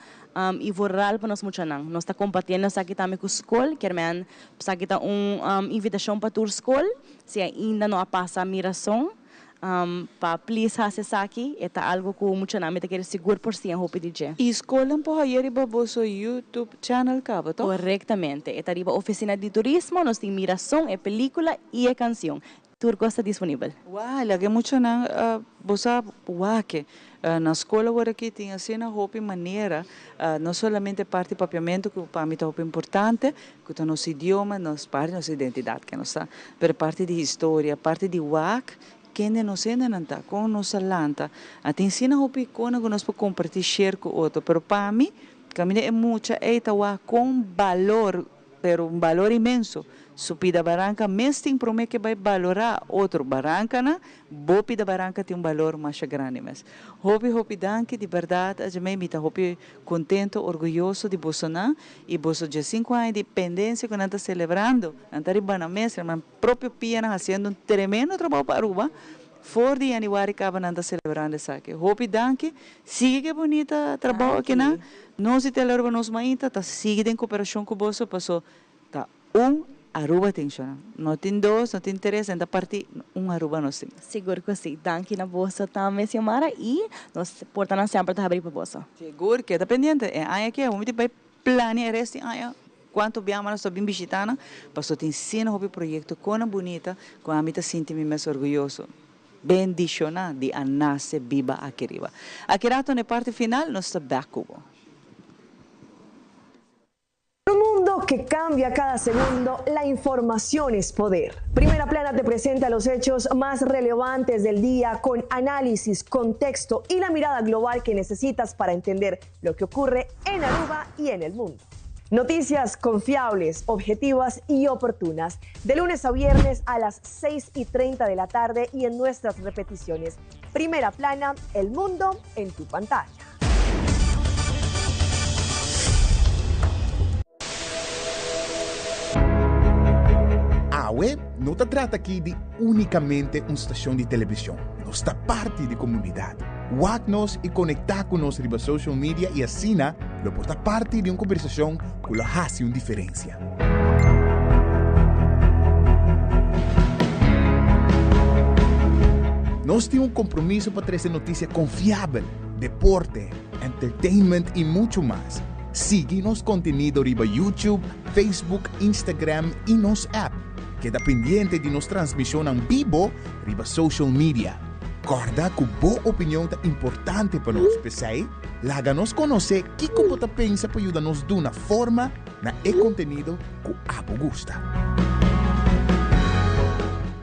i vooral pa nos muchanan. Nos ta kompartiendo esaki tambe ku skol kier men esaki ta un invitashon pa tur skol si ainda no a pasa mirason. Pa please hasi esaki, e ta algo ku muchanan mi ta kere sigur por siña hopi di dje. E skolnan por haya riba boso YouTube channel kaba, toch? Korektamente. E ta riba Ofisina di Turismo, nos tin Mirason, e pelikula i e kansion. Tur kos ta disponibel. Wou, laga e muchanan bo sa wak. Na skol awor aki tin asina hopi manera, no solamente parti papiamentu ku pa mi ta hopi importante, ku ta nos idioma, nos parti nos identidat ke nos ta, pero parti di historia, parti di wak kende nos hendenan ta, kon nos a lanta. A tin asina hopi ikona ku nos por kompartí, share ku otro, pero pa mi. Kaminda e mucha ei ta wak kon balor, pero un balor inmenso, su pida baranka mes tin promé ke bai balorá otro barankanan, bo pida baranka tin un balor masha grandi mes. Hopi hopi danki di bèrdat Adjamey, mi ta hopi kontento, orguyoso di bosonan i boso diesinku aña di independensia ku nan ta selebrando, nan ta riba nan mes, riba nan propio pianan hasiendo un tremendo trabou pa Aruba, for di yanüari kaba nan ta selebrando esaki. Hopi danki, sigui ku e bunita trabou akinan, nos di Telearuba Nos Mainta ta sigui den koperashon ku boso paso ta un Aruba tin shona. No tin dos, no tin tres, nan ta parti un Aruba nos tin. Sigur ku si. Danki na boso tambe Xiomara i nos portanan semper ta habri pa boso. Sigur, keda pendiente. E aña aki awor mi tin bai plania e rest di aña kuantu biaha nos ta bin bishita nan, pasobra tin sena hopi proyekto kona bunita ku ami ta sinti mi mes orguyoso. Bendishona di a nase biba aki riba. Aki rato na e parti final nos ta bek ku bo. En un mundo que cambia cada segundo, la información es poder. Primera Plana te presenta los hechos más relevantes del día con análisis, contexto y la mirada global que necesitas para entender lo que ocurre en Aruba y en el mundo. Noticias confiables, objetivas y oportunas, de lunes a viernes a las 6 y 30 de la tarde y en nuestras repeticiones. Primera Plana, el mundo en tu pantalla. Awe no ta trata aki di únikamente un stashon di televishon, nos ta parti di komunidat. Wak nos i konektá ku nos riba social media i asina lo por ta parti di un kombersashon ku lo hasi un diferensia. Nos tin un kompromiso pa trese notisia konfiabel, deporte, entertainment i muchu mas. Sigui nos kontenido riba YouTube, Facebook, Instagram i nos app. Keda pendiente di nos transmishonnan bibo riba social media. Kòrda ku bo opinion ta importante pa nos, p'esei laga nos konosé kiko bo ta pensa pa yuda nos duna forma na e kontenido ku abo gusta.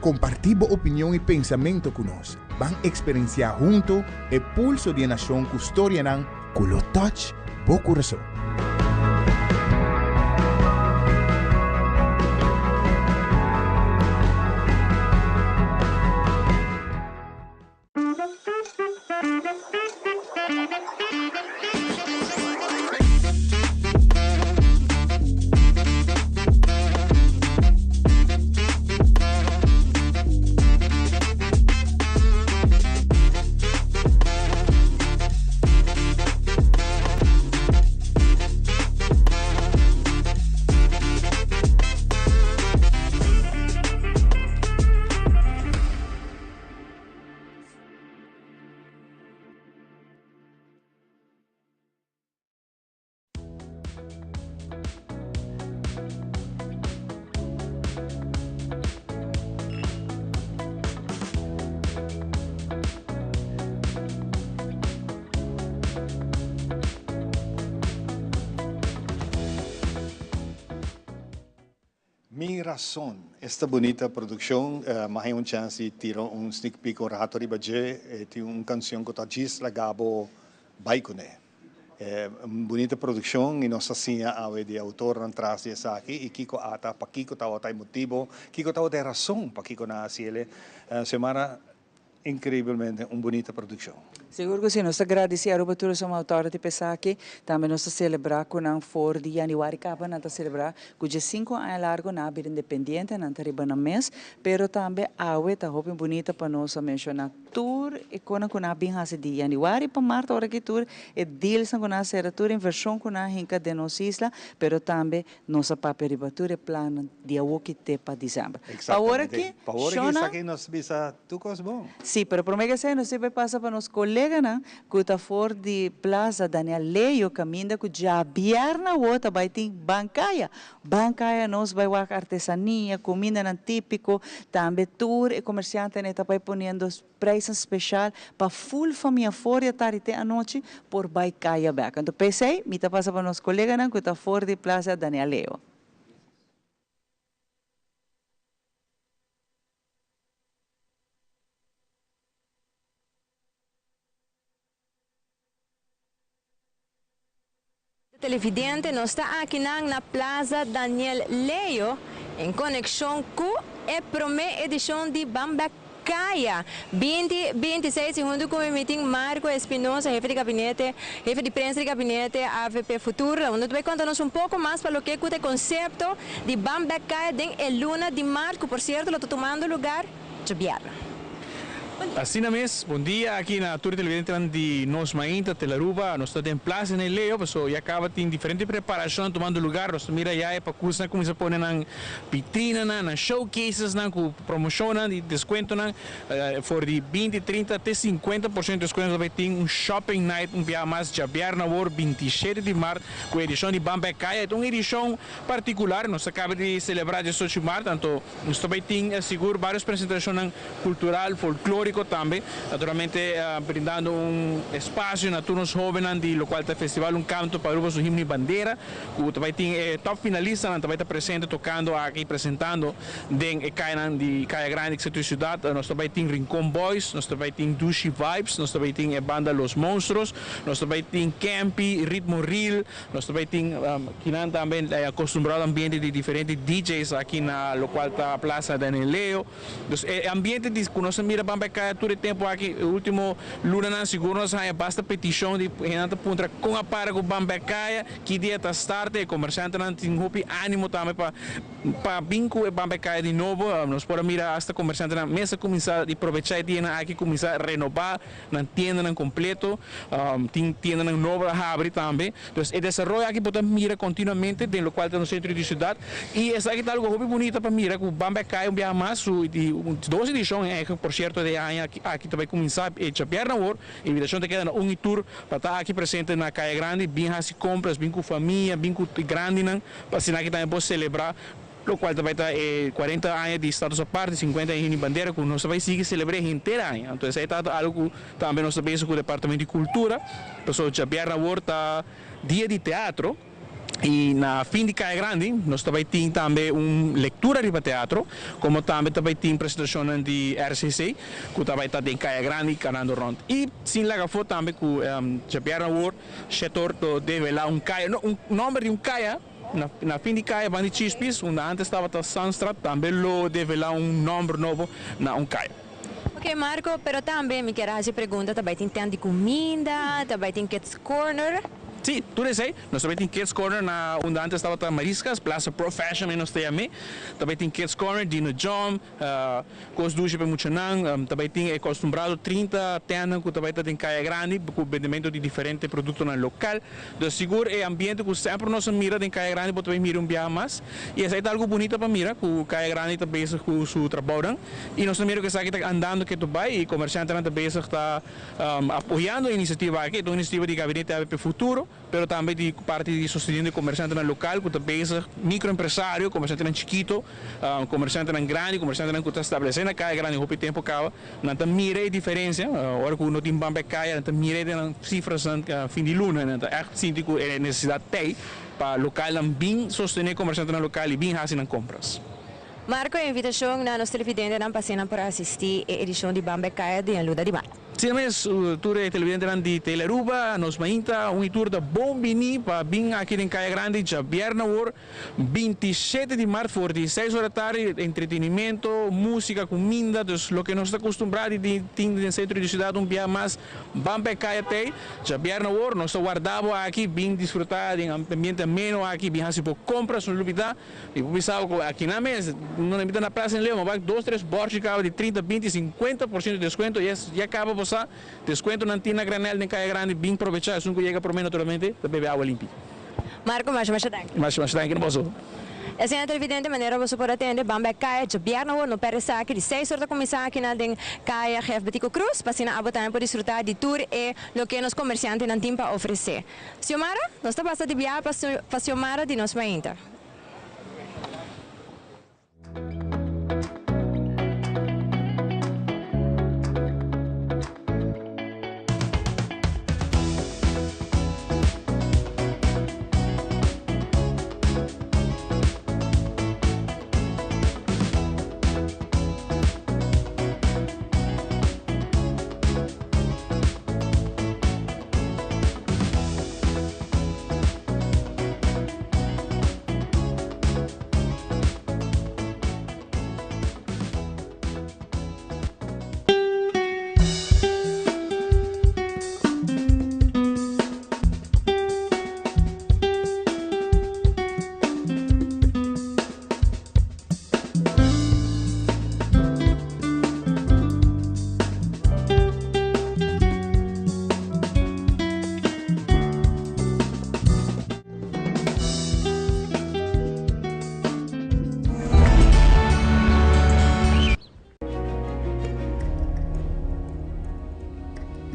Kompartí bo opinion i pensamentu ku nos. Ban eksperensiá huntu e pulso di e nashon ku storianan ku lo touch bo kurason. Mi rason. Esta bunita produccion. Mi a haña un chance di tira un sneak peek un rato riba dje. E tin un cancion cu ta djis laga bo bay cune. Un bunita produccion y nos a siña awe di e autornan tras di esaki y kico ata, pakico tabata e motibo, kico tabata e rason pakico nan a haci el'e. Xiomara, Increiblemente un bunita produccion. Sigur cu si, nos ta gradici Aruba Tourism Authority pa esaki. Tambe nos ta celebra cu nan for di januari caba nan ta celebra cu diescinco aña largo nan a bira independiente, nan ta riba nan mes. Pero tambe awe ta hopi bunita pa nos a menciona tur e conan cu nan a bin haci di januari pa maart ora aki tur e dealsnan cu nan a cera, tur e inversion cu nan a hinca den nos isla, pero tambe Nos a papia riba tur e plannan di awoki te pa december. Pa awor aki, Exactamente. Pa awor aki Shona. esaki nos bisa tur cos bon. Sí, pero prome ke esei nos tin bai pasa pa nos coleganan cu ta for di Plaza Daniel Leo caminda cu djabièrnè awor ta bai tin Bancaya. Bancaya nos bai wak artesania, cumindanan tipico, tambe tur e comerciantenan e ta bai poniendo Prijsnan special pa full famia for di atardi te anochi por bai caya bek. Anto p'esey mi ta pasa pa nos coleganan cu ta for di Plaza Daniel Leo. Televidente, nos ta akinan na Plaza Daniel Leo en konekshon ku e promé edishon di Ban Bek Kaya 20 26 i huntu ku mi mi tin Marco Espinosa, hefe di gabinete, hefe di prensa di gabinete avp Futuro, unda ta bai konta nos un poko mas pa loke ku ta e konsepto di Ban Bek Kaya den e luna di mart ku por sierto lo ta tumando lugar djabièrnè. Asina mes, bon dia aki na tur e televidentenan di Nos Mainta, Telaruba. Nos ta den Plaza Ney Leo, paso ya caba tin diferente preparacion tumando lugar. Nos ta mira ya e pacusnan cuminsa pone nan vitrinanan, nan showcasesnan cu promocionnan di descuentonan for di 20, 30 te 50% descuento. Ta bay tin un shopping night un biaha mas djabièrnè awor 27 di mart cu edicion di Ban Bek Kaya. E ta un edicion particular, nos ta caba di celebra 18 di mart, anto nos ta bay tin sigur varios presentacionnan cultural, folklorico tambe, naturalmente brindando un espacio na tur nos hobennan di locual ta Festival Un Canto pa Aruba su Himno y Bandera, cu ta bay tin e top finalistanan ta bay ta presente tocando aki, presentando den e cayanan di Caya Grandi cu Centro di Ciudad. Nos ta bay tin Rincon Boys, nos ta bay tin Dushi Vibes, nos ta bay tin e banda Los Monstruos, nos ta bay tin Campy, Ritmo Real, Nos ta bay tin kinan tambe e acostumbrado ambiente di diferente DJ's aki na locual ta Plaza Daniel Leo. Dus e ambiente di cu nos a mira ban bay caya tur e tempo aki, e ultimo lunanan sigur nos a haya basta peticion di hendenan ta puntra con a para cu ban bay caya, ki dia ta start, e comerciantenan tin hopi animo tambe pa pa bin cu e ban bay caya di nobo. Nos por a mira hasta comerciantenan mes a cuminsa di probecha e dianan aki cuminsa renoba nan tiendanan completo, tin tiendanan nobo a habri tambe. Dus e desaroyo aki bo ta mira continuamente den locual ta nos centro di ciudad y esaki ta algo hopi bunita pa mira cu Ban Bek Caya un biaha mas su di dos edicion eigenlijk por cierto de aña aki ta bay cuminsa e djabièrnè awor. Invitacion ta keda na un y tur pa ta aki presente na Caya Grandi bin haci compras, bin cu famia, bin cu grandinan pa asina aki tambe por celebra Locual ta bay ta e 40 aña di Status Aparte, 50 aña di Bandera cu nos ta bay sigui celebre henter aña. Anto esey ta algo cu tambe nos ta bezig cu Departamento di Cultura, pasobra djabièrnè awor ta Dia di Teatro y na fin di Caya Grandi nos ta bay tin tambe un lectura riba teatro, como tambe ta bay tin presentacionnan di RCC cu ta bay ta den Caya Grandi canando rond. Y sin laga afo tambe cu djabièrnè awor Shetor lo devela un caya, no, un nomber di un caya. Na fin di kaya ban di Chispis, unda antes tabata Sanstraat, tambe lo develá un nòmber nobo na un kaya. Ok Marco, pero tambe mi kier a haci pregunta, ta bay tin tent di cuminda, ta bay tin kids corner? Sí, tur esey. Nos ta bay tin kids corner na unda antes tabata Mariscas, Plaza Pro Fashion mi nos ta yam'é. Ta bay tin kids corner, Dino Jump, Kos dushi pa e muchanan. Ta bai tin e kostumbrado 30 tèndan ku ta bai ta den Kaya Grandi ku bendementu di diferente produktonan lokal. Dus sigur e ambiente ku semper nos a mira den Kaya Grandi bo ta bai mira un biaha mas. I esei ta algu bunita pa mira ku Kaya Grandi ta bezig ku su trabounan. I nos ta mira ku esaki ta andando ketu bai i komershantenan ta bezig ta apoyando e inisiativa aki. E ta un inisiativa di Gabinete ABP Futuro. pero tambe di parti di sosteniendo e comerciantenan local cu ta bezig, microempresario, comerciantenan chikito, comerciantenan grandi, comerciantenan cu ta establece na caya grandi hopi tempo caba, nan ta mira e diferencia, ora cu no tin ban pa e caya nan ta mira e den nan cifrasnan fin di luna, nan ta echt sinti cu e necesidad t'ey pa localnan bin sostene comerciantenan local y bin haci nan compras. Marco, e invitacion na nos televidentenan pa asina nan por asisti e edicion di Ban Bek Caya den luna di maart. Asina mes, tur e televidentenan di Tele Aruba, nos mainta un y tur ta bon bini pa bin aki den Caya Grandi djabièrnè awor, 27 di mart for di seis ora tardi, entretenimento, musica, cuminda, dus loke nos ta acostumbrá di tin den centro di ciudad un bia mas ban pa e caya t'ey. Djabièrnè awor nos ta warda bo aki, bin disfrutá den ambiente ameno aki, bin haci bo compras, no lubidá. Mi por bisa bo ku akinan mes no ta na Plaza en Leo, ma bak dos tres bòrchi kaba di 30, 20, 50% di deskuento i ya kaba bo sa deskuentonan tin na granel den Kaya Grandi, bin probechá esun ku yega promé naturalmente ta bebe awa limpi. Marco, masha masha danki. Masha masha danki na boso. E señor televidente, manera boso por a tende, ban bek Kaya djabièrnè awor, no pèrdè esaki, di seis or ta kuminsá akinan den Kaya GF Betico Croes, pa asina abo tambe por disfrutá di tur e loke nos komersiantenan tin pa ofresé. Xiomara, nos ta pasa di biaha pa Xiomara di nos mainta.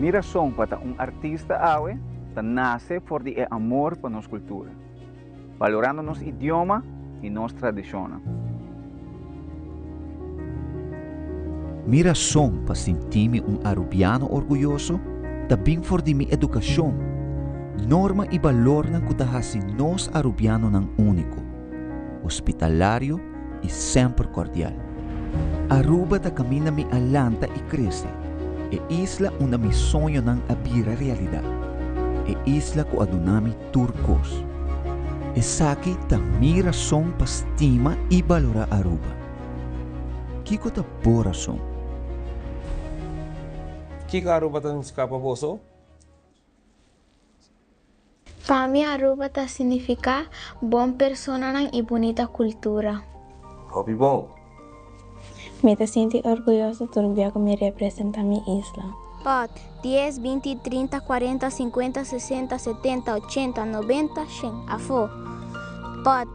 Mi rason pa ta un artista awe ta nase for di e amor pa nos kultura, balorando nos idioma i nos tradishonnan. Mi rason pa sinti mi un Arubiano orguyoso ta bin for di mi edukashon, norma i balornan ku ta hasi nos Arubianonan úniko, hospitalario i semper kordial. Aruba ta kaminda mi a lanta i krese, e isla unda mi soñonan a bira realidat, e isla ku a duna mi tur kos. Esaki ta mi rason pa stima i balorá Aruba. Kiko ta bo rason? Kiko Aruba ta nifiká pa boso? Pa mi Aruba ta signifiká bon personanan i bunita kultura. Hopi bon! Mi ta sinti orguyoso tur bia ku mi representá mi isla. Pot, dies, 20, 30, 40, 50, 60, 70, 80, 90, shen. Afó. Pot,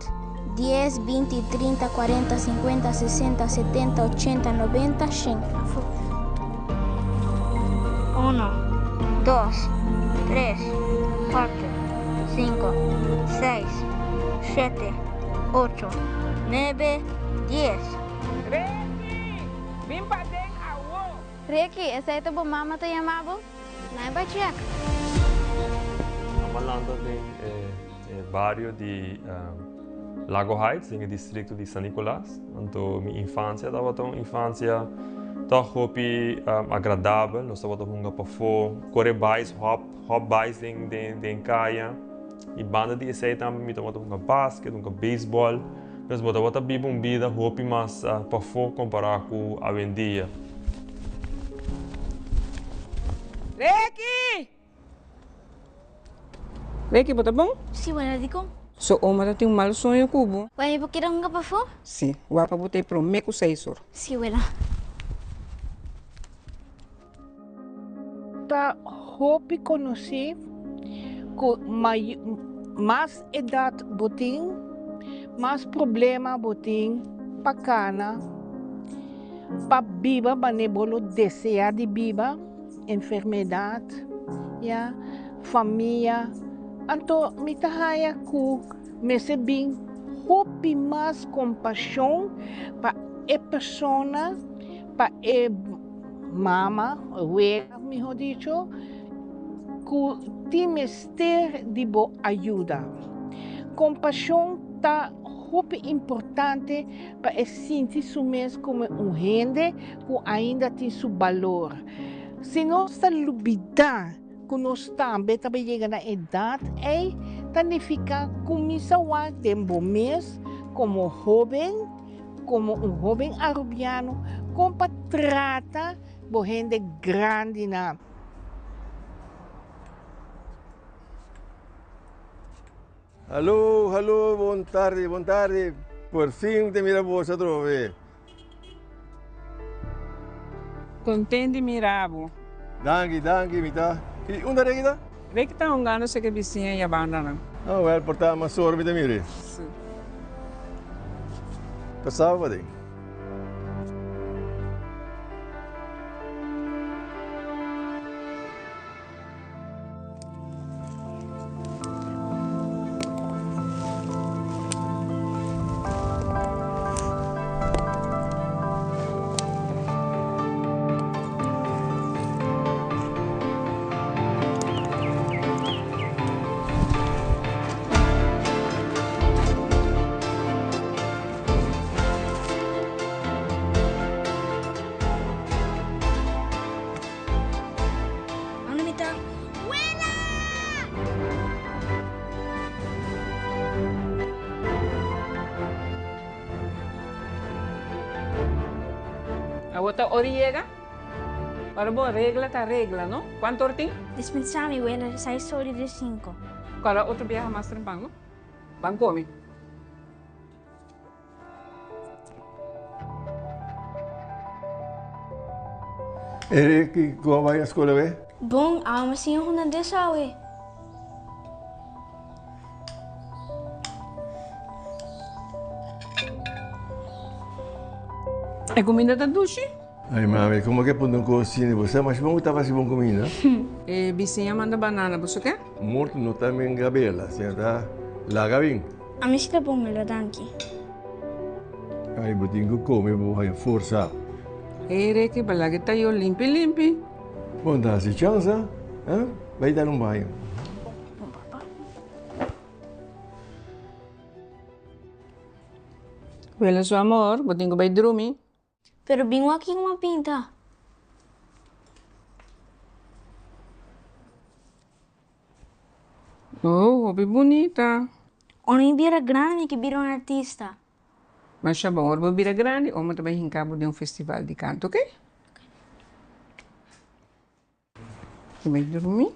dies, 20, 30, 40, 50, 60, 70, 80, 90, shen. Afó. Uno, dos, tres, kuater, sinku, seis, shete, ocho, nuebe, dies. Ricky! Bin paden awo! Ricky, esei ta bo mama ta yama bo? Nai bai check. Mama lanta den e bario di Lago Heights, den e districto di San Nicolas. Anto mi infancia tabata un infancia toch hopi agradabel. Nos tabata hunga pafó, kore bais, hop, hop bais den den kaya. I banda di esei tambe mi tabata hunga basket, hunga beisbòl. Pues bo tabata biba un bida hopi mas pafó kompará ku awendia. Reki! Reki, bo ta bon? Si, wena, dikon? So oma ta tin un mal soño ku bo? Wena, mi por keda hunga pafó? Si, wak pa bo ta e promé ku seis or. Si, wena. Ta hopi konosí ku mas edat bo tin, mas problema bo tin pa kana, pa biba manera bo lo deseá di biba, enfermedat, ya, famia. Anto mi ta haña ku mester bin hopi mas kompashon pa e persona. Pa e mama, wela miho dicho, ku tin mester di bo ayuda. Kompashon ta hopi importante pa e sinti su mes komo un hende ku ainda tin su balor. Si nos ta lubidá ku nos tambe ta bai yega na edat ei, ta nifiká kuminsá wak den bo mes komo hóben, Como un hoben Arubiano con pa trata bo hende grandinan. Hallo, hallo, bon tardi, bon tardi. Por fin te mira boso atrobe. Content di mira bo. Danki, danki, mi ta. I unda Ricky ta? Ricky ta hungando seke bisiña i a bandanan. Ah, wel, por ta mas ora mi ta mira. Si. Pasaba paden. Unda mi ta? Wela! Awor ta ora yega? Ora bo regla ta regla, no? Cuanto ora tin? Dispensá mi, wela, seis ora di cinco. Cual otro biaha mas trempan, no? Ban come. Eric, kon a bai skol awe? Bon, awe mi siña hulandes awe. E kuminda ta dushi? Ai mami, como ke punta un cos asina? Bo sa masha bon cu ta fasi bon cuminda. E bisiña manda banana, boso ke? Morto no ta menga bela, asina ta laga bin. Ami si ta bon melo, danki. Ai, bo tin cu come pa bo haya forsa. Hey Ricky, bo laga e tayo limpi limpi. Bon ta hasi chansa, eh? Bai dal un baño. Bon papa. Wela su amor, bo tin cu bai drumi. Pero bin wak kin a pinta. Oh, hopi bunita. Ora mi bira grandi mi ke bira un artista. Masha bon, ora bo bira grandi oma ta bai hinka bo den un festival di kanto, oke? Mi bai durmi.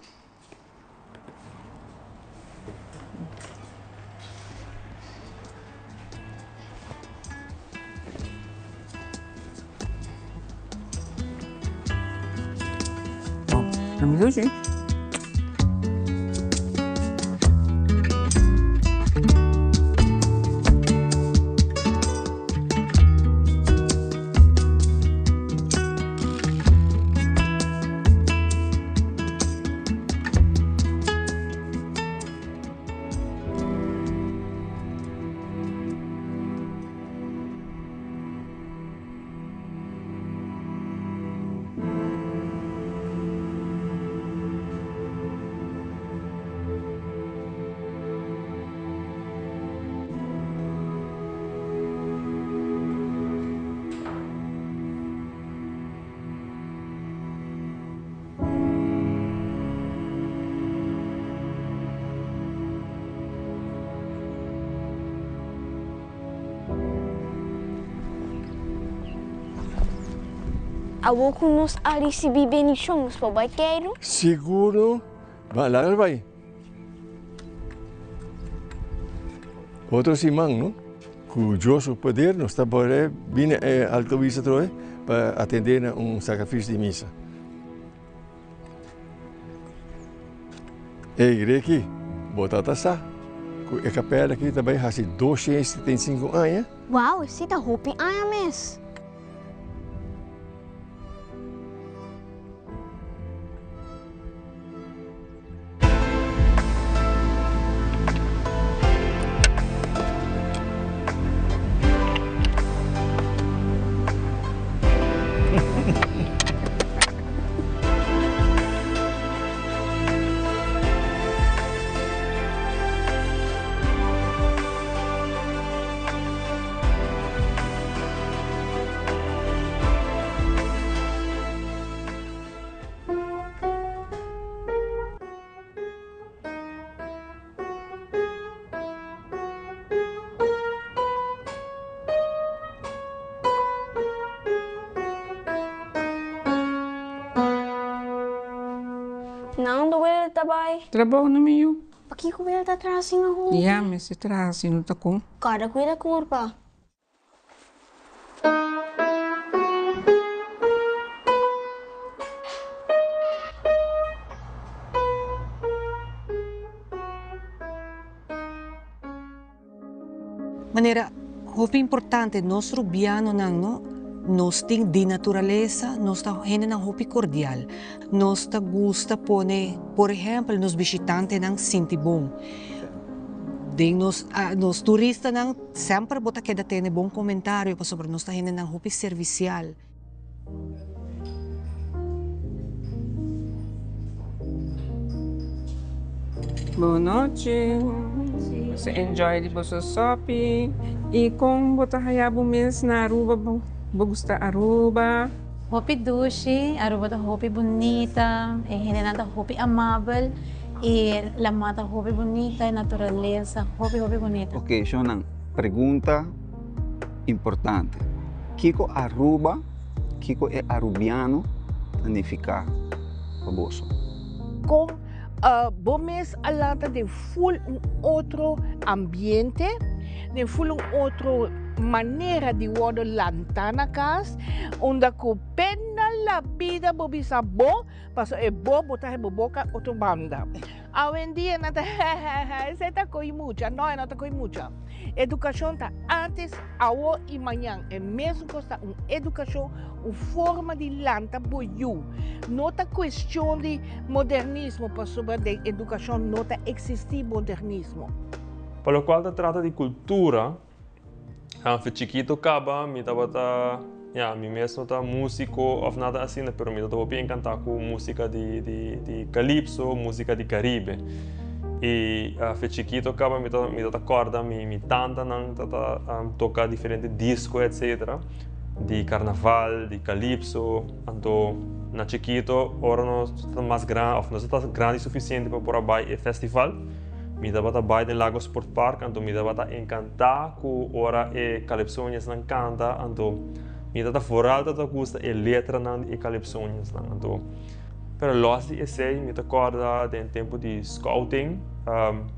Bon, mi dushi. Awor ku nos a risibí bendishon, nos por bai keiru? Sigur no. Ba, laga nos bai. Otro siman, no? Ku Dios su poder nos ta por bini e Alto Vista atrobe pa atendé na un sakrifisio di misa. Ey Ricky, bo tata sa ku e kapèl aki ta bai hasi 275 aña? Wow, esei ta hopi aña mes! Na unda wela ta bai? Trabou no mi yu. Pakiko wela ta traha asina hopi? Ya mester traha si no ta kon. Kada kuida kurpa. Manera hopi importante nos rubianonan no, nos tin di naturalesa nos ta hendenan hopi cordial. Nos ta gusta pone por ehempel nos bishitantenan sinti bon. Den nos nos turistanan semper bo ta keda tene bon comentario pasobra nos ta hendenan hopi servicial. Bon nochi. Boso enjoy di boso sopi. Y con bo ta haya bo mes na Aruba? Bo gusta Aruba? Hopi dushi, Aruba ta hopi bunita, e hendenan ta hopi amabel y lama ta hopi bunita, e naturalesa hopi hopi bunita. Ok, shownan, pregunta importante. Kiko Aruba, kiko e Arubiano ta nifiká pa boso? Kon bo mes a lanta den ful un otro ambiente, den ful un otro manera di wordo lanta na cas, unda cu pena la bida bo bisa bo, pasobra e bo, bo ta haci bo boca otro banda. Awendia nan ta heheheh esei ta ko'i mucha. No, e no ta ko'i mucha. Edukashon ta antes, awo i mañan. E mesun kos ta un edukashon, un forma di lanta bo yu. No ta kuestion di modernismo pasobra den edukashon no ta eksistí modernismo. Pa lokual ta trata di kultura, Anfe chikito kaba mi tabata, ya, mi mes no ta músiko òf nada asina, pero mi tabata hopi enkantá ku músika di di di kalipso, músika di Karibe. I afe chikito kaba mi ta mi ta kòrda mi mi tantanan tabata toka diferente disko etsetera di karnaval, di kalipso. Anto na chikito ora nos ta mas gran òf nos ta grandi sufisiente pa por a bai e festival, Mi tabata bai den Lago Sport Park anto mi tabata encanta cu ora e calypsoniansnan canta anto mi tata vooral tata gusta e letranan di e calypsoniansnan anto pero los di esey mi ta corda den tempo di scouting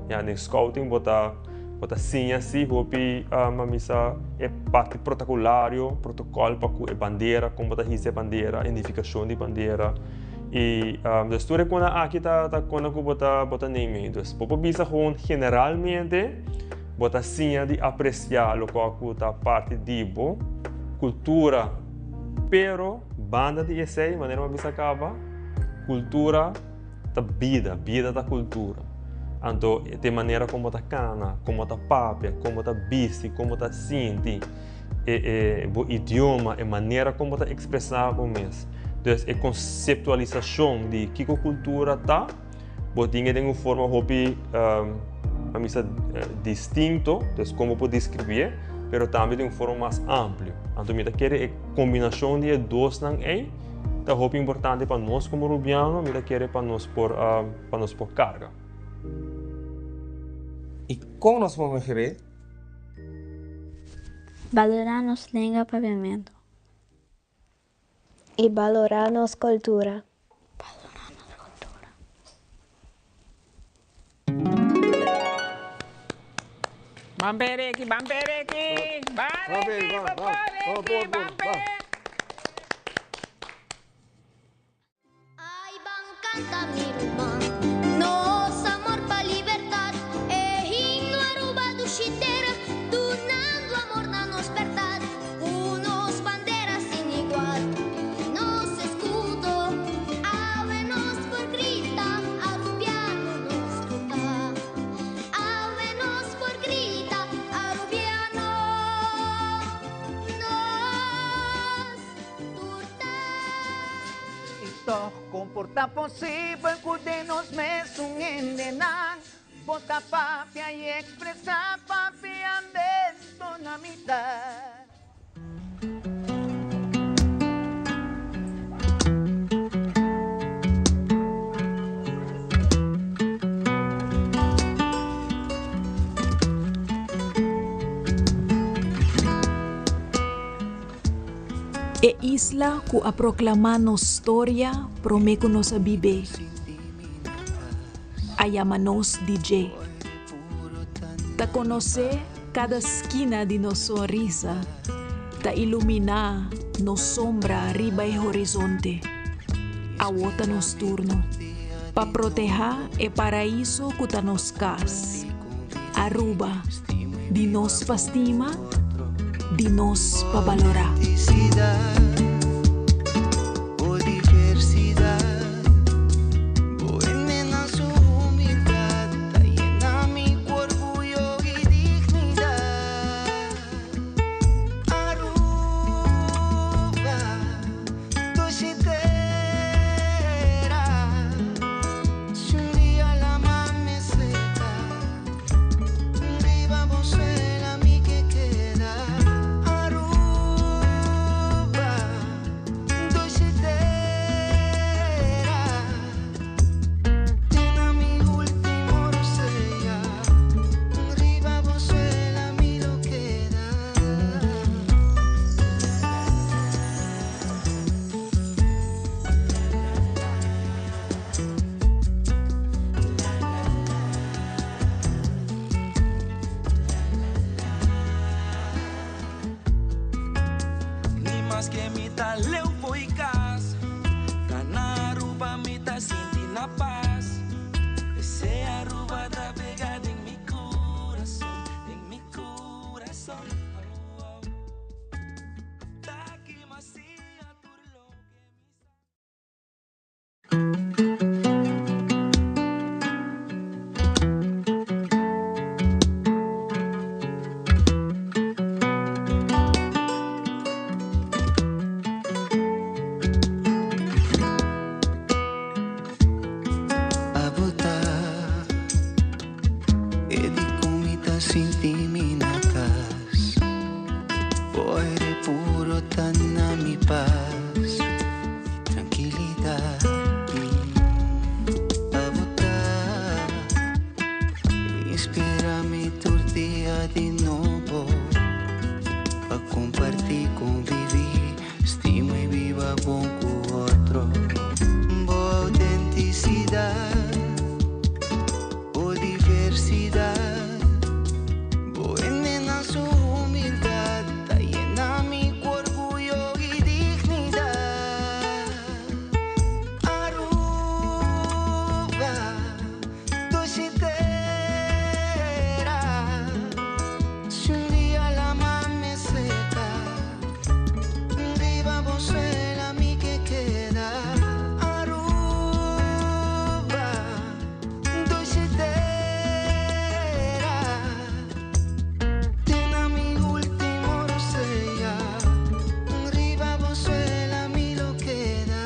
ya den scouting bo ta bo ta siña si hopi a misa e parti protocolario protocol pa cu e bandera con bo ta hisa e bandera e nificacion di bandera. I dus tur e kona aki ta ta kona ku bo ta bo ta neem. Dus bo por bisa gewoon generalmente bo ta siña di apresiá lokual ku ta parti di bo kultura. Pero banda di esei, manera mi a bisa kaba, kultura ta bida, bida ta kultura. Anto ta e manera kon bo ta kana, kon bo ta papia, kon bo ta bisti, kon bo ta sinti. e e bo idioma, e manera kon bo ta ekspresá bo mes. Dus e konseptualisashon di kiko kultura ta, bo tin e den un forma hopi a misa distinto, dus kon bo por deskribié, pero tambe den un forma mas amplio. Anto mi ta kere e kombinashon di e dosnan ei ta hopi importante pa nos komo rubiano, mi ta kere pa nos por pa nos por karga. I kon nos por mehor'é? Balorá nos lenga papiamentu. I balorá nos kultura. Balorá nos kultura. Ban pereki, ban pereki, ban reki, ban pereki, ban pe. Ay ban canta mi ruman, nos amor pa libertad, e himno Aruba dushi tera, dunando amor na nos berdad, cu nos bandera sin igual, nos escudo, awe nos por grita, Arubiano nos tur ta, awe nos por grita, Arubiano nos tur ta. I tòg kon por ta posibel ku den nos mesun hendenan bo ta papia i ekspresá papiamento na mitat? E isla ku a proklamá nos storia promé ku nos a bib'é, a yama nos di dje. Ta konosé kada skina di nos sonrisa, ta iluminá nos sombra riba e horizonte. Awo ta nos turno pa protehá e paraiso ku ta nos kas, Aruba. Di nos pa stima, di nos pa balorá. Ni maske mi ta leu fo'i kas, ta na Aruba mi ta sinti na pas. Esei. Bo aire puro ta na mi pas y trankilidad. Abo ta inspira mi tur dia di nobo pa comparti, convivi, stima y biba bon cu otro. Bo autenticidad, bo diversidad, bo hendenan su humildad ta yena mi cu orguyo y dignidad. Aruba, dushi tera, si un dia lama me seca, riba bo suela mi ke keda. Aruba, dushi tera, te na mi ultimo rosea, riba bo suela mi lo keda.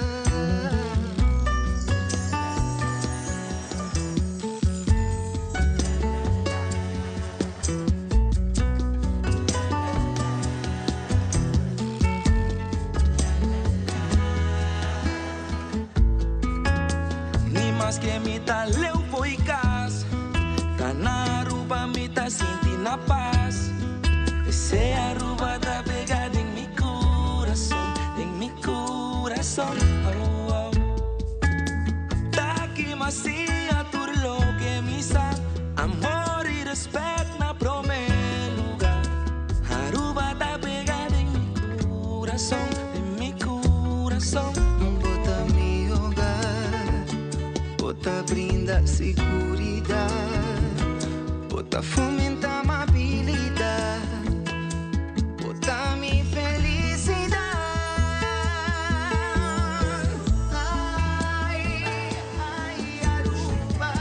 Ni maske mi ta leu fo'i kas, ta na Aruba mi ta sinti na pas. Ese Aruba ta pega den mi kurason, den mi kurason, oh, oh. Ta aki m'a siña tur loke mi sa, amor i respet na prome luga. Aruba ta pega den mi kurason, den mi kurason. Bo ta mi hogar, bo ta brinda siguridad, bo ta fomenta amabilidad, bo ta mi felicidad. Ay, ay, Aruba.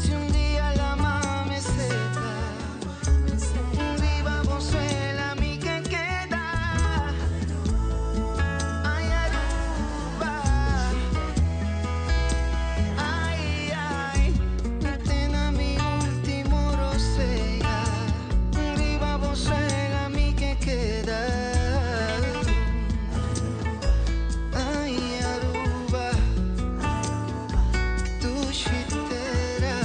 Si un dia lama me seca, riba bo suela mi ke keda. Ay, Aruba. Ay, ay, te na mi ultimo rosea, riba bo suela mi ke keda. Ay, Aruba, dushi tera.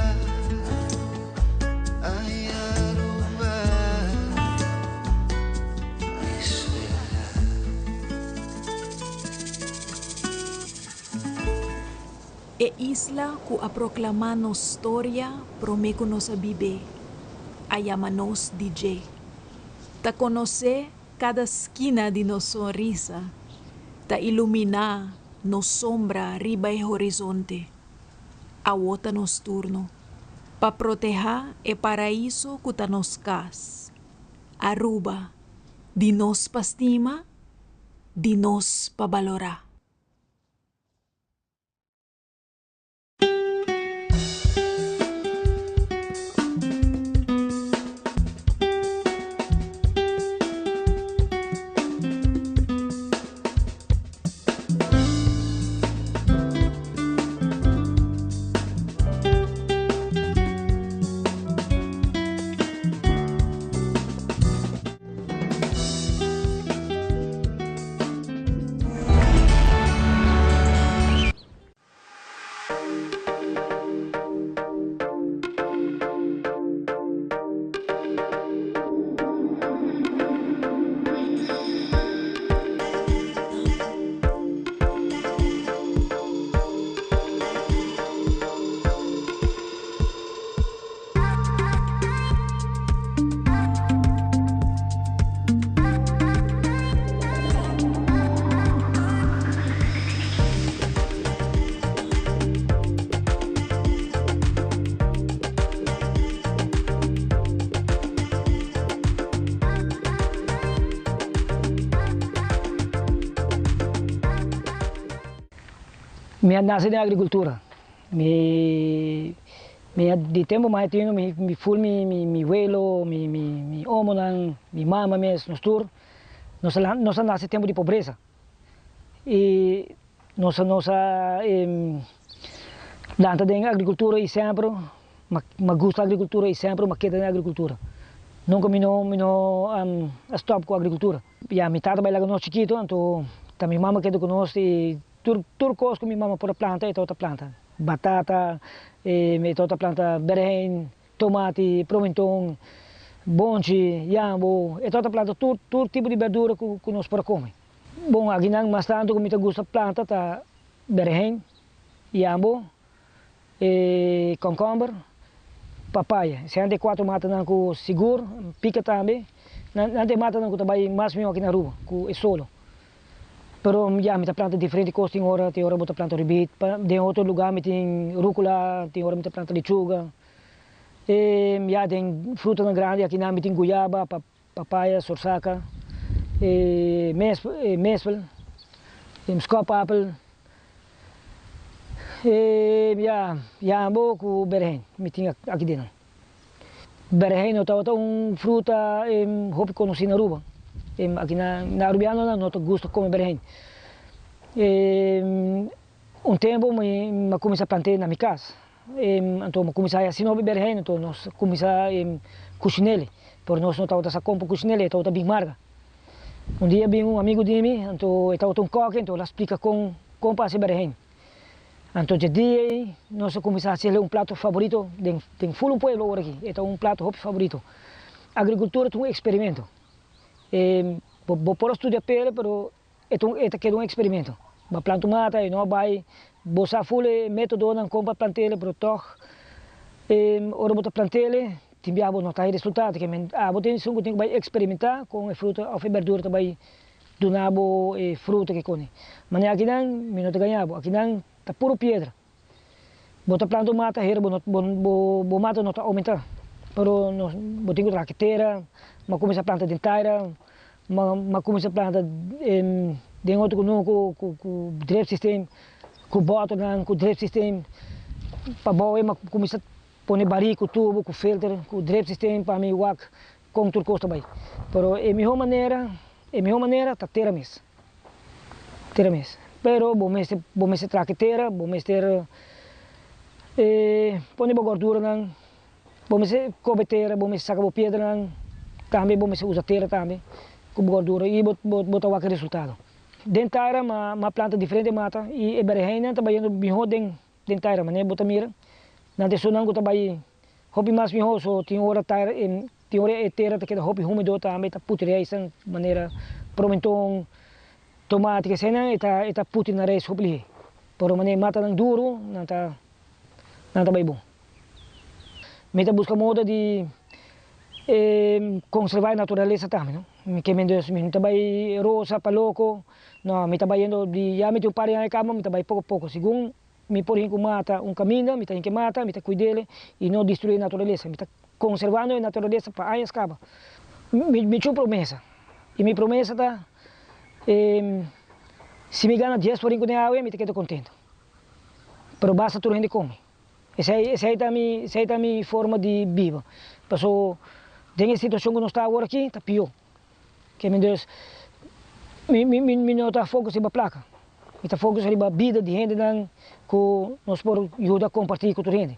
Ay, Aruba, mi suela. E isla ku a proklamá nos storia promé ku nos a bib'é, a yama nos di dje. Ta konosé kada skina di nos sonrisa, ta iluminá nos sombra riba e horizonte. Awo ta nos turno pa protehá e paraiso ku ta nos kas, Aruba, di nos pa stima, di nos pa balorá. Mi a nace den agricultura. Mi mi a di tempo mas tino mi mi full mi mi mi welo, mi mi mi omonan, mi mama mes, nos tur nos a nos a nace tempo di pobresa y nos a nos a lanta den agricultura y semper m'a gusta agricultura y semper m'a keda den agricultura. Nunka mi no mi no a stòp ku agrikultura. Ya mi tata bai laga nos chikito anto ta mi mama keda ku nos i tur tur kos ku mi mama por a planta e tabata planta. Batata, e tabata planta berehein, tomati, promenton, bonchi, yambo, e tabata planta tur tur tipo di berdura ku ku nos por a kome. Bon akinan mas tantu ku mi ta gusta planta ta berehein, yambo, E kònkòmber, papaya, esei nan ta e kuatro matanan ku sigur, pika tambe, nan nan ta e matanan ku ta bai mas mihó aki na Aruba ku e solo. Pero ya mi ta planta diferente kos, tin ora tin ora bo ta planta ribit, pa den otro lugá mi tin rúkula, tin ora mi ta planta lechuga. E ya den frutanan grandi aki nan mi tin guyaba, papaya, sorsaka, e mespel, e skòpapel, e ya yambo ku berehein mi tin aki den. Berehein no tabata un fruta hopi konosí na Aruba. Aki na arubianonan no ta gusta kome berehein. Un tempu mi a kuminsá plant'é na mi kas. Anto mi kuminsá hasi hopi berhein, anto nos kuminsá kushin'el, pero nos no tabata sa kon pa kushin'el, e tabata bin marga. Un dia bin un amigu di mi, anto e tabata un kòki, anto el a splika kon kon pa hasi berhein. Anto dje dia ei nos a kuminsá hasiel un plato faborito den den ful un pueblo ora aki, e ta un plato hopi faborito. Agrikultura ta un eksperimento. Bo bo por a studia p'el, pero E ta un e ta keda un eksperimento. Bo a planta un mata e no a bai, bo sa ful e metodonan kon pa plant'el pero tòg ora bo ta plant'el tin biaha bo no ta haña resultado. Ke men abo tin esun ku tin ku bai eksperimentá kon e fruta òf e bèrdura ta bai duna bo e fruta ke kone. Manera akinan mi no ta gaña bo, akinan ta puru piedra. Bo ta planta un mata hera bo no bo bo mata no ta oumentá pero nos bo tin ku traha tera, bo a kuminsá planta den taira, bo a kuminsá planta den otro kunuku ku ku drip system, ku bòternan ku drip system, pabou ei bo a kuminsá pone barí ku tubo ku filter ku drip system pa mi wak kon tur kos ta bai. Pero e mihó manera e mihó manera ta tera mes. Tera mes. Pero bo mester bo mester traki tera, bo mester pone bo gorduranan, bo mester kobe tera, bo mester saka bo piedranan, tambe bo mester usa tera tambe ku bo gordura i bo bo ta wak e resultado. Den taira ma ma planta diferente mata i e berehenan ta bayendo mihó den den taira manera bo ta mira nan ta esunnan ku ta bai hopi mas mihó so tin ora taira Tin ora e tera ta keda hopi humedo tambe, ta puti reisnan manera promenton, tomate, kesenan e ta e ta puti nan reis hopi lihe. Pero manera e matanan duru nan ta nan ta bai bon. Mi ta buska moda di konserva e naturalesa tambe no. Mi ke men dus mi no ta bai rosa pa loko, no mi ta bayendo di ya mi tin un par di aña kaba mi ta bai poko poko segun Mi por hinku mata un kaminda, mi ta hinke mata, mi ta kuid'el i no destruí e naturalesa. Mi ta konservando e naturalesa pa añas kaba. Mi mi chu promesa i mi promesa ta si mi gana dies por hinku den awe mi ta keda kontento. Pero basta tur hende kome. Esei esei ta mi esei ta mi forma di biba. Paso den e situashon ku nos ta awor aki ta pió. Ke mi dus mi mi mi no ta focus riba plaka. Mi ta focus riba bida di hendenan ku nos por yuda kompartí ku tur hende.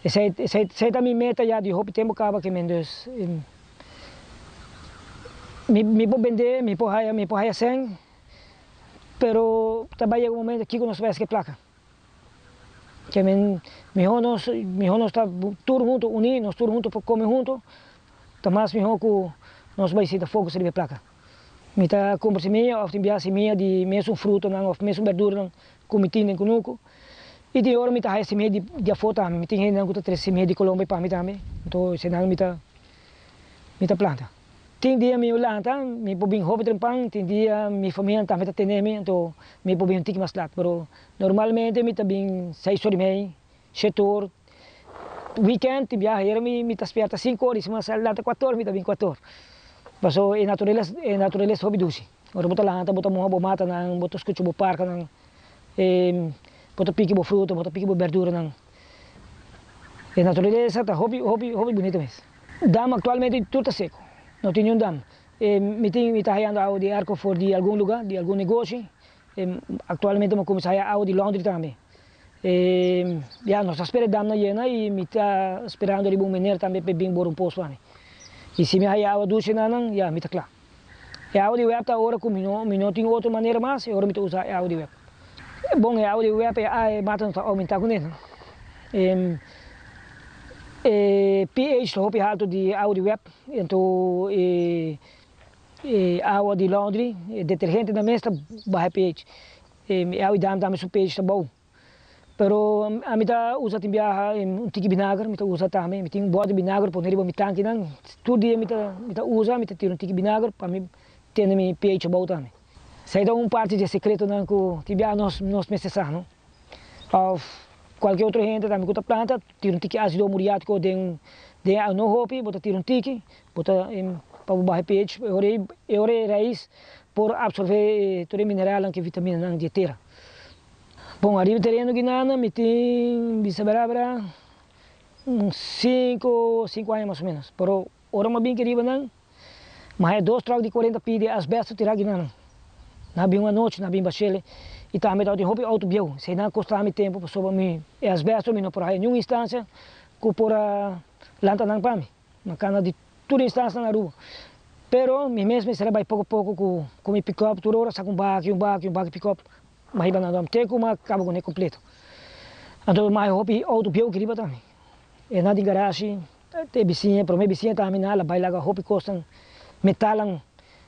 Esei esei esei ta mi meta ya di hopi tempu kaba ke mi dus mi mi por bendé, mi por haya mi por haya sèn, pero ta bai yega un momento kiko nos ta bai hasi ku e plaka. Ke men mihó nos mihó nos ta tur huntu uní, nos tur huntu por kome huntu, ta mas mihó ku nos bai sinta focus riba e plaka. Mi ta kumpra simia òf tin bia simia di mesun frutanan òf mesun berduranan ku mi tin den kunuku. I tin ora mi ta haya simia di di afó tambe. Mi tin hendenan ku ta trese simia di Colombia pa mi tambe, anto esenan mi ta mi ta planta. Tin dia mi lanta, mi por bin hopi trempan, tin dia mi famianan tambe ta tene mi, anto mi por bin un tiki mas lat, pero normalmente mi ta bin seis or i mei, shete or. Weekend tin biaha hera mi mi ta spierta sinku or i si mi a lanta kuater or mi ta bin kuater or. Paso e naturales e naturales ta hopi dushi. Ora bo ta lanta bo ta muha bo matanan, bo ta skucha bo parkanan, bo ta piki bo fruta, bo ta piki bo berduranan. E naturalesa ta hopi hopi hopi bunita mes. Dam aktualmente tur ta seko. No tin niun dam. Mi tin mi ta hayando awa di airco for di algun luga, di algun negoshi. Aktualmente mi a kuminsá haya awa di laundry tambe. Ya, nos ta spera e damnan yena i mi ta sperando riba un meneer tambe pa e bin bora un pos pa mi. I si mi haya awa dushi na nan, ya, mi ta kla. E awa di web ta ora ku mi no mi no tin otro manera mas, e ora mi ta usa e awa di web. Bon, e awa di web e e mata no ta oumentá kuné no. E e pH ta hopi haltu di e awa di web, anto e e awa di laundry, e detergentenan mes ta baha e pH. E awa di dam tambe su pH ta bou. Pero ami ta usa tin biaha un tiki binager, mi ta usa tambe, mi tin un bòt di binager pone riba mi tankinan, tur dia mi ta mi ta usa, mi ta tira un tiki binager pa mi tene mi pH abou tambe. Esei ta un parti di e sekretonan ku tin biaha nos nos mester sa no. Òf kualke otro hende tambe ku ta planta, tira un tiki ásido muriátiko den den e no hopi, bo ta tira un tiki, bo ta pa bo baha e pH, e ora e ora e rais por absorbé tur e mineralnan ku e vitaminanan di e tera. Bon, ariba tereno Guinana mi tin bisa bera bera un sinku, sinku aña mas o menos. Pero ora mi a bin keriba nan, mi haya dos truck di cuarenta pia di asbesto tira Guinana. Nan a bin un anochi, nan a bin bashele y tambe tabatin hopi auto bieu. Esei nan a costa mi tempo pasobra mi e asbesto mi no por haya niun instancia cu por a lanta nan pa mi. Mi a cana di tur instancia na Aruba. Pero mi mes mester a bay poco poco cu cu mi pick-up tur ora saca un baki, un baki, un baki pick-up. Ma hiba nan dòm te ku m'a kaba kuné kompleto. Anto m'a haña hopi outo bieu ki riba tambe. E nan tin garashi, te bisiña, promé bisiña tambe nan a la bai laga hopi kosnan, metalnan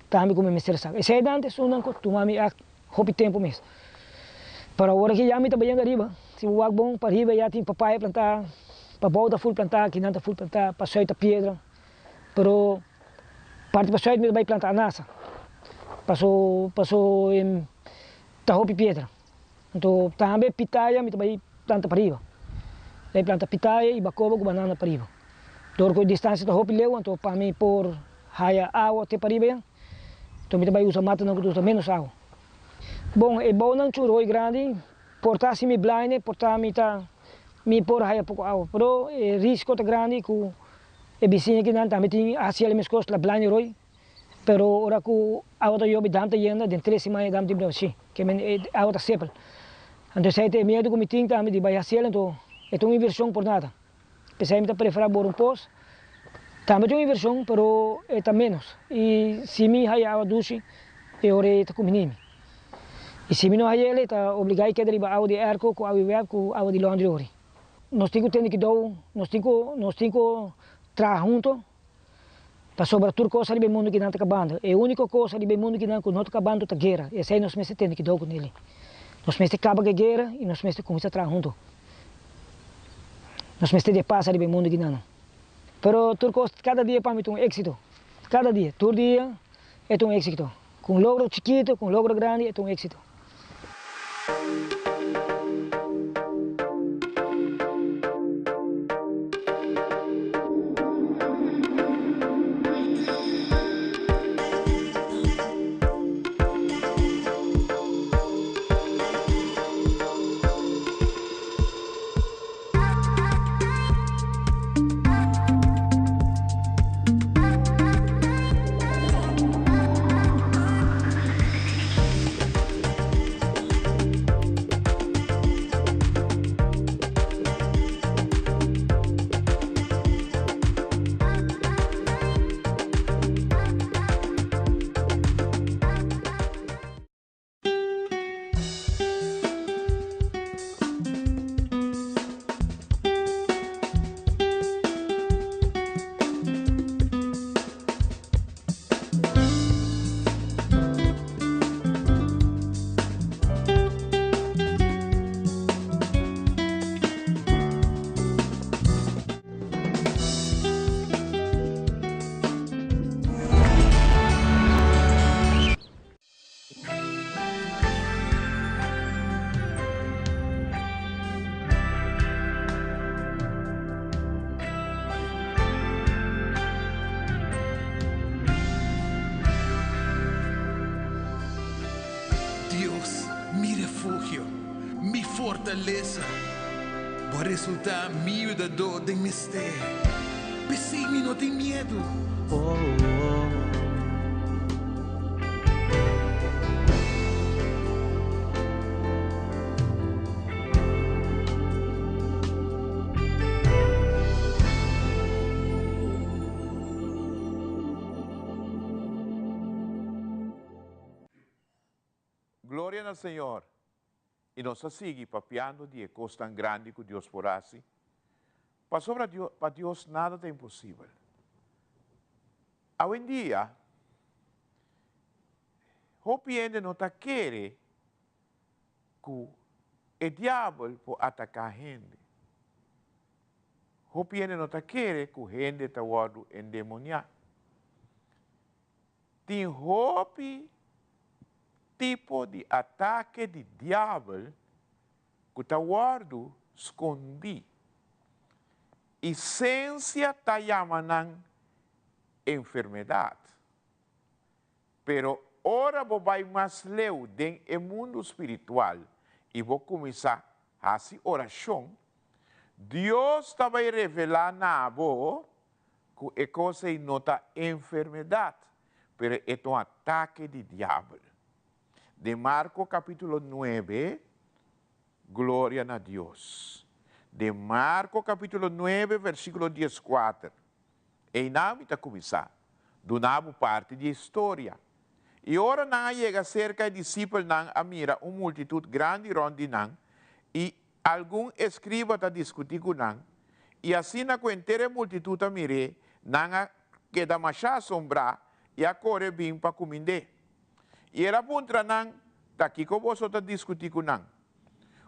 tambe ku mi mester a saka. Esei nan ta esunnan ku tuma mi ègt hopi tempu mes. Pero awor aki ya mi ta bayendo ariba. Si bo wak bon, pariba ya tin papaya plantá, pabou ta ful plantá, kinan ta ful plantá, pasùit ta piedra. Pero parti pasùit mi ta bai planta anasa. Paso paso ta hopi piedra. Anto tambe pitaya mi ta bai planta pariba. Bai planta pitaya y bacoba cu banana pariba. Dor cu e distancia ta hopi leu anto pa mi por haya awa te pariba ya, anto mi ta bai usa matanan cu ta usa menos awa. Bon, e bounan churoi grandi por ta si mi blaine, por ta mi ta mi por haya poco awa, pero e risco ta grandi cu e bisiña kinan tambe tin haci el mescos la blaine roi. Pero ora ku awa ta yobe dam ta yenda den tres siman e dam tin bira shi ke men e awa ta sepel. Anto esei ta e miedu ku mi tin tambe di bai hasiel anto e ta un invershon por nada. P'esei mi ta prefera bora un pos. Tambe ta un invershon pero e ta menos i si mi haya awa dushi e ora ei ta kuminí mi. I si mi no hayel e ta obligá i keda riba awa di airco ku awa di web ku awa di laundry ori. Nos tin ku tende kidou nos tin ku nos tin ku traha hunto. Pasobra tur kos riba e mundu kinan ta kabando. E úniko kos riba e mundu kinan ku no ta kabando ta guera. I esei nos mester tene kidou ku neli. Nos mester kaba ku e guera i nos mester kuminsá traha huntu. Nos mester di e pas riba e mundu kinan. Pero tur kos, kada dia pa mi ta un éksito. Kada dia, tur dia e ta un éksito. Ku un logro chikitu, ku un logro grandi e ta un éksito. Dios, mi refugio, mi fortalesa, Bo a resultá mi yudadó den mester, p'esei mi no tin miedu. Gloria na Señor! I nos a sigui papiando di e kosnan grandi ku Dios por hasi. Pasobra pa Dios nada ta imposibel. Awendia, hopi hende no ta kere ku e diabel por ataká hende. Hopi hende no ta kere ku hende ta wòrdu endemoniá. Tin hopi tipo di atake di diabel ku ta wòrdu skondí. I sensia ta yama nan enfermedat. Pero ora bo bai mas leu den e mundu spiritual i bo kuminsá hasi orashon, Dios ta bai revelá na bo ku e kos ei no ta enfermedat, pero e ta un atake di diabel. Den Marko kapítulo nuebe, Gloria na Dios. Den Marko kapítulo nuebe, versíkulo dieskuater, einan mi ta kuminsá duna bo parti di e historia. I ora nan a yega serka e disipelnan a mira un multitut grandi rònt di nan, i Algun eskriba ta diskutí ku nan, i asina ku henter e multitut a mir'é, nan a keda mashá asombrá i a kore bin pa kumind'é. I el a puntra nan, Ta kiko boso ta diskutí ku nan?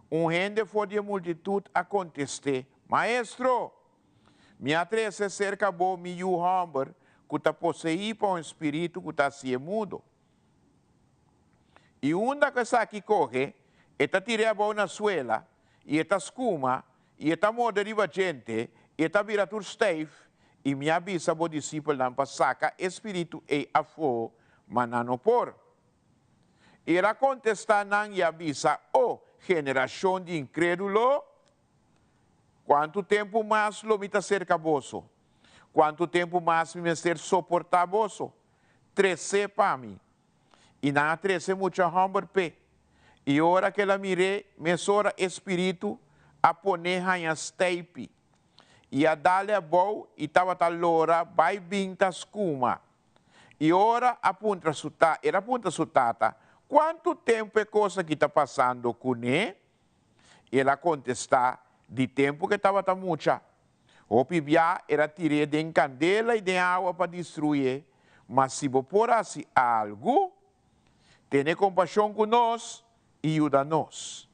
Un hende for di e multitut a kontest'é, Maestro, mi a trese serka bo mi yu hòmber ku ta poseí pa un spiritu ku ta hasié mudo. I unda ku esaki kohe, e ta tir'é abou na suela, i e ta skuma, i e ta morde riba djente, i e ta bira tur stijf, i mi a bisa bo disipelnan pa saka e spiritu ei afó, ma nan no por. I el a kontestá nan i a bisa, O, generashon di inkrédulo! Kuantu tempu mas lo mi ta serka boso? Kuantu tempu mas mi mester soportá boso? Tres'é pa mi. I nan a trese mucha hòmber p'e. I ora ku el a mir'é, mesora e spiritu a pon'é haña steipi. I a dal'e abou i tabata lora bai bin ta skuma. I ora a puntra su ta, el a puntra su tata, Kuantu tempu e kos aki ta pasando kuné? I el a kontestá, Di tempu ku e tabata mucha. Hopi bia el a tir'é den kandela i den awa pa destruié, ma si bo por hasi algu, tene kompashon ku nos i yuda nos.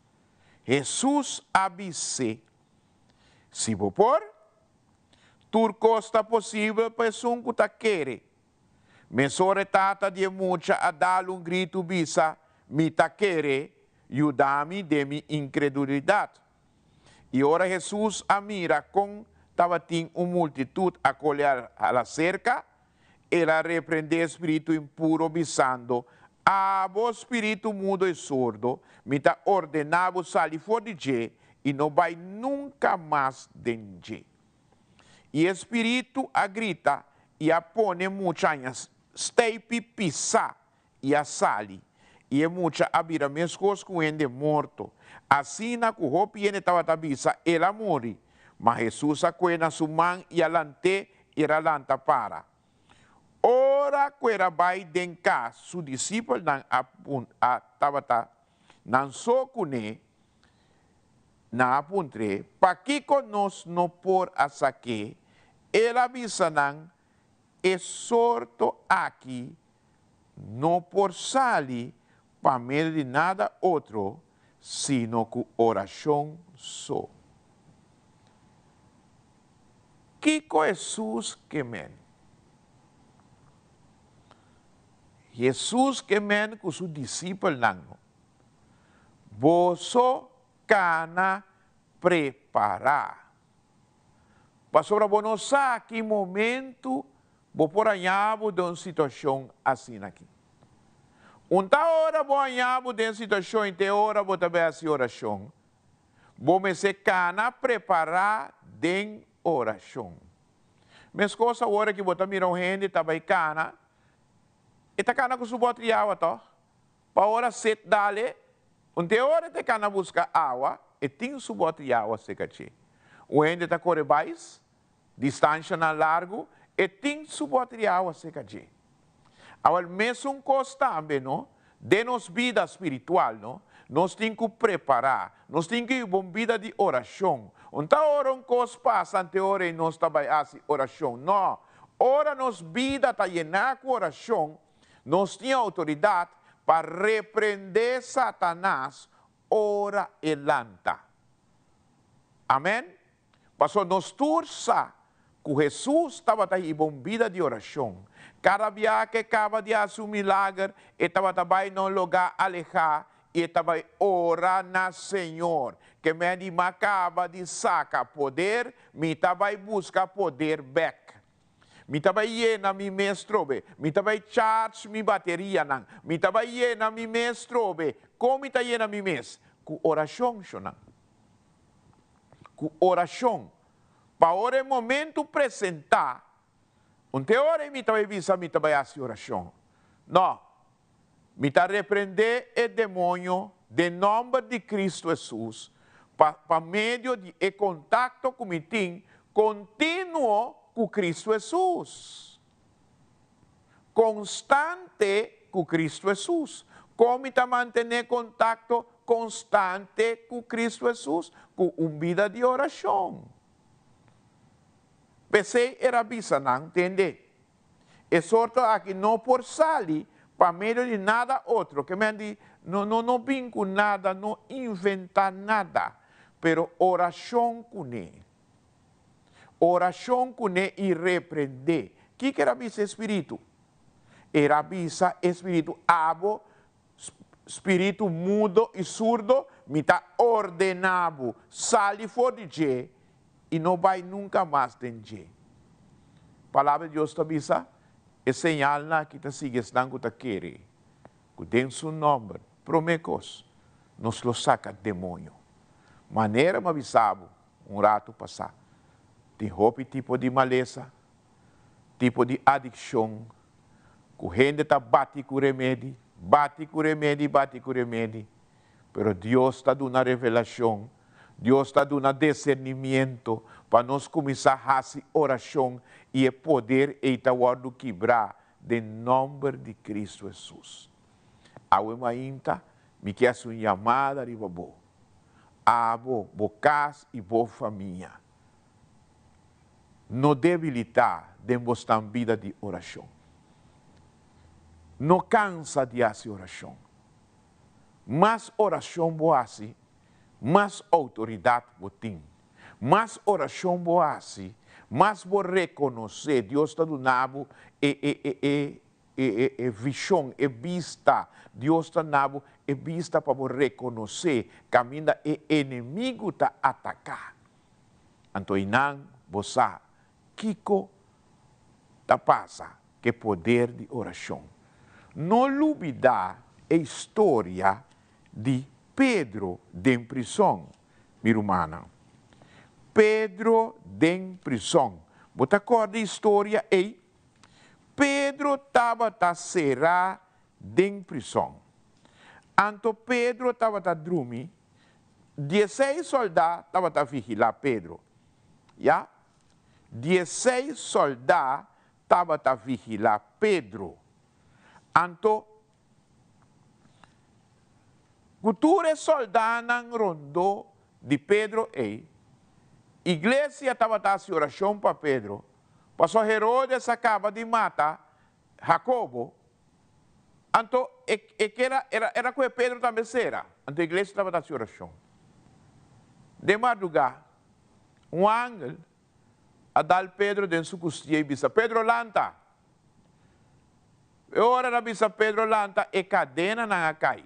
Hesus a bis'é, Si bo por? Tur kos ta posibel pa esun ku ta kere. Mesora e tata di e mucha a dal un gritu bisa, Mi ta kere, yuda mi den mi inkredulidat. I ora Hesus a mira kon tabatin un multitut a kole hala serka, el a reprendé e spiritu impuro, bisando, Abo, spiritu mudo i surdo, mi ta ordená bo sali for di dje i no bai nunka mas den dje. I e spiritu a grita i a pone mucha haña steipi pisá i a sali, i e mucha a bira meskos ku un hende morto, asina ku hopi hende tabata bisa, El a muri. Ma Hesus a kohe na su man i a lant'é, i el a lanta para. Ora ku el a bai den kas, su disipelnan a a tabata nan so kuné, nan a puntr'é, Pakiko nos no por a sak'é? El a bisa nan, E sorto aki no por sali pa medio di nada otro sino ku orashon so. Kiko Hesus ke men? Hesus ke men ku su disipelnan, Boso kana prepará. Pasobra bo no sa ki momentu bo por haña bo den un situashon asina aki. Un ta ora bo haña bo den situashon i te ora bo ta bai hasi orashon, bo mester kana prepará den orashon. Meskos awor aki bo ta mira un hende ta bai kana, e ta kana ku su bòter di awa tòg? Pa ora set dale, un te ora e ta kana buska awa, e tin su bòter di awa seka dje. Un hende ta kore bais, distanshanan largu, e tin su bòter di awa seka dje. Awel mesun kos tambe no. Den nos bida spiritual, no, nos tin ku prepará, nos tin ku hiba un bida di orashon. Un ta ora un kos pasa ante ora ei nos ta bai hasi orashon. No, ora nos bida ta yená ku orashon, nos tin outoridat pa reprendé Satanas ora e lanta. Amèn? Pasobra nos tur sa ku Hesus tabata hiba un bida di orashon. Kada biaha ku e kaba di hasi un milager, e tabata bai na un lugá alehá i e ta bai ora na Señor. Ke men di m'a kaba di saka poder, mi ta bai buska poder bèk. Mi ta bai yena mi mes trobe. Mi ta bai charge mi baterianan. Mi ta bai yena mi mes trobe. Kon mi ta yena mi mes? Ku orashon, shonnan. Ku orashon. Pa ora e momentu presentá, un te ora ei mi ta bai bisa mi ta bai hasi orashon. No. Mi ta reprendé e demoño den nòmber di Kristu Hesus pa pa medio di e kontakto ku mi tin kontinuo ku Kristu Hesus. Konstante ku Kristu Hesus. Kon mi ta mantené kontakto konstante ku Kristu Hesus? Ku un bida di orashon. P'esei el a bisa nan, Tende, E sorto aki no por sali pa medio di nada otro, ke men di no no no bin ku nada, no inventá nada, pero orashon kuné. Orashon kuné i reprendé. Kiko el a bisa e spiritu? El a bisa e spiritu, Abo, spiritu mudo i surdo, mi ta ordená bo, sali for di dje i no bai nunka mas den dje. Palabra di Dios ta bisa, E señalnan aki ta sigui esnan ku ta kere ku den su nòmber, promé kos, nos lo saka demoño. Manera mi a bisa bo un ratu pasá, tin hopi tipo di malesa, tipo di adikshon, ku hende ta bati ku remedi, bati ku remedi, bati ku remedi, pero Dios ta duna revelashon, Dios ta duna discernimiento pa nos kuminsá hasi orashon i e poder ei ta wòrdu kibrá den nòmber di Kristu Hesus. Awe mainta mi ke hasi un yamada riba bo, abo, bo kas i bo famia. No debilitá den bosnan bida di orashon. No kansa di hasi orashon. Mas orashon bo hasi, mas outoridat bo tin. Mas orashon bo hasi, mas bo rekonosé Dios ta duna bo e e e e e e vishon, e bista. Dios ta na bo e bista pa bo rekonosé kaminda e enemigu ta ataká. Anto einan bo sa kiko ta pasa ku e poder di orashon. No lubidá e historia di Pedro den prison, mi rumannan. Pedro den prison. Bo ta kòrda e historia ei? Pedro tabata será den prison. Anto Pedro tabata drumi Dieseis sòldá tabata vigilá Pedro. Ya, dieseis sòldá tabata vigilá Pedro. Anto, ku tur e sòldánan rondó di Pedro ei, iglesia tabata hasi orashon pa Pedro, pasobra Herodes a kaba di mata Hakobo. Anto e e keda era era ku e Pedro tambe sera. Anto iglesia tabata hasi orashon. Den mardugá, un angel a dal Pedro den su kustia i bisa, Pedro, lanta! E ora el a bisa Pedro lanta, e kadenanan a kai.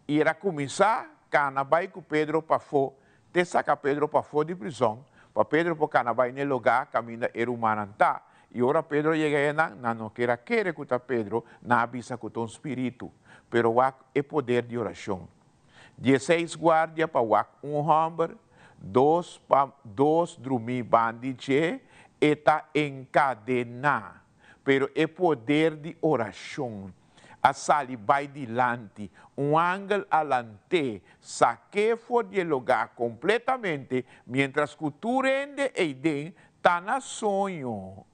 I el a kuminsá kana bai ku Pedro pafó, te saka Pedro pafó di prizòn, pa Pedro por kana bai n'e lugá kaminda e rumannan ta. I ora Pedro yega einan, nan no ker a kere ku ta Pedro, nan a bisa ku ta un spiritu. Pero wak e poder di orashon. Dieseis guardia pa wak un hòmber, dos pa dos drumí bandi dje, e ta enkadená. Pero e poder di orashon a sali bai dilanti, un angel a lant'é, sak'é for di e lugá kompletamente, miéntras ku tur hende eiden ta na soño.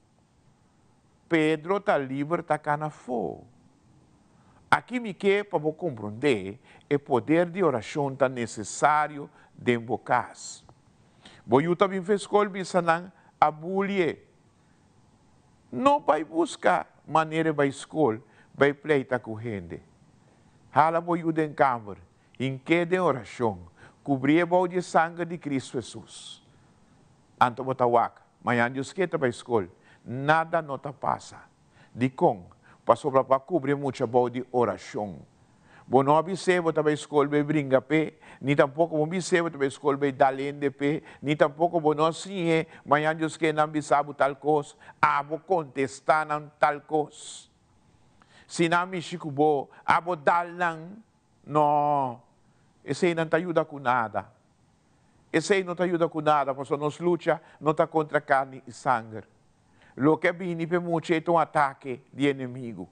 Pedro ta liber ta kana afó. Aki mi ke pa bo komprondé e poder di orashon ta nesesario den bo kas. Bo yu ta bin fe skol bisa nan a bulie. No bai buska manera bai skol bai pleita ku hende. Hala bo yu den kamber, hink'é den orashon, kubrié bou di e sanger di Kristu Hesus. Anto bo ta wak, mañan Dios ke ta bai skol, nada no ta pasa. Dikon? Pasobra bo a kubri e mucha bou di orashon. Bo no a bis'é bo ta bai skol bai bringa p'e, ni tampoko bo bis'é bo ta bai skol bai dal hende p'e, ni tampoko bo no a siñ'é mañan Dios ke nan bisa bo tal kos, abo kontestá nan tal kos. Si nan mishi ku bo, abo dal nan. No, esei nan ta yuda ku nada. Esei no ta yuda ku nada, pasobra nos lucha no ta kontra karni i sanger. Loke a bini p'e mucha ei ta un atake di enemigu.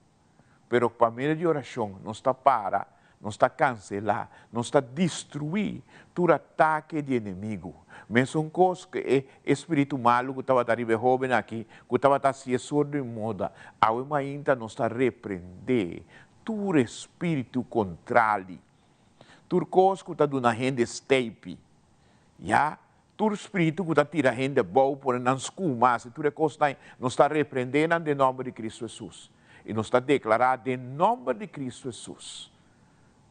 Pero pa medio di orashon nos ta para, nos ta kanselá, nos ta destruí tur atake di enemigu. Mesun kos ku e espiritu malu ku tabata riba e hóben aki, ku tabata hasié sordo i moda, awe mainta nos ta reprendé tur espiritu kontrali, tur kos ku ta duna hende steipi, ya, tur spiritu ku ta tira hende abou, pone nan skuma, hasi tur e kosnan ei, nos ta reprendé nan den nòmber di Kristu Hesus. I nos ta deklará den nòmber di Kristu Hesus,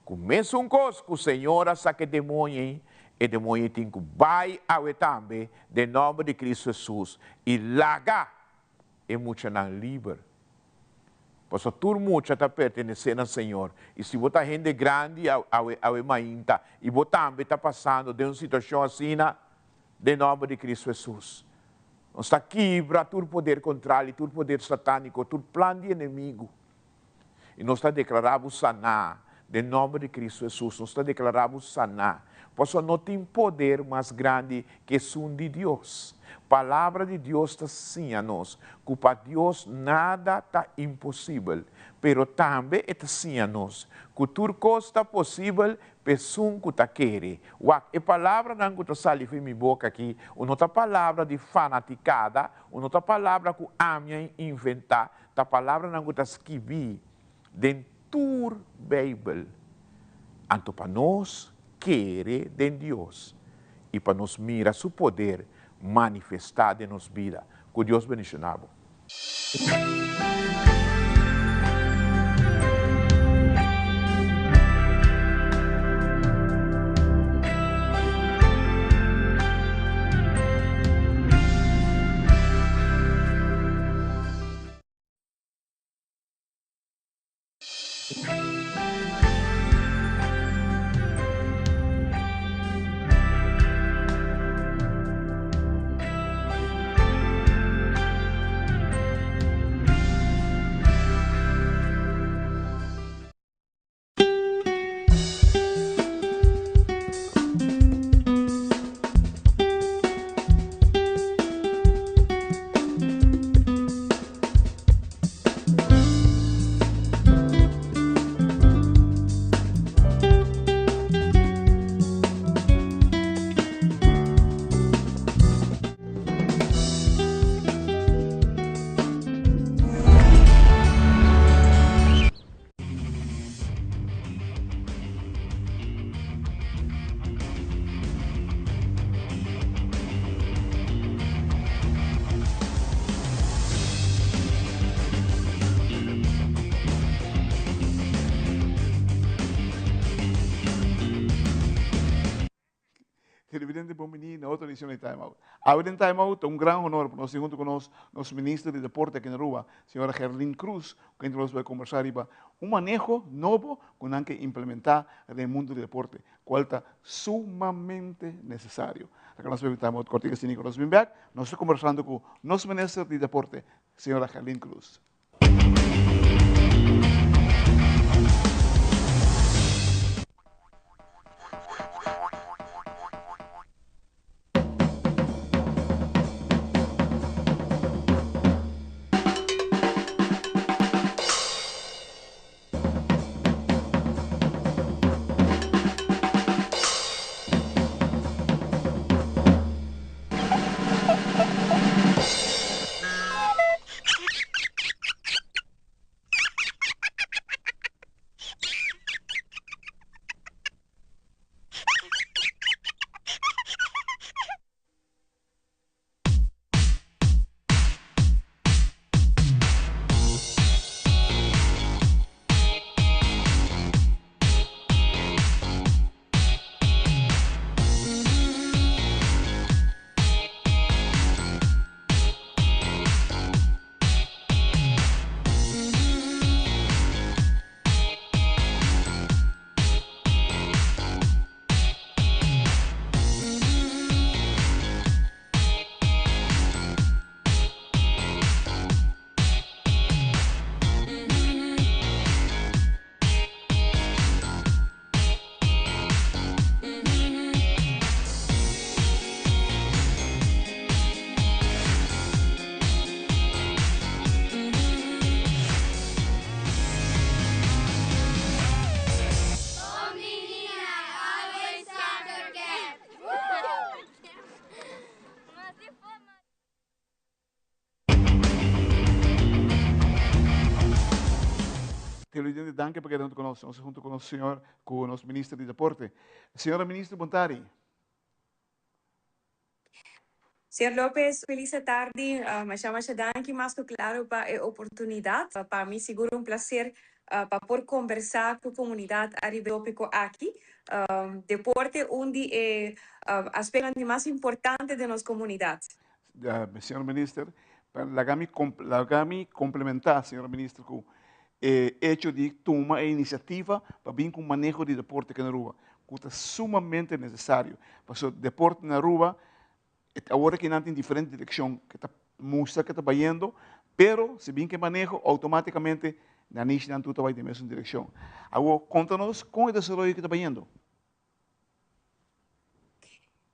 ku mesun kos ku Señor a saka e demoño ei, e demoño ei tin ku bai awe tambe den nòmber di Kristu Hesus i laga e muchanan liber. Pasobra tur mucha ta pertenesé na Señor. I si bo ta hende grandi awe awe mainta i bo tambe ta pasando den un situashon asina, den nòmber di Kristu Hesus, nos ta kibra tur poder kontrali, tur poder satániko, tur plan di enemigu. I nos ta deklará bo saná den nòmber di Kristu Hesus. Nos ta deklará bo saná. Pasobra no tin poder mas grandi ku esun di Dios. Palabra di Dios ta siña nos ku pa Dios nada ta imposibel, pero tambe e ta siña nos ku tur kos ta posibel pa esun ku ta kere. Wak, e palabranan ku ta sali for mi boka aki, un no ta palabra di fanatikada, un no ta palabra ku ami a inventá, Ta palabranan ku ta skibí den tur Beibel. Anto pa nos kere den Dios i pa nos mira su poder manifestá den nos bida. Ku Dios bendishoná bo. Televidente bon bini na otro edicion di Time Out. Awe den Time Out ta un gran honor pa nos tin hunto cu nos nos Minister di Deporte aki na Aruba, señora Gerlin Cruz, cu entre nos bai conversa riba un maneho nobo cu nan ke implementa den e mundo di deporte, cual ta sumamente necesario. Laga nos bai Time Out cortico asina y cu nos bin bek, nos ta conversando cu nos Minister di Deporte, señora Gerlin Cruz. danki pa keda hunto ku nos. Nos ta hunto ku nos señor, ku nos minister di deporte. Señora minister, bon tardi. Señor Lopez, feliz atardi. Masha masha danki mas ku klaro pa e oportunidat. Pa mi sigur un placer pa por kombersá ku komunidat ariba e tópiko aki. Deporte un di e aspektonan di mas importante den nos komunidat. Señor Minister, laga mi laga mi komplementá señor Minister ku e echo di tuma e inisiativa pa bin ku un maneho di deporte aki na Aruba, ku ta sumamente nesesario. Pasobra deporte na Aruba awor aki nan tin diferente direkshon ku ta mustra ku ta bayendo, pero si bin ku e maneho outomátikamente nan nishinan tur ta bai den e mesun direkshon. Awor konta nos kon e desaroyo aki ta bayendo?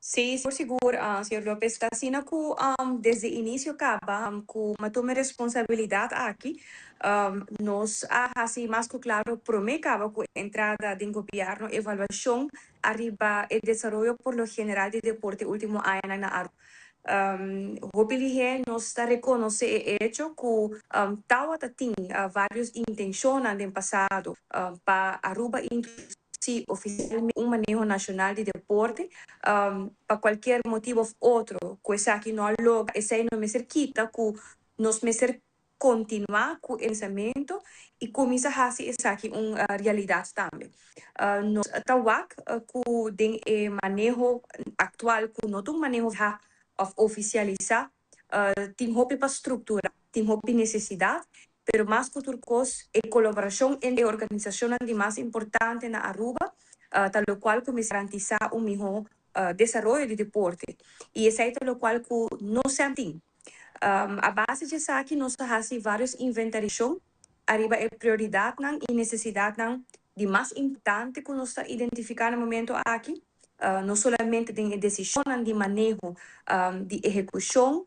Sí, sigur sigur, señor Lopez. Ta asina cu desde inicio caba cu mi a tuma e responsabilidad aki, nos a haci mas cu claro prome caba cu entrada den gobierno evaluacion ariba e desaroyo por lo general di deporte ultimo añanan na Aruba. Hopi lihé nos ta reconoce e hecho cu tawata tin varios intencionnan den pasado pa Aruba introduci oficialmente un maneho nacional di deporte. Pa cualkier motibo of otro cu esaki no a logra, esey no mester kita cu nos mester continua cu e pensamento y cuminsa haci esaki un realidad tambe. Nos ta wak cu den e maneho actual cu no ta un maneho ha of oficialisa, tin hopi pa structura, tin hopi necesidad, pero mas cu tur cos e colaboracion entre e organisacionnan di mas importante na Aruba ta locual cu mester garantisa un miho desaroyo di deporte y esey ta locual cu no semper tin. A base di esaki nos a hasi varios inventarishon ariba e prioridatnan i nesesidatnan di mas importante ku nos ta identifiká na momento aki, no solamente den e desishonnan di maneho di ehekushon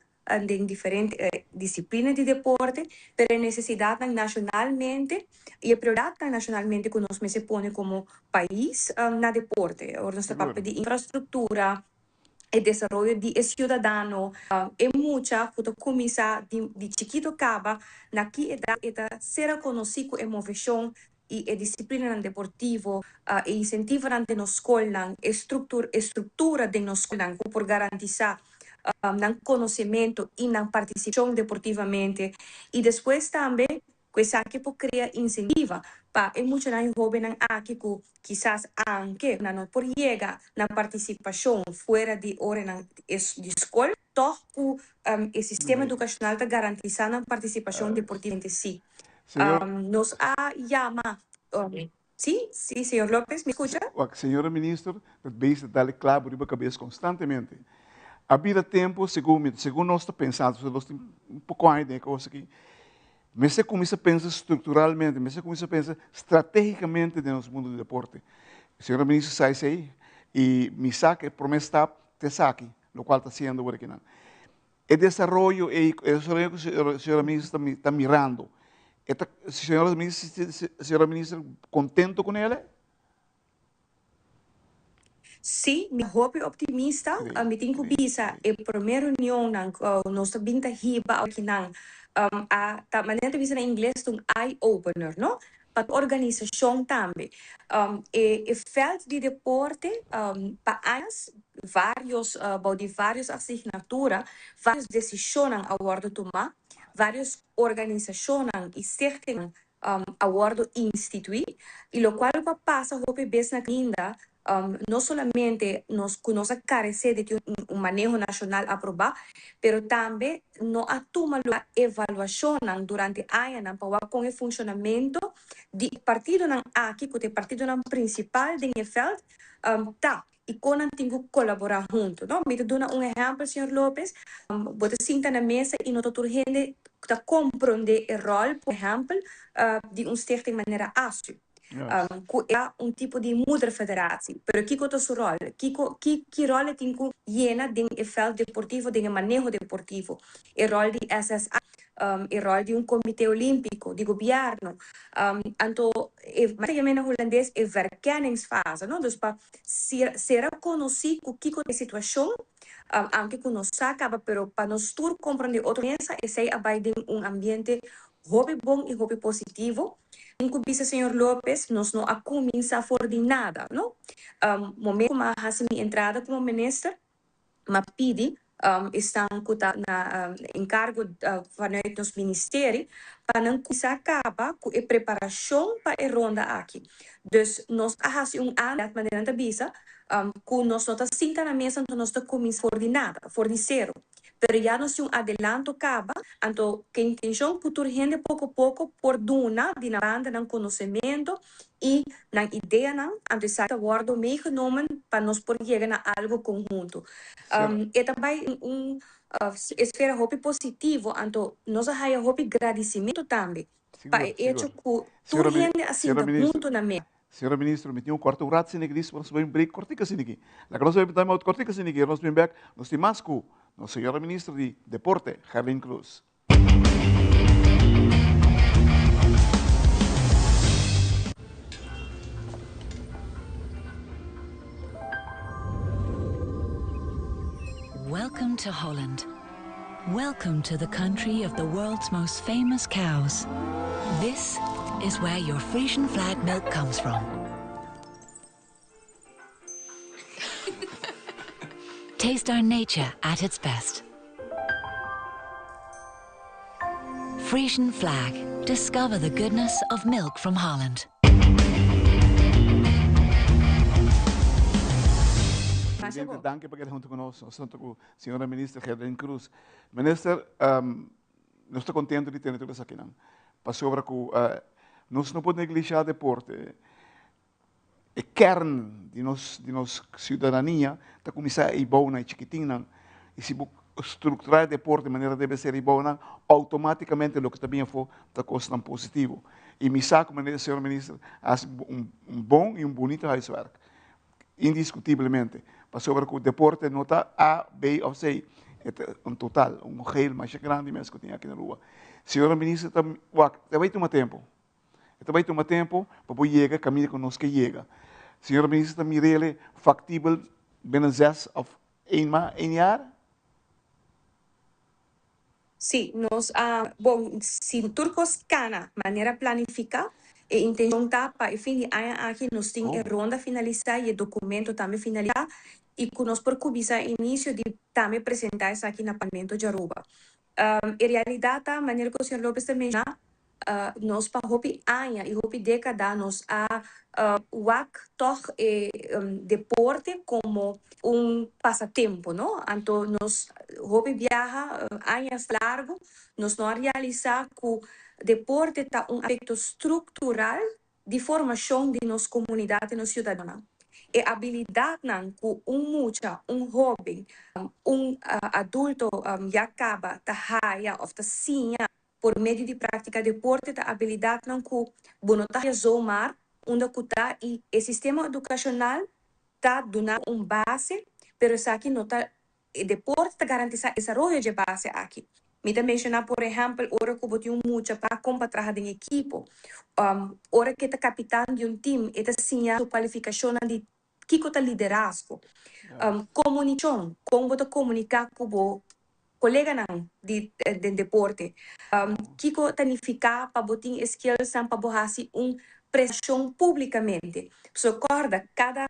den diferente disiplina di deporte, pero e nesesidatnan nashonalmente i e prioridatnan nashonalmente ku nos mester pone komo pais na deporte. Ora nos ta papia di infrastruktura, e desaroyo di e ciudadano, e mucha cu ta cuminsa di chikito caba na ki edad e ta ser conoci cu e movecion y e disciplinanan deportivo, e incentivonan den nos scolnan, e e structura den nos scolnan cu por garantisa nan conocimento y nan participacion deportivamente y despues tambe Ku esaki por krea insentiva pa e muchanan i hóbennan aki ku kisas anke nan no por yega na partisipashon fuera di oranan di skol, tòg ku e sistema edukashonal ta garantisá nan partisipashon deportivamente sí. Nos a yama, sí, sí, señor Lopez, mi skucha? Wak, señora Minister, ta bezig ta dal e klabo riba kabes konstantemente. A bira tempu, segun mi, segun nos ta pensa, nos tin un poko aña den e kos aki, Mester cuminsa pensa structuralmente, mester cuminsa pensa strategicamente den nos mundo di deporte. Señora Minister sa esey y mi sa cu e prome stap ta esaki, locual ta haciendo awor akinan. E desaroyo ey, e desaroyo cu señora Minister ta mirando, e ta, señora Minister, señora Minister contento cu nele? Sí, mi ta hopi optimista. Mi tin ku bisa e promé reunionnan ku nos ta bin ta hiba akinan a ta manera ta bisa na ingles ta un eye opener, no? Pa tur organisashon tambe. E vèlt di deporte pa añas vários bou di vários asignatura, vários desishonnan a wòrdu tumá, vários organisashonnan i stichtingnan a wordo institui y locual cu a pasa hopi bes na caminda no solamente nos cu nos a carece di tin un maneho nacional aproba pero tambe no a tuma lugar evaluacionnan durante añanan pa wak con e funcionamento di e partidonan aki cu ta e partidonan principal den e veld ta y con nan tin cu colabora hunto no. Mi ta duna un ehempel señor Lopez, bo ta sinta na mesa y no ta tur hende ta compronde e rol por ehempel di un stichting manera ASU cu e ta un tipo di moederfederatie pero kico ta su rol, kico ki ki rol e tin cu yena den e veld deportivo den e maneho deportivo, e rol di SSA, e rol di un comite olimpico, di gobierno, anto e ta yama na hulandes e verkenningsfase no, dus pa Sera konosí ku kiko ta e situashon, aunke ku nos sa kaba, pero pa nos tur komprondé otro mesa, esei a bai den un ambiente hopi bon i hopi positivo. Tin ku bisa señor Lopez, nos no a kuminsá for di nada, no. Momento ku mi a hasi mi entrada komo minister, mi a pidi esnan ku ta na enkargo vanuit nos ministerie pa nan kuminsá kaba ku e preparashon pa e ronda aki. Dus nos a hasi un aandacht, manera nan ta bisa, ku nos no ta sinta na mesa anto nos ta kuminsá for di nada, for di sero. Pero ya nos tin un adelanto kaba, anto ku e intenshon ku tur hende poko poko por duna di nan banda nan konosementu i nan ideanan, anto esaki ta wòrdu meegenomen pa nos por yega na algu konhunto. E ta bai un esfera hopi positivo, anto nos a haya hopi gradisimentu tambe pa e echo ku tur hende a sinta huntu na mesa. Señora Ministro, mi tin un cuarto rato asina aki, nos bai un break cortico asina aki. Laga nos bai un time out cortico asina aki, nos bin bek, nos tin mas cu nos señora Ministro di Deporte, Gerlin Cruz. Welcome to Holland. Welcome to the country of the world's most famous cows. This is where your Frisian flag milk comes from. Taste our nature at its best. Frisian flag. Discover the goodness of milk from Holland. Presidente, danki pa keda hunto ku nos. Nos ta ku señora Minister Gerlin Cruz. Minister, nos ta contento di tene tur esakinan. Pasobra ku nos no por neglisha deporte. E kern di nos di nos ciudadania ta cuminsa ei bou na e chikitinnan y si bo structura e deporte manera debe ser ei bou nan automaticamente loke ta bin afo ta cosnan positivo y mi sa cu manera señor minister a haci un bon y un bunito huiswerk indiscutiblemente pasobra cu deporte no ta A, B of C e ta un total un geheel masha grandi mes cu tin aki na Aruba. Señora minister ta wak ta bay tuma tempo. E ta bai tuma tempu pa bo yega e kaminda ku nos ke yega. Señor Minister ta mir'el faktibel binnen zes òf een ma, een jaar? Sí, nos a, bon, si tur kos kana manera planifiká, e intenshon ta pa e fin di aña aki nos tin e ronda finalisá i e dokumento tambe finalisá i ku nos por kuminsá inisio di tambe presentá esaki na Parlamento di Aruba. E realidat ta, manera ku señor Lopez ta menshoná, Nos pa hopi aña y hopi decada nos a wak toch e deporte como un pasatempo, no? Anto nos hopi biaha, añas largo, nos no a realisa cu deporte ta un aspecto structural di formacion di nos comunidad y nos ciudadanonan. E abilidadnan cu un mucha, un hoben, un adulto ya caba ta haya of ta siña Por medio di práktika deporte ta abilidatnan ku bo no ta haya zomaar unda ku ta i e sistema edukashonal ta duna bo un base, pero esaki no ta e deporte ta garantisá desaroyo dje base aki. Mi ta menshoná por ehèmpel ora ku bo tin un mucha pa kon pa traha den ekipo, ora ku e ta kapitan di un tim e ta siña su kualifikashonnan di kiko ta liderazgo, komunikashon, kon bo ta komuniká ku bo koleganan di den deporte, kiko ta nifiká pa bo tin e skillsnan pa bo hasi un prestashon públikamente. Pasobra kòrda kada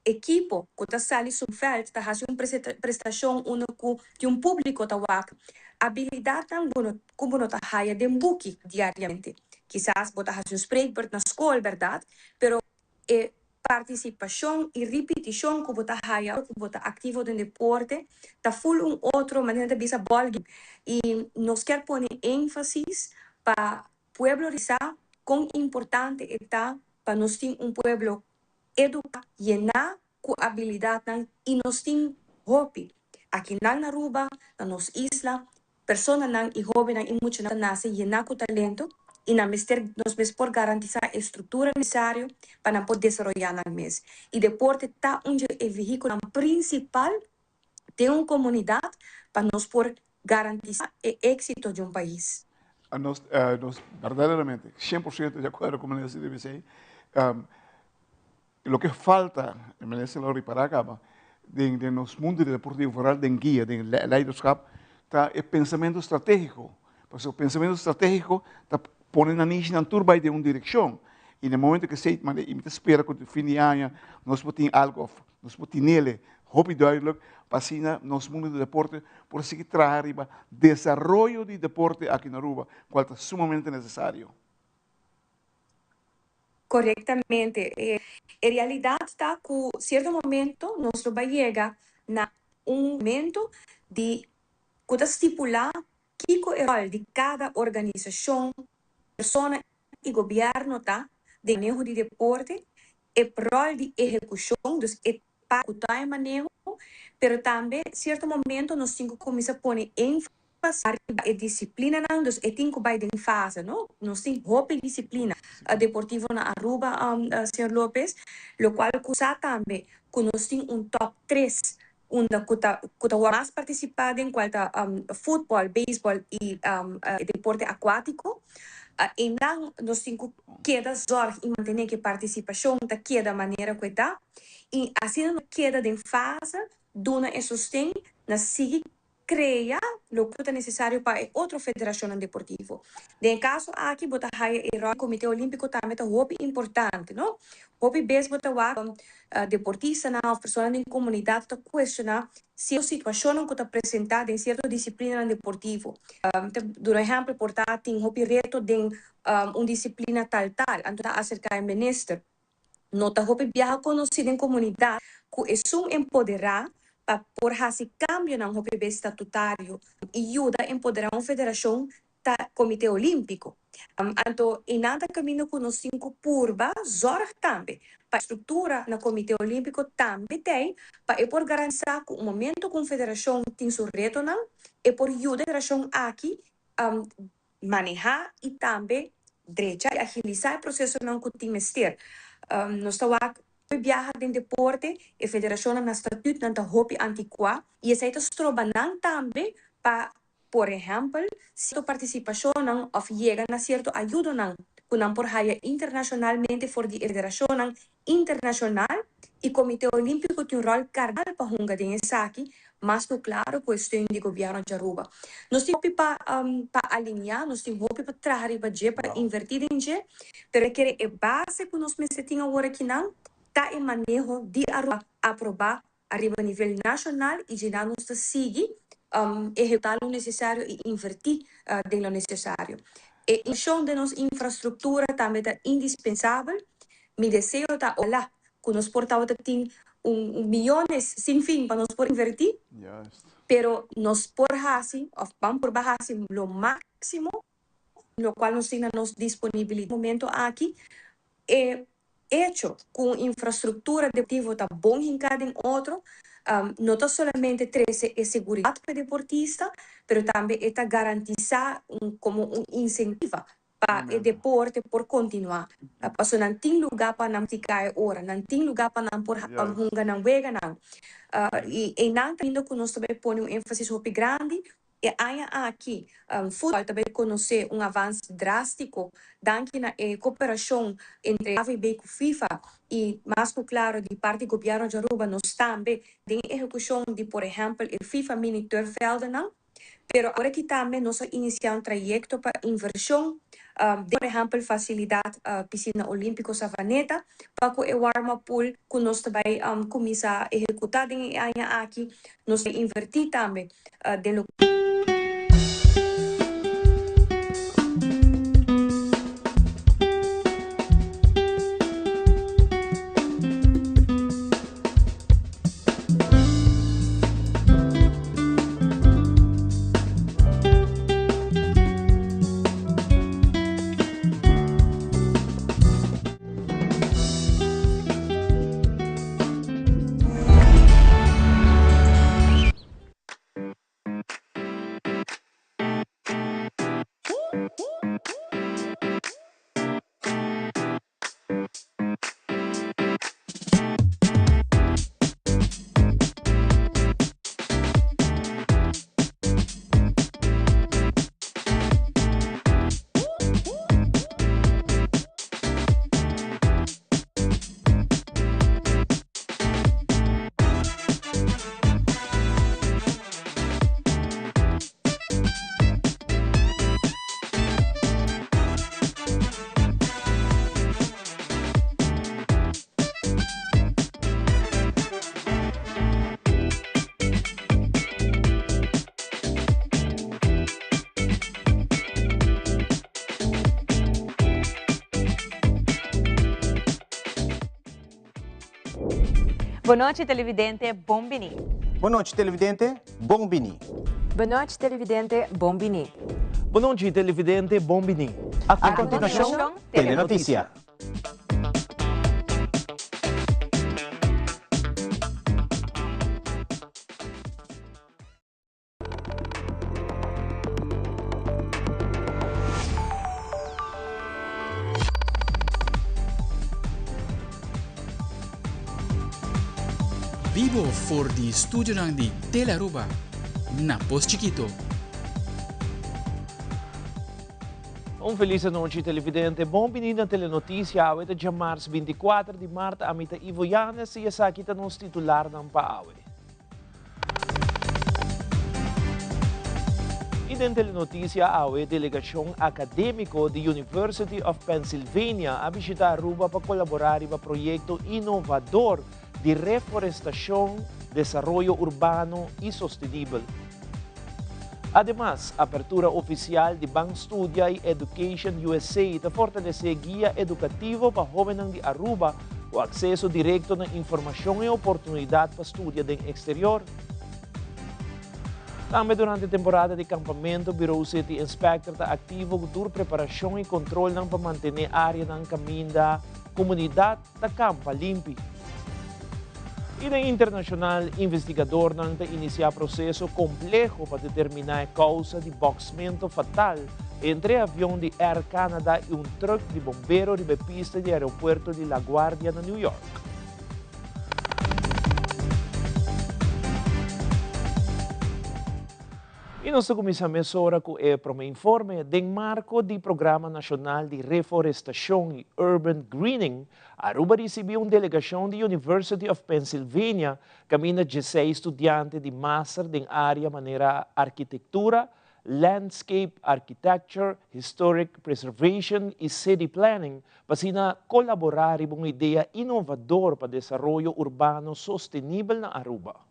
ekipo ku ta sali su vèlt ta hasi un prestashon unda ku tin un públiko ta wak. Abilidatnan bo no ku bo no ta haya den buki diariamente. Kisas bo ta hasi un spreekbeurt na skol, bèrdat, pero E partisipashon i ripitishon ku bo ta haya ora ku bo ta aktivo den deporte ta ful un otro manera ta bisa bòlgame. I nos kier pone énfasis pa pueblo risa kon importante e ta pa nos tin un pueblo eduká, yená ku abilidatnan i nos tin hopi akinan na Aruba, na nos isla, Personanan i hóbennan i muchanan ta nase yená ku talento i nan mester nos mes por garantisá e struktura nesesario pa nan por desaroyá nan mes. I deporte ta un dje e vehíkulonan prinsipal den un komunidat pa nos por garantisá e éksito di un pais. Nos nos berdaderamente 100% di akuerdo ku Minister CDBC. Loke falta, e minister lo ripará kaba, den den nos mundo di deportivo, foral den guia, den leiderschap, ta e pensamentu stratégiko. Pasobra pensamentu stratégiko ta pone nanishinan tur bai den un direkshon. I na e momento ku esei, mane i mi ta spera ku fin di aña nos por tin algu òf nos por tinele hopi duidelijk pa asina nos mundo di deporte por sigui traha riba desaroyo di deporte aki na Aruba, kual ta sumamente nesesario. Korektamente. E realidat ta ku sierto momento nos lo bai yega na un momento di ku ta stipulá kiko e ròl di kada organisashon, persona i gobièrnu ta den maneho di deporte, e ròl di ehekushon, dus e parti ku ta e maneho, pero tambe sierto momento nos tin ku kuminsá pone énfasis riba e disiplinanan, dus e tin ku bai den fase, no? Nos tin hopi disiplina deportivo na Aruba, señor Lopez, lokual ku sa tambe ku nos tin un tòp tres unda ku ta ku ta wòrdu mas partisipá den kual ta futbòl, beisbòl i e deporte akuátiko. Einan nos tin ku keda zòrg i mantené ku e partisipashon ta keda manera ku e ta i asina nos keda den fase duna e sosten na sigui krea loke ta nesesario pa e otro federashonnan deportivo. Den e kaso aki bo ta haya e ròl di Komité Olímpiko tambe ta hopi importante, no? Hopi bes bo ta wak deportistanan òf personanan den komunidat ta kuestioná sierto situashonnan ku ta presentá den sierto disiplinanan deportivo. Ta duna ehèmpel, por ta tin hopi reto den un disiplina tal tal, anto ta aserká e minister. No ta hopi biaha konosí den komunidat ku esun empoderá pa por hasi kambionan hopi bes statutario i yuda empoderá un federashon ta Komité Olímpiko. Anto einan ta kaminda ku nos tin ku purba zòrg tambe pa e struktura na Komité Olímpiko tambe t'ei pa e por garantisá ku un momento ku un federashon tin su retonan e por yuda e federashon aki manehá i tambe drecha i agilisá e prosesonan ku tin mester. Nos ta wak hopi biaha den deporte, e federashonnan na statutnan ta hopi antikuá i esei ta stroba nan tambe pa, por ehèmpel, sierto partisipashonnan òf yega na sierto ayudonan ku nan por haya internashonalmente for di e federashonnan internashonal i Komité Olímpiko tin un ròl kardinal pa hunga den esaki, mas ku klaro ku e steun di gobièrnu di Aruba. Nos tin hopi pa pa alineá, nos tin hopi pa traha riba dje, pa invertí den dje, pero e kere e base ku nos mester tin awor akinan ta e maneho di Aruba aprobá ariba nivel nashonal i dje nan nos ta sigui ehekutá lo nesesario i invertí den lo nesesario. E invershon den nos infrastruktura tambe ta indispensabel. Mi deseo ta ojalá ku nos por tabata tin un miyones sin fin pa nos por invertí, pero nos por hasi òf ban purba hasi lo máksimo lokual nos tin na nos disponibilidat momento aki. E echo ku un infrastruktura deportivo ta bon hinká den otro no ta solamente trese e seguridat pa e deportista, pero tambe e ta garantisá un komo un insentiva pa e deporte por kontinuá. Pasobra nan tin lugá pa nan practiká e ora, nan tin lugá pa nan por hunga nan weganan. I einan ta lindo ku nos ta bai pone un énfasis hopi grandi. E aña aki futbal ta bai konosé un avans drástiko danki na e koperashon entre AVB ku FIFA i mas ku klaro di parti gobièrnu di Aruba nos tambe den e ehekushon di por ehèmpel e FIFA Mini Turfveldennan. Pero awor aki tambe nos a inisiá un trayekto pa invershon den por ehèmpel fasilidat Pisina Olímpiko Savaneta pa ku e warm-up pool ku nos ta bai kuminsá ehekutá den e aña aki nos ta invertí tambe den lo. Bon nochi televidente, bon bini. Bon nochi televidente, bon bini. Bon nochi televidente, bon bini. Bon nochi televidente, bon bini. A continuacion, Telenoticia. Bibo for di studionan di Telearuba na Pos Chikito. Un felis anochi televidente, bon bini na Telenoticia, awe ta djamars 24 di mart, ami ta Ivo Yanes y esaki ta nos titularnan pa awe. Y den Telenoticia awe, delegacion academico di University of Pennsylvania a bishita Aruba pa colabora riba proyecto innovador di reforestacion, desaroyo urbano y sostenibel. Ademas, apertura oficial di Ban Studia y Education USA ta fortalece guia educativo pa hobennan di Aruba cu acceso directo na informacion y oportunidad pa studia den exterior. Tambe durante temporada di campamento, Bureau City Inspector ta activo cu tur preparacion y controlnan pa mantene areanan caminda comunidad ta kampa limpi. I den internashonal, investigadornan ta inisiá proseso kompleho pa determiná e kousa di bòksmentu fatal entre e avion di Air Canada i un trùk di bombero riba e pista di aeropuerto di LaGuardia na New York. I nos ta kuminsá mesora ku e promé informe. Den marko di Programa Nashonal di Reforestashon i Urban Greening, Aruba risibí un delegashon di University of Pennsylvania kaminda dieseis studiante di master den área manera arkitektura, landscape architecture, historic preservation i city planning pa asina kolaborá riba un idea inovador pa desaroyo urbano sostenibel na Aruba.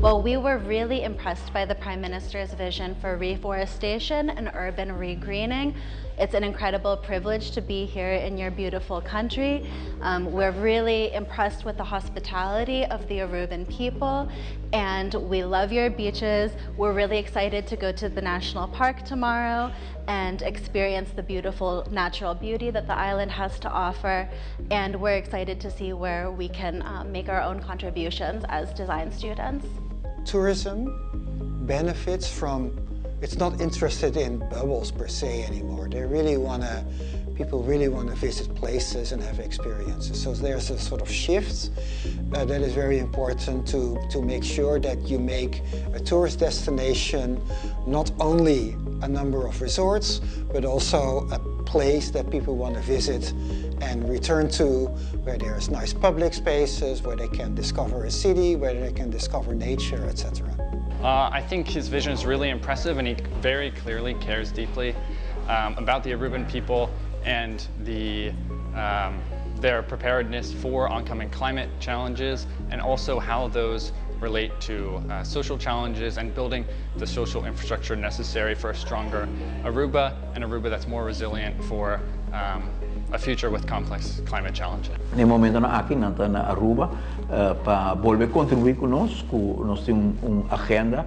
Well, we were really impressed by the Prime Minister's vision for reforestation and urban regreening. It's an incredible privilege to be here in your beautiful country. Um, we're really impressed with the hospitality of the Aruban people, and we love your beaches. We're really excited to go to the national park tomorrow and experience the beautiful natural beauty that the island has to offer. And we're excited to see where we can uh, make our own contributions as design students. Tourism benefits from, it's not interested in bubbles per se anymore. They really want to people really want to visit places and have experiences. So there's a sort of shift uh, that is very important to, to make sure that you make a tourist destination not only a number of resorts, but also a place that people want to visit and return to, where there's nice public spaces, where they can discover a city, where they can discover nature, etc. Uh, I think his vision is really impressive and he very clearly cares deeply um, about the Aruban people and the, um, their preparedness for oncoming climate challenges and also how those relate to uh, social challenges and building the social infrastructure necessary for a stronger Aruba and Aruba that's more resilient for um, a future with complex climate challenges. Na e momentonan aki nan ta na Aruba pa bolbe contribui cu nos, cu nos tin un agenda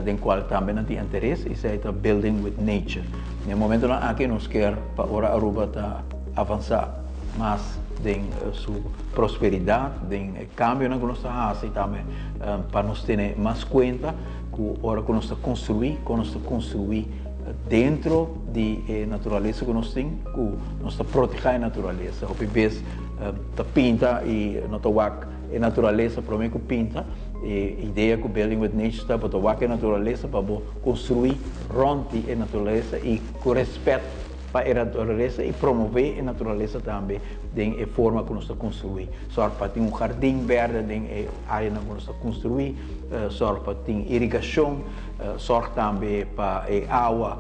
den cual tambe nan tin interes y esey ta Building with Nature. Na e momentonan aki nos kier pa ora Aruba ta avansa mas den su prosperidad, den e cambionan cu nos ta haci tambe pa nos tene mas cuenta cu ora cu nos ta construi, con nos ta construi dentro di e naturalesa ku nos tin, ku nos ta protehá e naturalesa. Hopi bes ta pinta i no ta wak e naturalesa promé ku pinta. E idea ku Building with Nature ta bo ta wak e naturalesa pa bo konstruí rònt di e naturalesa i ku rèspèt pa e naturalesa i promové e naturalesa tambe den e forma ku nos ta konstruí. Sòrg pa tin un hardin bèrdè den e áreanan ku nos ta konstruí, sòrg pa tin irigashon. Sòrg tambe pa e awa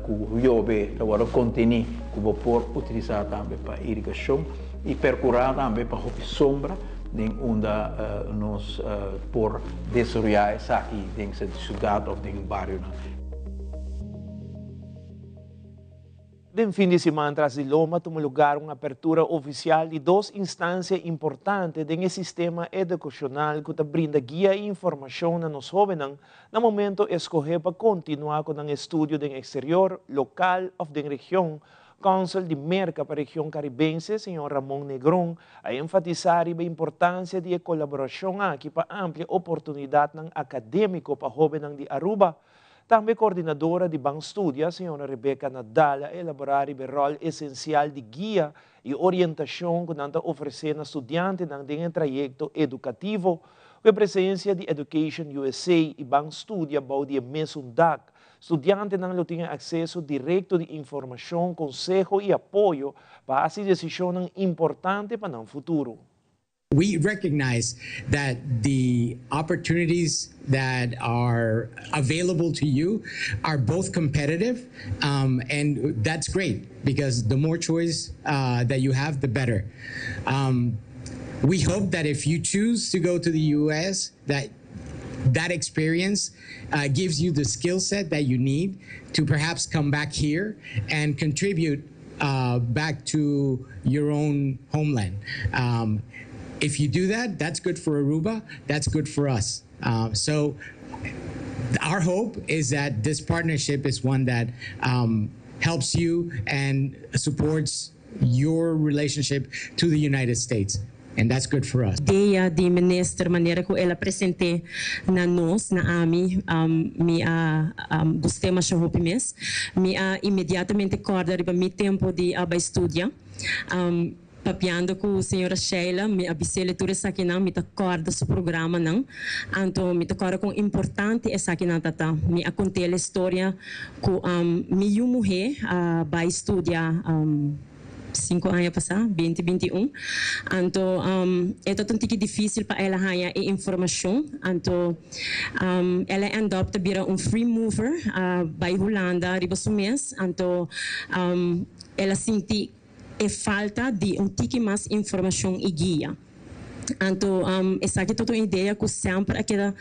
ku yobe ta wòrdu kontení ku bo por utilisá tambe pa irigashon i perkurá tambe pa hopi sombra den unda nos por desaroyá esaki den siudat òf den barionan. Den fin di siman tras di lomba a tuma lugar un apertura oficial di dos instancia importante den e sistema educacional cu ta brinda guia y informacion na nos hobennan na momento escoge pa continua cu nan estudio den exterior, local of den region. Consul di Merca pa region Caribense, señor Ramon Negron, a enfatisa riba importancia di e colaboracion aki pa amplia oportunidadnan academico pa hobennan di Aruba. Tambe coordinadora di Ban Studia, señora Rebecca Nadal, a elabora riba e rol esencial di guia y orientacion cu nan ta ofrece na studiantenan den e trayecto educativo. Cu e presencia di Education USA y Ban Studia bou di e mesun dak, studiantenan lo tin e acceso directo di informacion, conseho y apoyo pa haci decisionnan importante pa nan futuro. We recognize that the opportunities that are available to you are both competitive, um, and that's great because the more choice uh, that you have, the better. Um, we hope that if you choose to go to the U.S., that that experience uh, gives you the skill set that you need to perhaps come back here and contribute uh, back to your own homeland. Um, if you do that, that's good for Aruba, that's good for us. Uh, so our hope is that this partnership is one that um, helps you and supports your relationship to the United States. And that's good for us. Idea di minister manera cu el a presente na nos, na ami, mi a gust'e masha hopi mes. Mi a inmediatamente corda riba mi tempo di a bay studia. Papiando cu señora Sheila, mi a bis'ele tur esakinan, mi ta corda su programanan. Anto mi ta corda con importante esakinan ta ta. Mi a cont'ele storia cu mi yu muhe a bay studia. Sinku aña pasá, binti binti un. Anto e ta un tiki difísil pa el a haña e informashon. Anto el a end up ta bira un free mover, a bai Hulanda riba su mes. Anto el a sinti e falta di un tiki mas informashon i guia. Anto esaki ta un idea ku semper a keda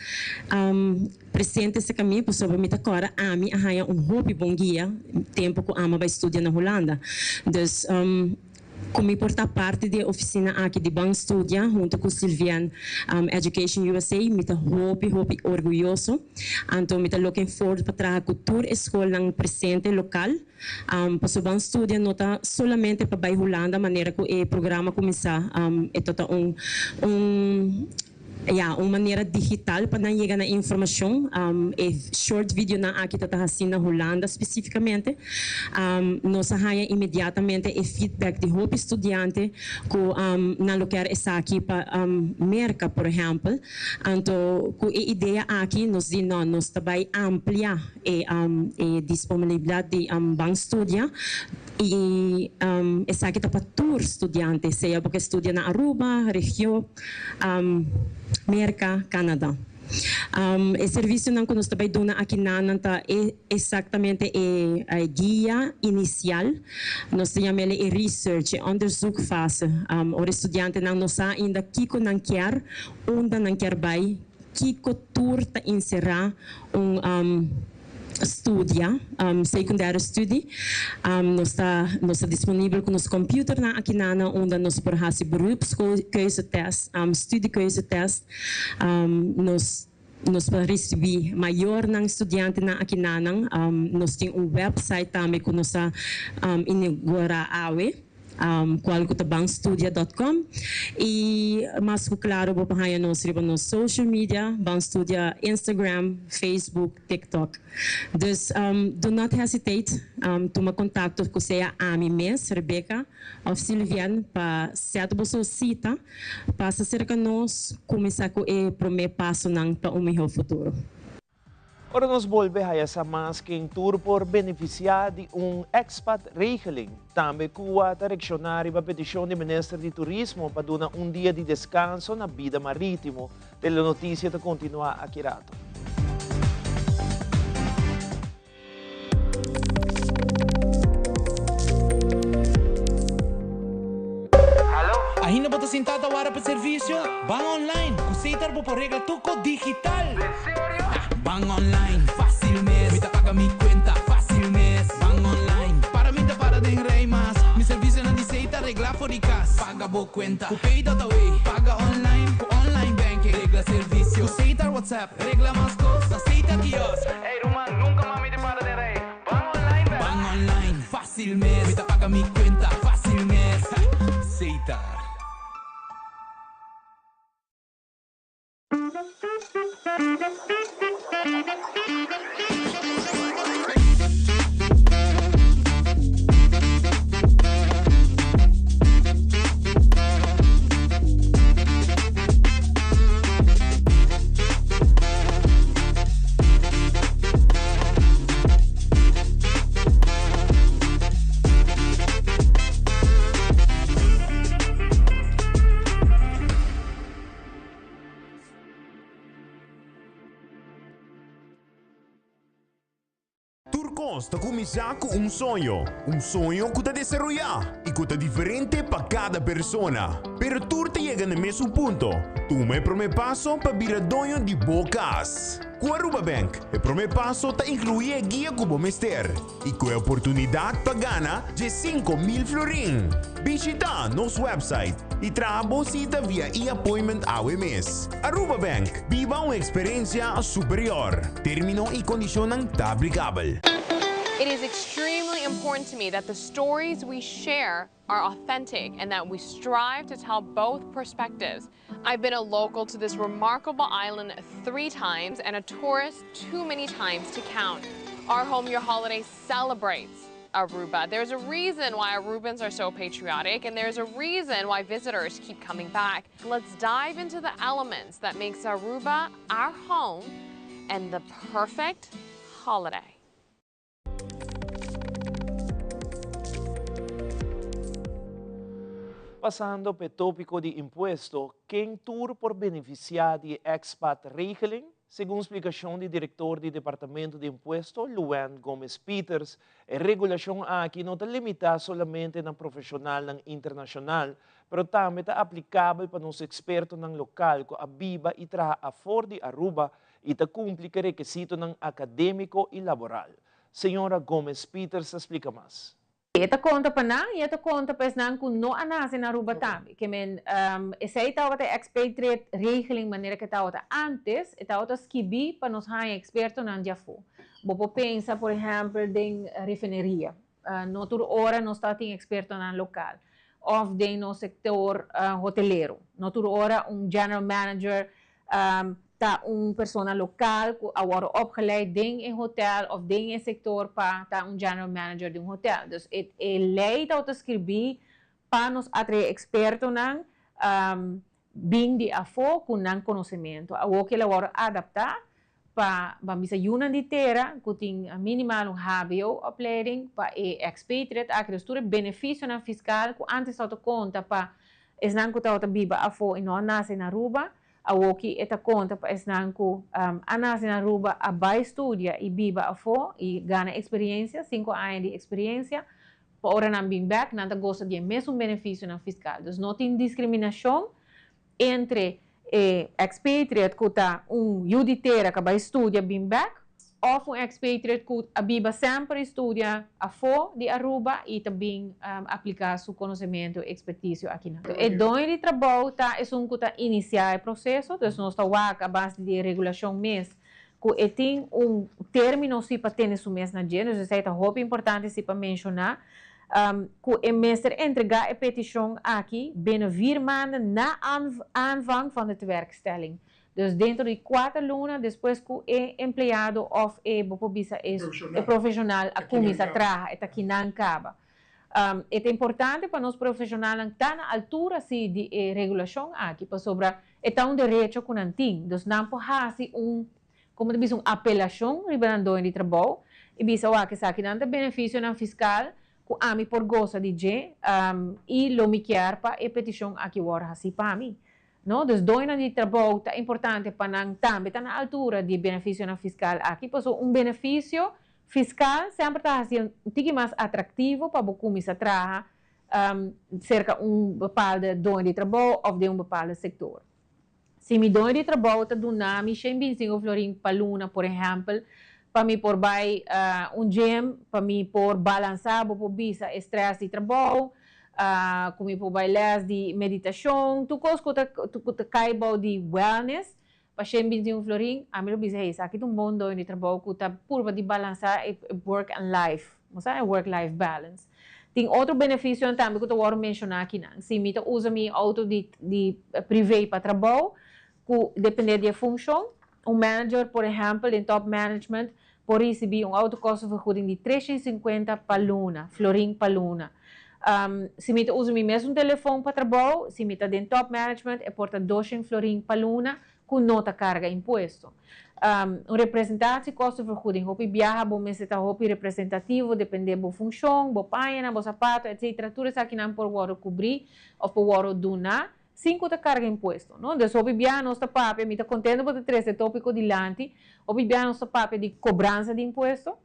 presente serka mi pasobra mi ta kòrda ami a haña un hopi bon guia tempu ku ami a bai studia na Hulanda. Dus ku mi por ta parti di e ofisina aki di Ban Studia huntu ku Sylviane Education USA mi ta hopi hopi orguyoso. Anto mi ta looking forward pa traha ku tur e skolnan presente lokal. Pasobra ban studia no ta solamente pa bai Hulanda manera ku e programa kuminsá. E ta ta un un ya un manera digital pa nan yega na informashon. E short videonan aki ta ta hasí na Hulanda spesífikamente. Nos a haña inmediatamente e feedback di hopi studiante ku nan lo kier esaki pa Merka por ehèmpel. Anto ku e idea aki nos di no nos ta bai amplia. E e disponibilidad di ban studia y esaki ta pa tur studiante, sea bo ke studia na Aruba, regio, Merca, Canada. E servicionan cu nos ta bay duna aki nanan ta exactamente e guia inicial, nos ta yam'ele e research, e onderzoekfase. Ora e studiantenan no sa ainda kico nan kier, unda nan kier bay, Kiko tur ta enserá un studia, secundaire studie? Nos ta nos ta disponibel ku nos computernan akinana unda nos por hasi beroepskeuzetest, studiekeuzetest. Nos nos por risibí mayornan, studiantenan akinanan. Nos tin un website tambe ku nos a inaugurá awe. Cual cu ta banstudia dot com y mas cu claro bo por haya nos riba nos social media banstudia Instagram, Facebook, TikTok. Dus do not hesitate tuma contacto cu sea ami mes Rebecca of Sylviane pa set boso cita pasa cerca nos cuminsa cu e prome pasonan pa un miho futuro. Ora nos bolbe haya sa mas ken tur por beneficia di un expat regeling. Tambe Cuba ta reacciona riba peticion di Minister di Turismo pa duna un dia di descanso na bida maritimo. Telenoticia ta continua aki rato. Ainda bo ta sintá ta wara pa servisio? Ban online! Ku Setar bo por regla tur kos digital! Ban online, fásil mes! Mi ta paga mi kuenta, fásil mes! Ban online, para mi ta para den. for di kas, paga bo kuenta ku Pay.aw, paga online ku online banking, regla servisio ku Setar WhatsApp, regla mas kos na Setar Kiosk. Ey ruman, nunka mas mi ta para den rei. Ban online bèk! Ban online, fásil mes! Mi ta paga mi kuenta, fásil mes! Setar. Tur kos ta kuminsá ku un soño, un soño ku ta desaroyá i ku ta diferente pa kada persona. Pero tur ta yega na e mesun punto, tuma e promé paso pa bira doño di bo kas. Ku Aruba Bank, e promé paso ta inkluí e guia ku bo mester i ku e oportunidat pa gana dje 5000 florin. Bishitá nos website i traha bo sita via e-appointment awe mes. Aruba Bank, biba un eksperensia superior. Término i kondishonnan ta aplikabel. It is extremely important to me that the stories we share are authentic and that we strive to tell both perspectives. I've been a local to this remarkable island three times and a tourist too many times to count. Our Home Your Holiday celebrates Aruba. There's a reason why Arubans are so patriotic and there's a reason why visitors keep coming back. Let's dive into the elements that makes Aruba our home and the perfect holiday. Pasando p'e tópiko di impuesto, ken tur por benefisiá di e expat regeling? Segun splikashon di direktor di Departamento di Impuesto, Luann Gomez Pieters, e regulashon aki no ta limitá solamente na profeshonalnan internashonal, pero tambe ta aplikabel pa nos ekspertonan lokal ku a biba i traha afor di Aruba i ta kumpli ku e rekisitonan akadémiko i laboral. Señora Gomez Pieters ta splika mas. E ta konta pa nan i e ta konta pa esnan ku no a nase na Aruba tambe. Ke men, esei tabata e expatriate regeling manera ke tabata antes, e tabata skibí pa nos haña ekspertonan di afó. Bo por pensa por ehèmpel den refineria. No tur ora nos ta tin ekspertonan lokal. Òf den nos sektor hotelero. No tur ora un general manager ta un persona local cu a wordo opgeleid den e hotel of den e sector pa ta un general manager di un hotel. Dus e e ley tabata scribi pa nos atrae expertonan bin di afo cu nan conocemento. Awor cu el a wordo adapta pa ban bisa yunan di tera cu tin minimal un hbo opleiding pa e expatriate aki. Dus tur e beneficionan fiscal cu antes tabata conta pa Esnan ku tabata biba afó i no a nase na Aruba, awoki e ta konta pa esnan ku a nase na Aruba, a bai studia i biba afó i gana eksperiensia, sinku aña di eksperiensia, pa ora nan bin bèk nan ta gosa di e mesun benefisionan fiskal. Dus no tin diskriminashon entre e expatriate ku ta un yu di tera ku a bai studia bin bèk òf un expatriate ku a biba semper i studia afó di Aruba i ta bin apliká su konosementu i ekspertisio akinan. E doño di trabou ta esun ku ta inisiá e proseso, dus nos ta wak a base di e regulashon mes ku e tin un término si pa tene su mes na dje, dus esei ta hopi importante si pa menshoná ku e mester entregá e petishon aki binnen vier maanden na aanvang van de tewerkstelling. Dus dentro di kuater luna despues ku e empleado òf e, bo por bisa e e profeshonal a kuminsá traha, e ta kinan kaba. E ta importante pa nos profeshonalnan ta na altura si di e regulashon aki pasobra e ta un derecho ku nan tin. Dus nan por hasi un, komo ta bisa, un apelashon riba nan doño di trabou i bisa wak esaki nan ta benefisionan fiskal ku ami por gosa di dje i lo mi kier pa e petishon aki wòrdu hasi pa mi. No, dus doñonan di trabou ta importante pa nan tambe ta na altura di e benefisionan fiskal aki, pasobra un benefisio fiskal semper ta hasi un tiki mas atraktivo pa bo kuminsá traha serka un bepaalde doño di trabou òf den un bepaalde sektor. Si mi doño di trabou ta duna mi shen bintisinko florin pa luna, por ehèmpel, pa mi por bai un gym, pa mi por balansá, bo por bisa, e strès di trabou, Ku mi por bai les di meditashon, tur kos ku ta ku ta kai bou di wellness pa 121 florin, ami lo bisa hey esaki ta un bon doño di trabou ku ta purba di balansá e work and life, bo sa e work life balance. Tin otro benefisionan tambe ku ta wòrdu menshoná akinan. Si mi ta usa mi outo di di privé pa trabou, ku dependé di e funshon, un manager por ehèmpel den top management por risibí un autokostenvergoeding di 350 pa luna, florin pa luna. Si mi ta usa mi mesun telefon pa trabou, si mi ta den top management e por ta 200 florin pa luna ku no ta karga impuesto. Un representatiekostenvergoeding, hopi biaha bo mester ta hopi representativo, dependé bo funshon, bo pañanan, bo sapato, etc. Tur esakinan por wòrdu kubrí òf por wòrdu duná sin ku ta karga impuesto, no? Dus hopi biaha nos ta papia, mi ta kontento bo ta trese e tópiko dilanti, hopi biaha nos ta papia di kobransa di impuesto,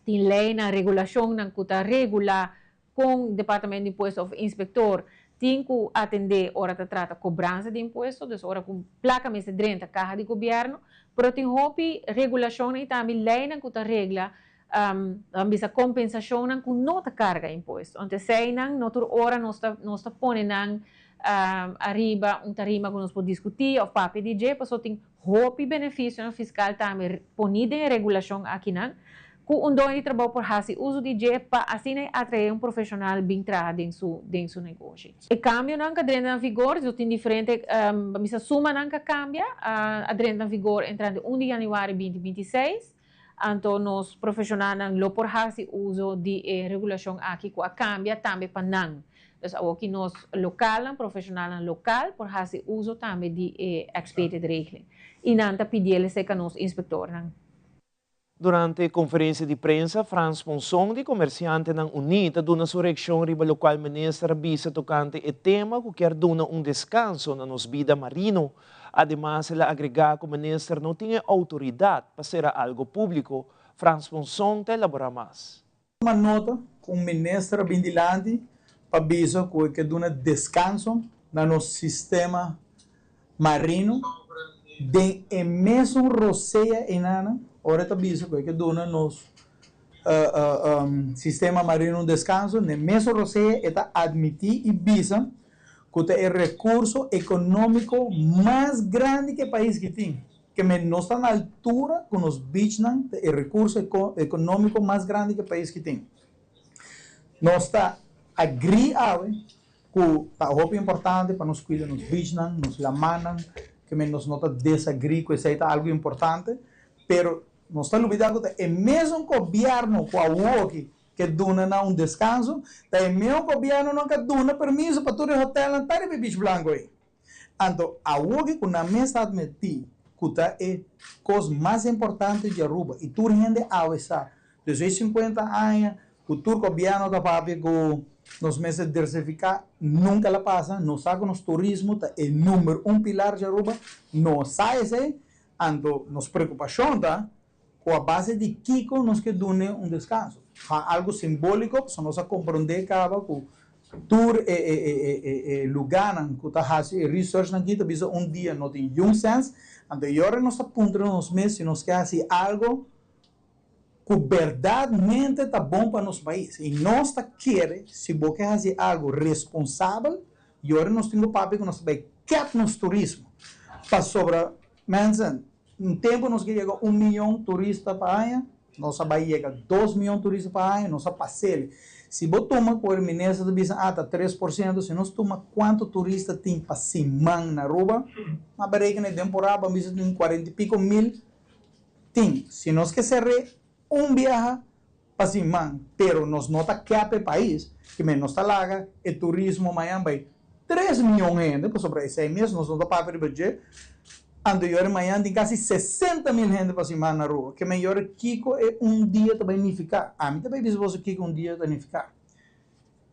tin leinan, regulashonnan ku ta regulá kon Departamento di Impuesto òf inspektor tin ku atendé ora ta trata kobransa di impuesto, dus ora ku plaka mester drenta kaha di gobièrnu, pero tin hopi regulashonnan i tambe leinan ku ta regla Nan bisa kompensashonnan ku no ta karga impuesto. Anto eseinan no tur ora nos ta nos ta pone nan ariba un tarima ku nos por diskutí òf papia di dje pasobra tin hopi benefisionan fiskal tambe poní den e regulashon akinan ku un doño di trabou por hasi uso di dje pa asina e atraé un profeshonal bin traha den su den su negoshi. E kambionan ku a drenta na vigor, so tin diferente bisa sumanan ku a kambia a drenta na vigor entrante 1 di yanüari 2026. Anto nos profeshonalnan lo por hasi uso di e regulashon aki ku a kambia tambe pa nan. Dus awoki nos lokalnan, profeshonalnan lokal por hasi uso tambe di e expatriate-regeling. I nan ta pidiel esei ka nos inspektornan. Durante e konferensia di prensa, Frans Ponson di Komersiantenan Uní ta duna su reakshon riba lokual minister a bisa tokante e tema ku kier duna un deskanso na nos bida marino. Ademas el a agregá ku minister no tin e outoridat pa sera algo públiko. Frans Ponson ta elaborá mas. Tuma nota ku un minister a bin dilanti pa bisa ku e ke duna deskanso na nos sistema marino den e mesun rosea einanan ora e ta bisa ku e ke duna nos sistema marino un deskanso den e mesun rosea e ta admití i bisa ku ta e rekurso ekonómiko mas grandi ku e pais ki tin. Ke men nos ta na altura ku nos beachnan ta e rekurso ekonómiko mas grandi ku e pais ki tin. Nos ta agrí awe ku ta hopi importante pa nos kuida nos beachnan, nos lamannan, ke men nos no ta desagrí ku esei ta algu importante, pero nos ta lubidá ku ta e mesun gobièrnu ku awoki ke duna nan un deskanso, ta e meun gobièrnunan ka duna permiso pa tur e hotelnan ta riba e Beach Blanco ei. Anto awoki ku nan mes ta atmití ku ta e kos mas importante di Aruba i tur hende awe sa desde 50 aña ku tur gobièrnu ta papia ku nos mester diversifiká, nunka el a pasa, nos sa ku nos turismo ta e number un pilar di Aruba, nos sa esei, anto nos preokupashon ta Ku a base di kiko nos ke dun'e un deskanso? Ha algu simbóliko, pasobra nos a komprondé kaba ku tur e e lugánan ku ta hasi e researchnan aki ta bisa un dia no tin yun sèns. Anto e ora nos ta puntra nos mes si nos ke hasi algu ku bèrdatmente ta bon pa nos pais. I nos ta kere si bo ke hasi algu responsabel, i ora nos tin ku papia ku nos ta bai kèp nos turismo. Pasobra, mensen, Un tempu nos ke yega un miyon turista pa aña, nos a bai yega 2 miyon turista pa aña, nos a pas'el. Si bo tuma ku e minister ta bisa ah ta 3%, si nos tuma kuantu turista tin pa siman na Aruba, a berekena e temporada bo bisa tin 40 i piko mil tin. Si nos ke ser'é un biaha pa siman, pero nos no ta kèp e pais, ke men nos ta laga e turismo mañan bai 3 miyon hende, pasobra esei mes nos no ta papia riba dje, anto yora mañan tin kasi 60 mil hende pa siman na Aruba. Ke men yora kiko e un dia ta bai nifiká? Ami ta bai bisa boso kiko un dia ta nifiká.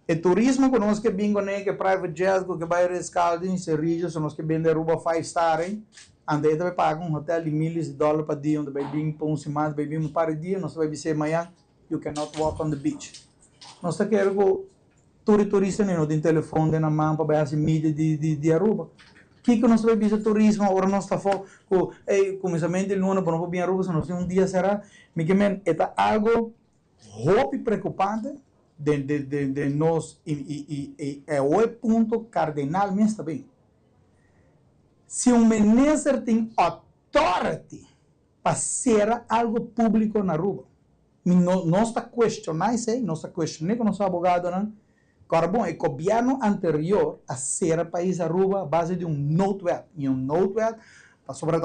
E turismo ku nos ke bin kuné, ke private jet ku ke bai Ritz-Carlton i St. Regis, nos ke bende Aruba five star ei, anto e ta bai paga un hotel di miles di dòler pa dia, un ta bai bin pa un siman, ta bai bin un par di dia, nos ta bai bis'é mañan, you cannot walk on the beach. Nos ta kere ku tur e turistanan no tin telefon den nan man pa bai hasi media di Aruba. Kiko nos ta bai bisa turismo ora nos ta afó ku ey kuminsamentu di luna bo no por bin Aruba si nos tin un dia será? Mi ke men e ta algo hopi preokupante. De nos i e punto kardinal mes tambe. Si un minister tin authority pa sera algu públiko na Aruba, no, nos ta kuestioná esei, nos ta kuestioná ku nos abogadonan. Awor bon, e gobièrnu anterior a sera pais Aruba a base di un noodwet. I un noodwet, pa sobra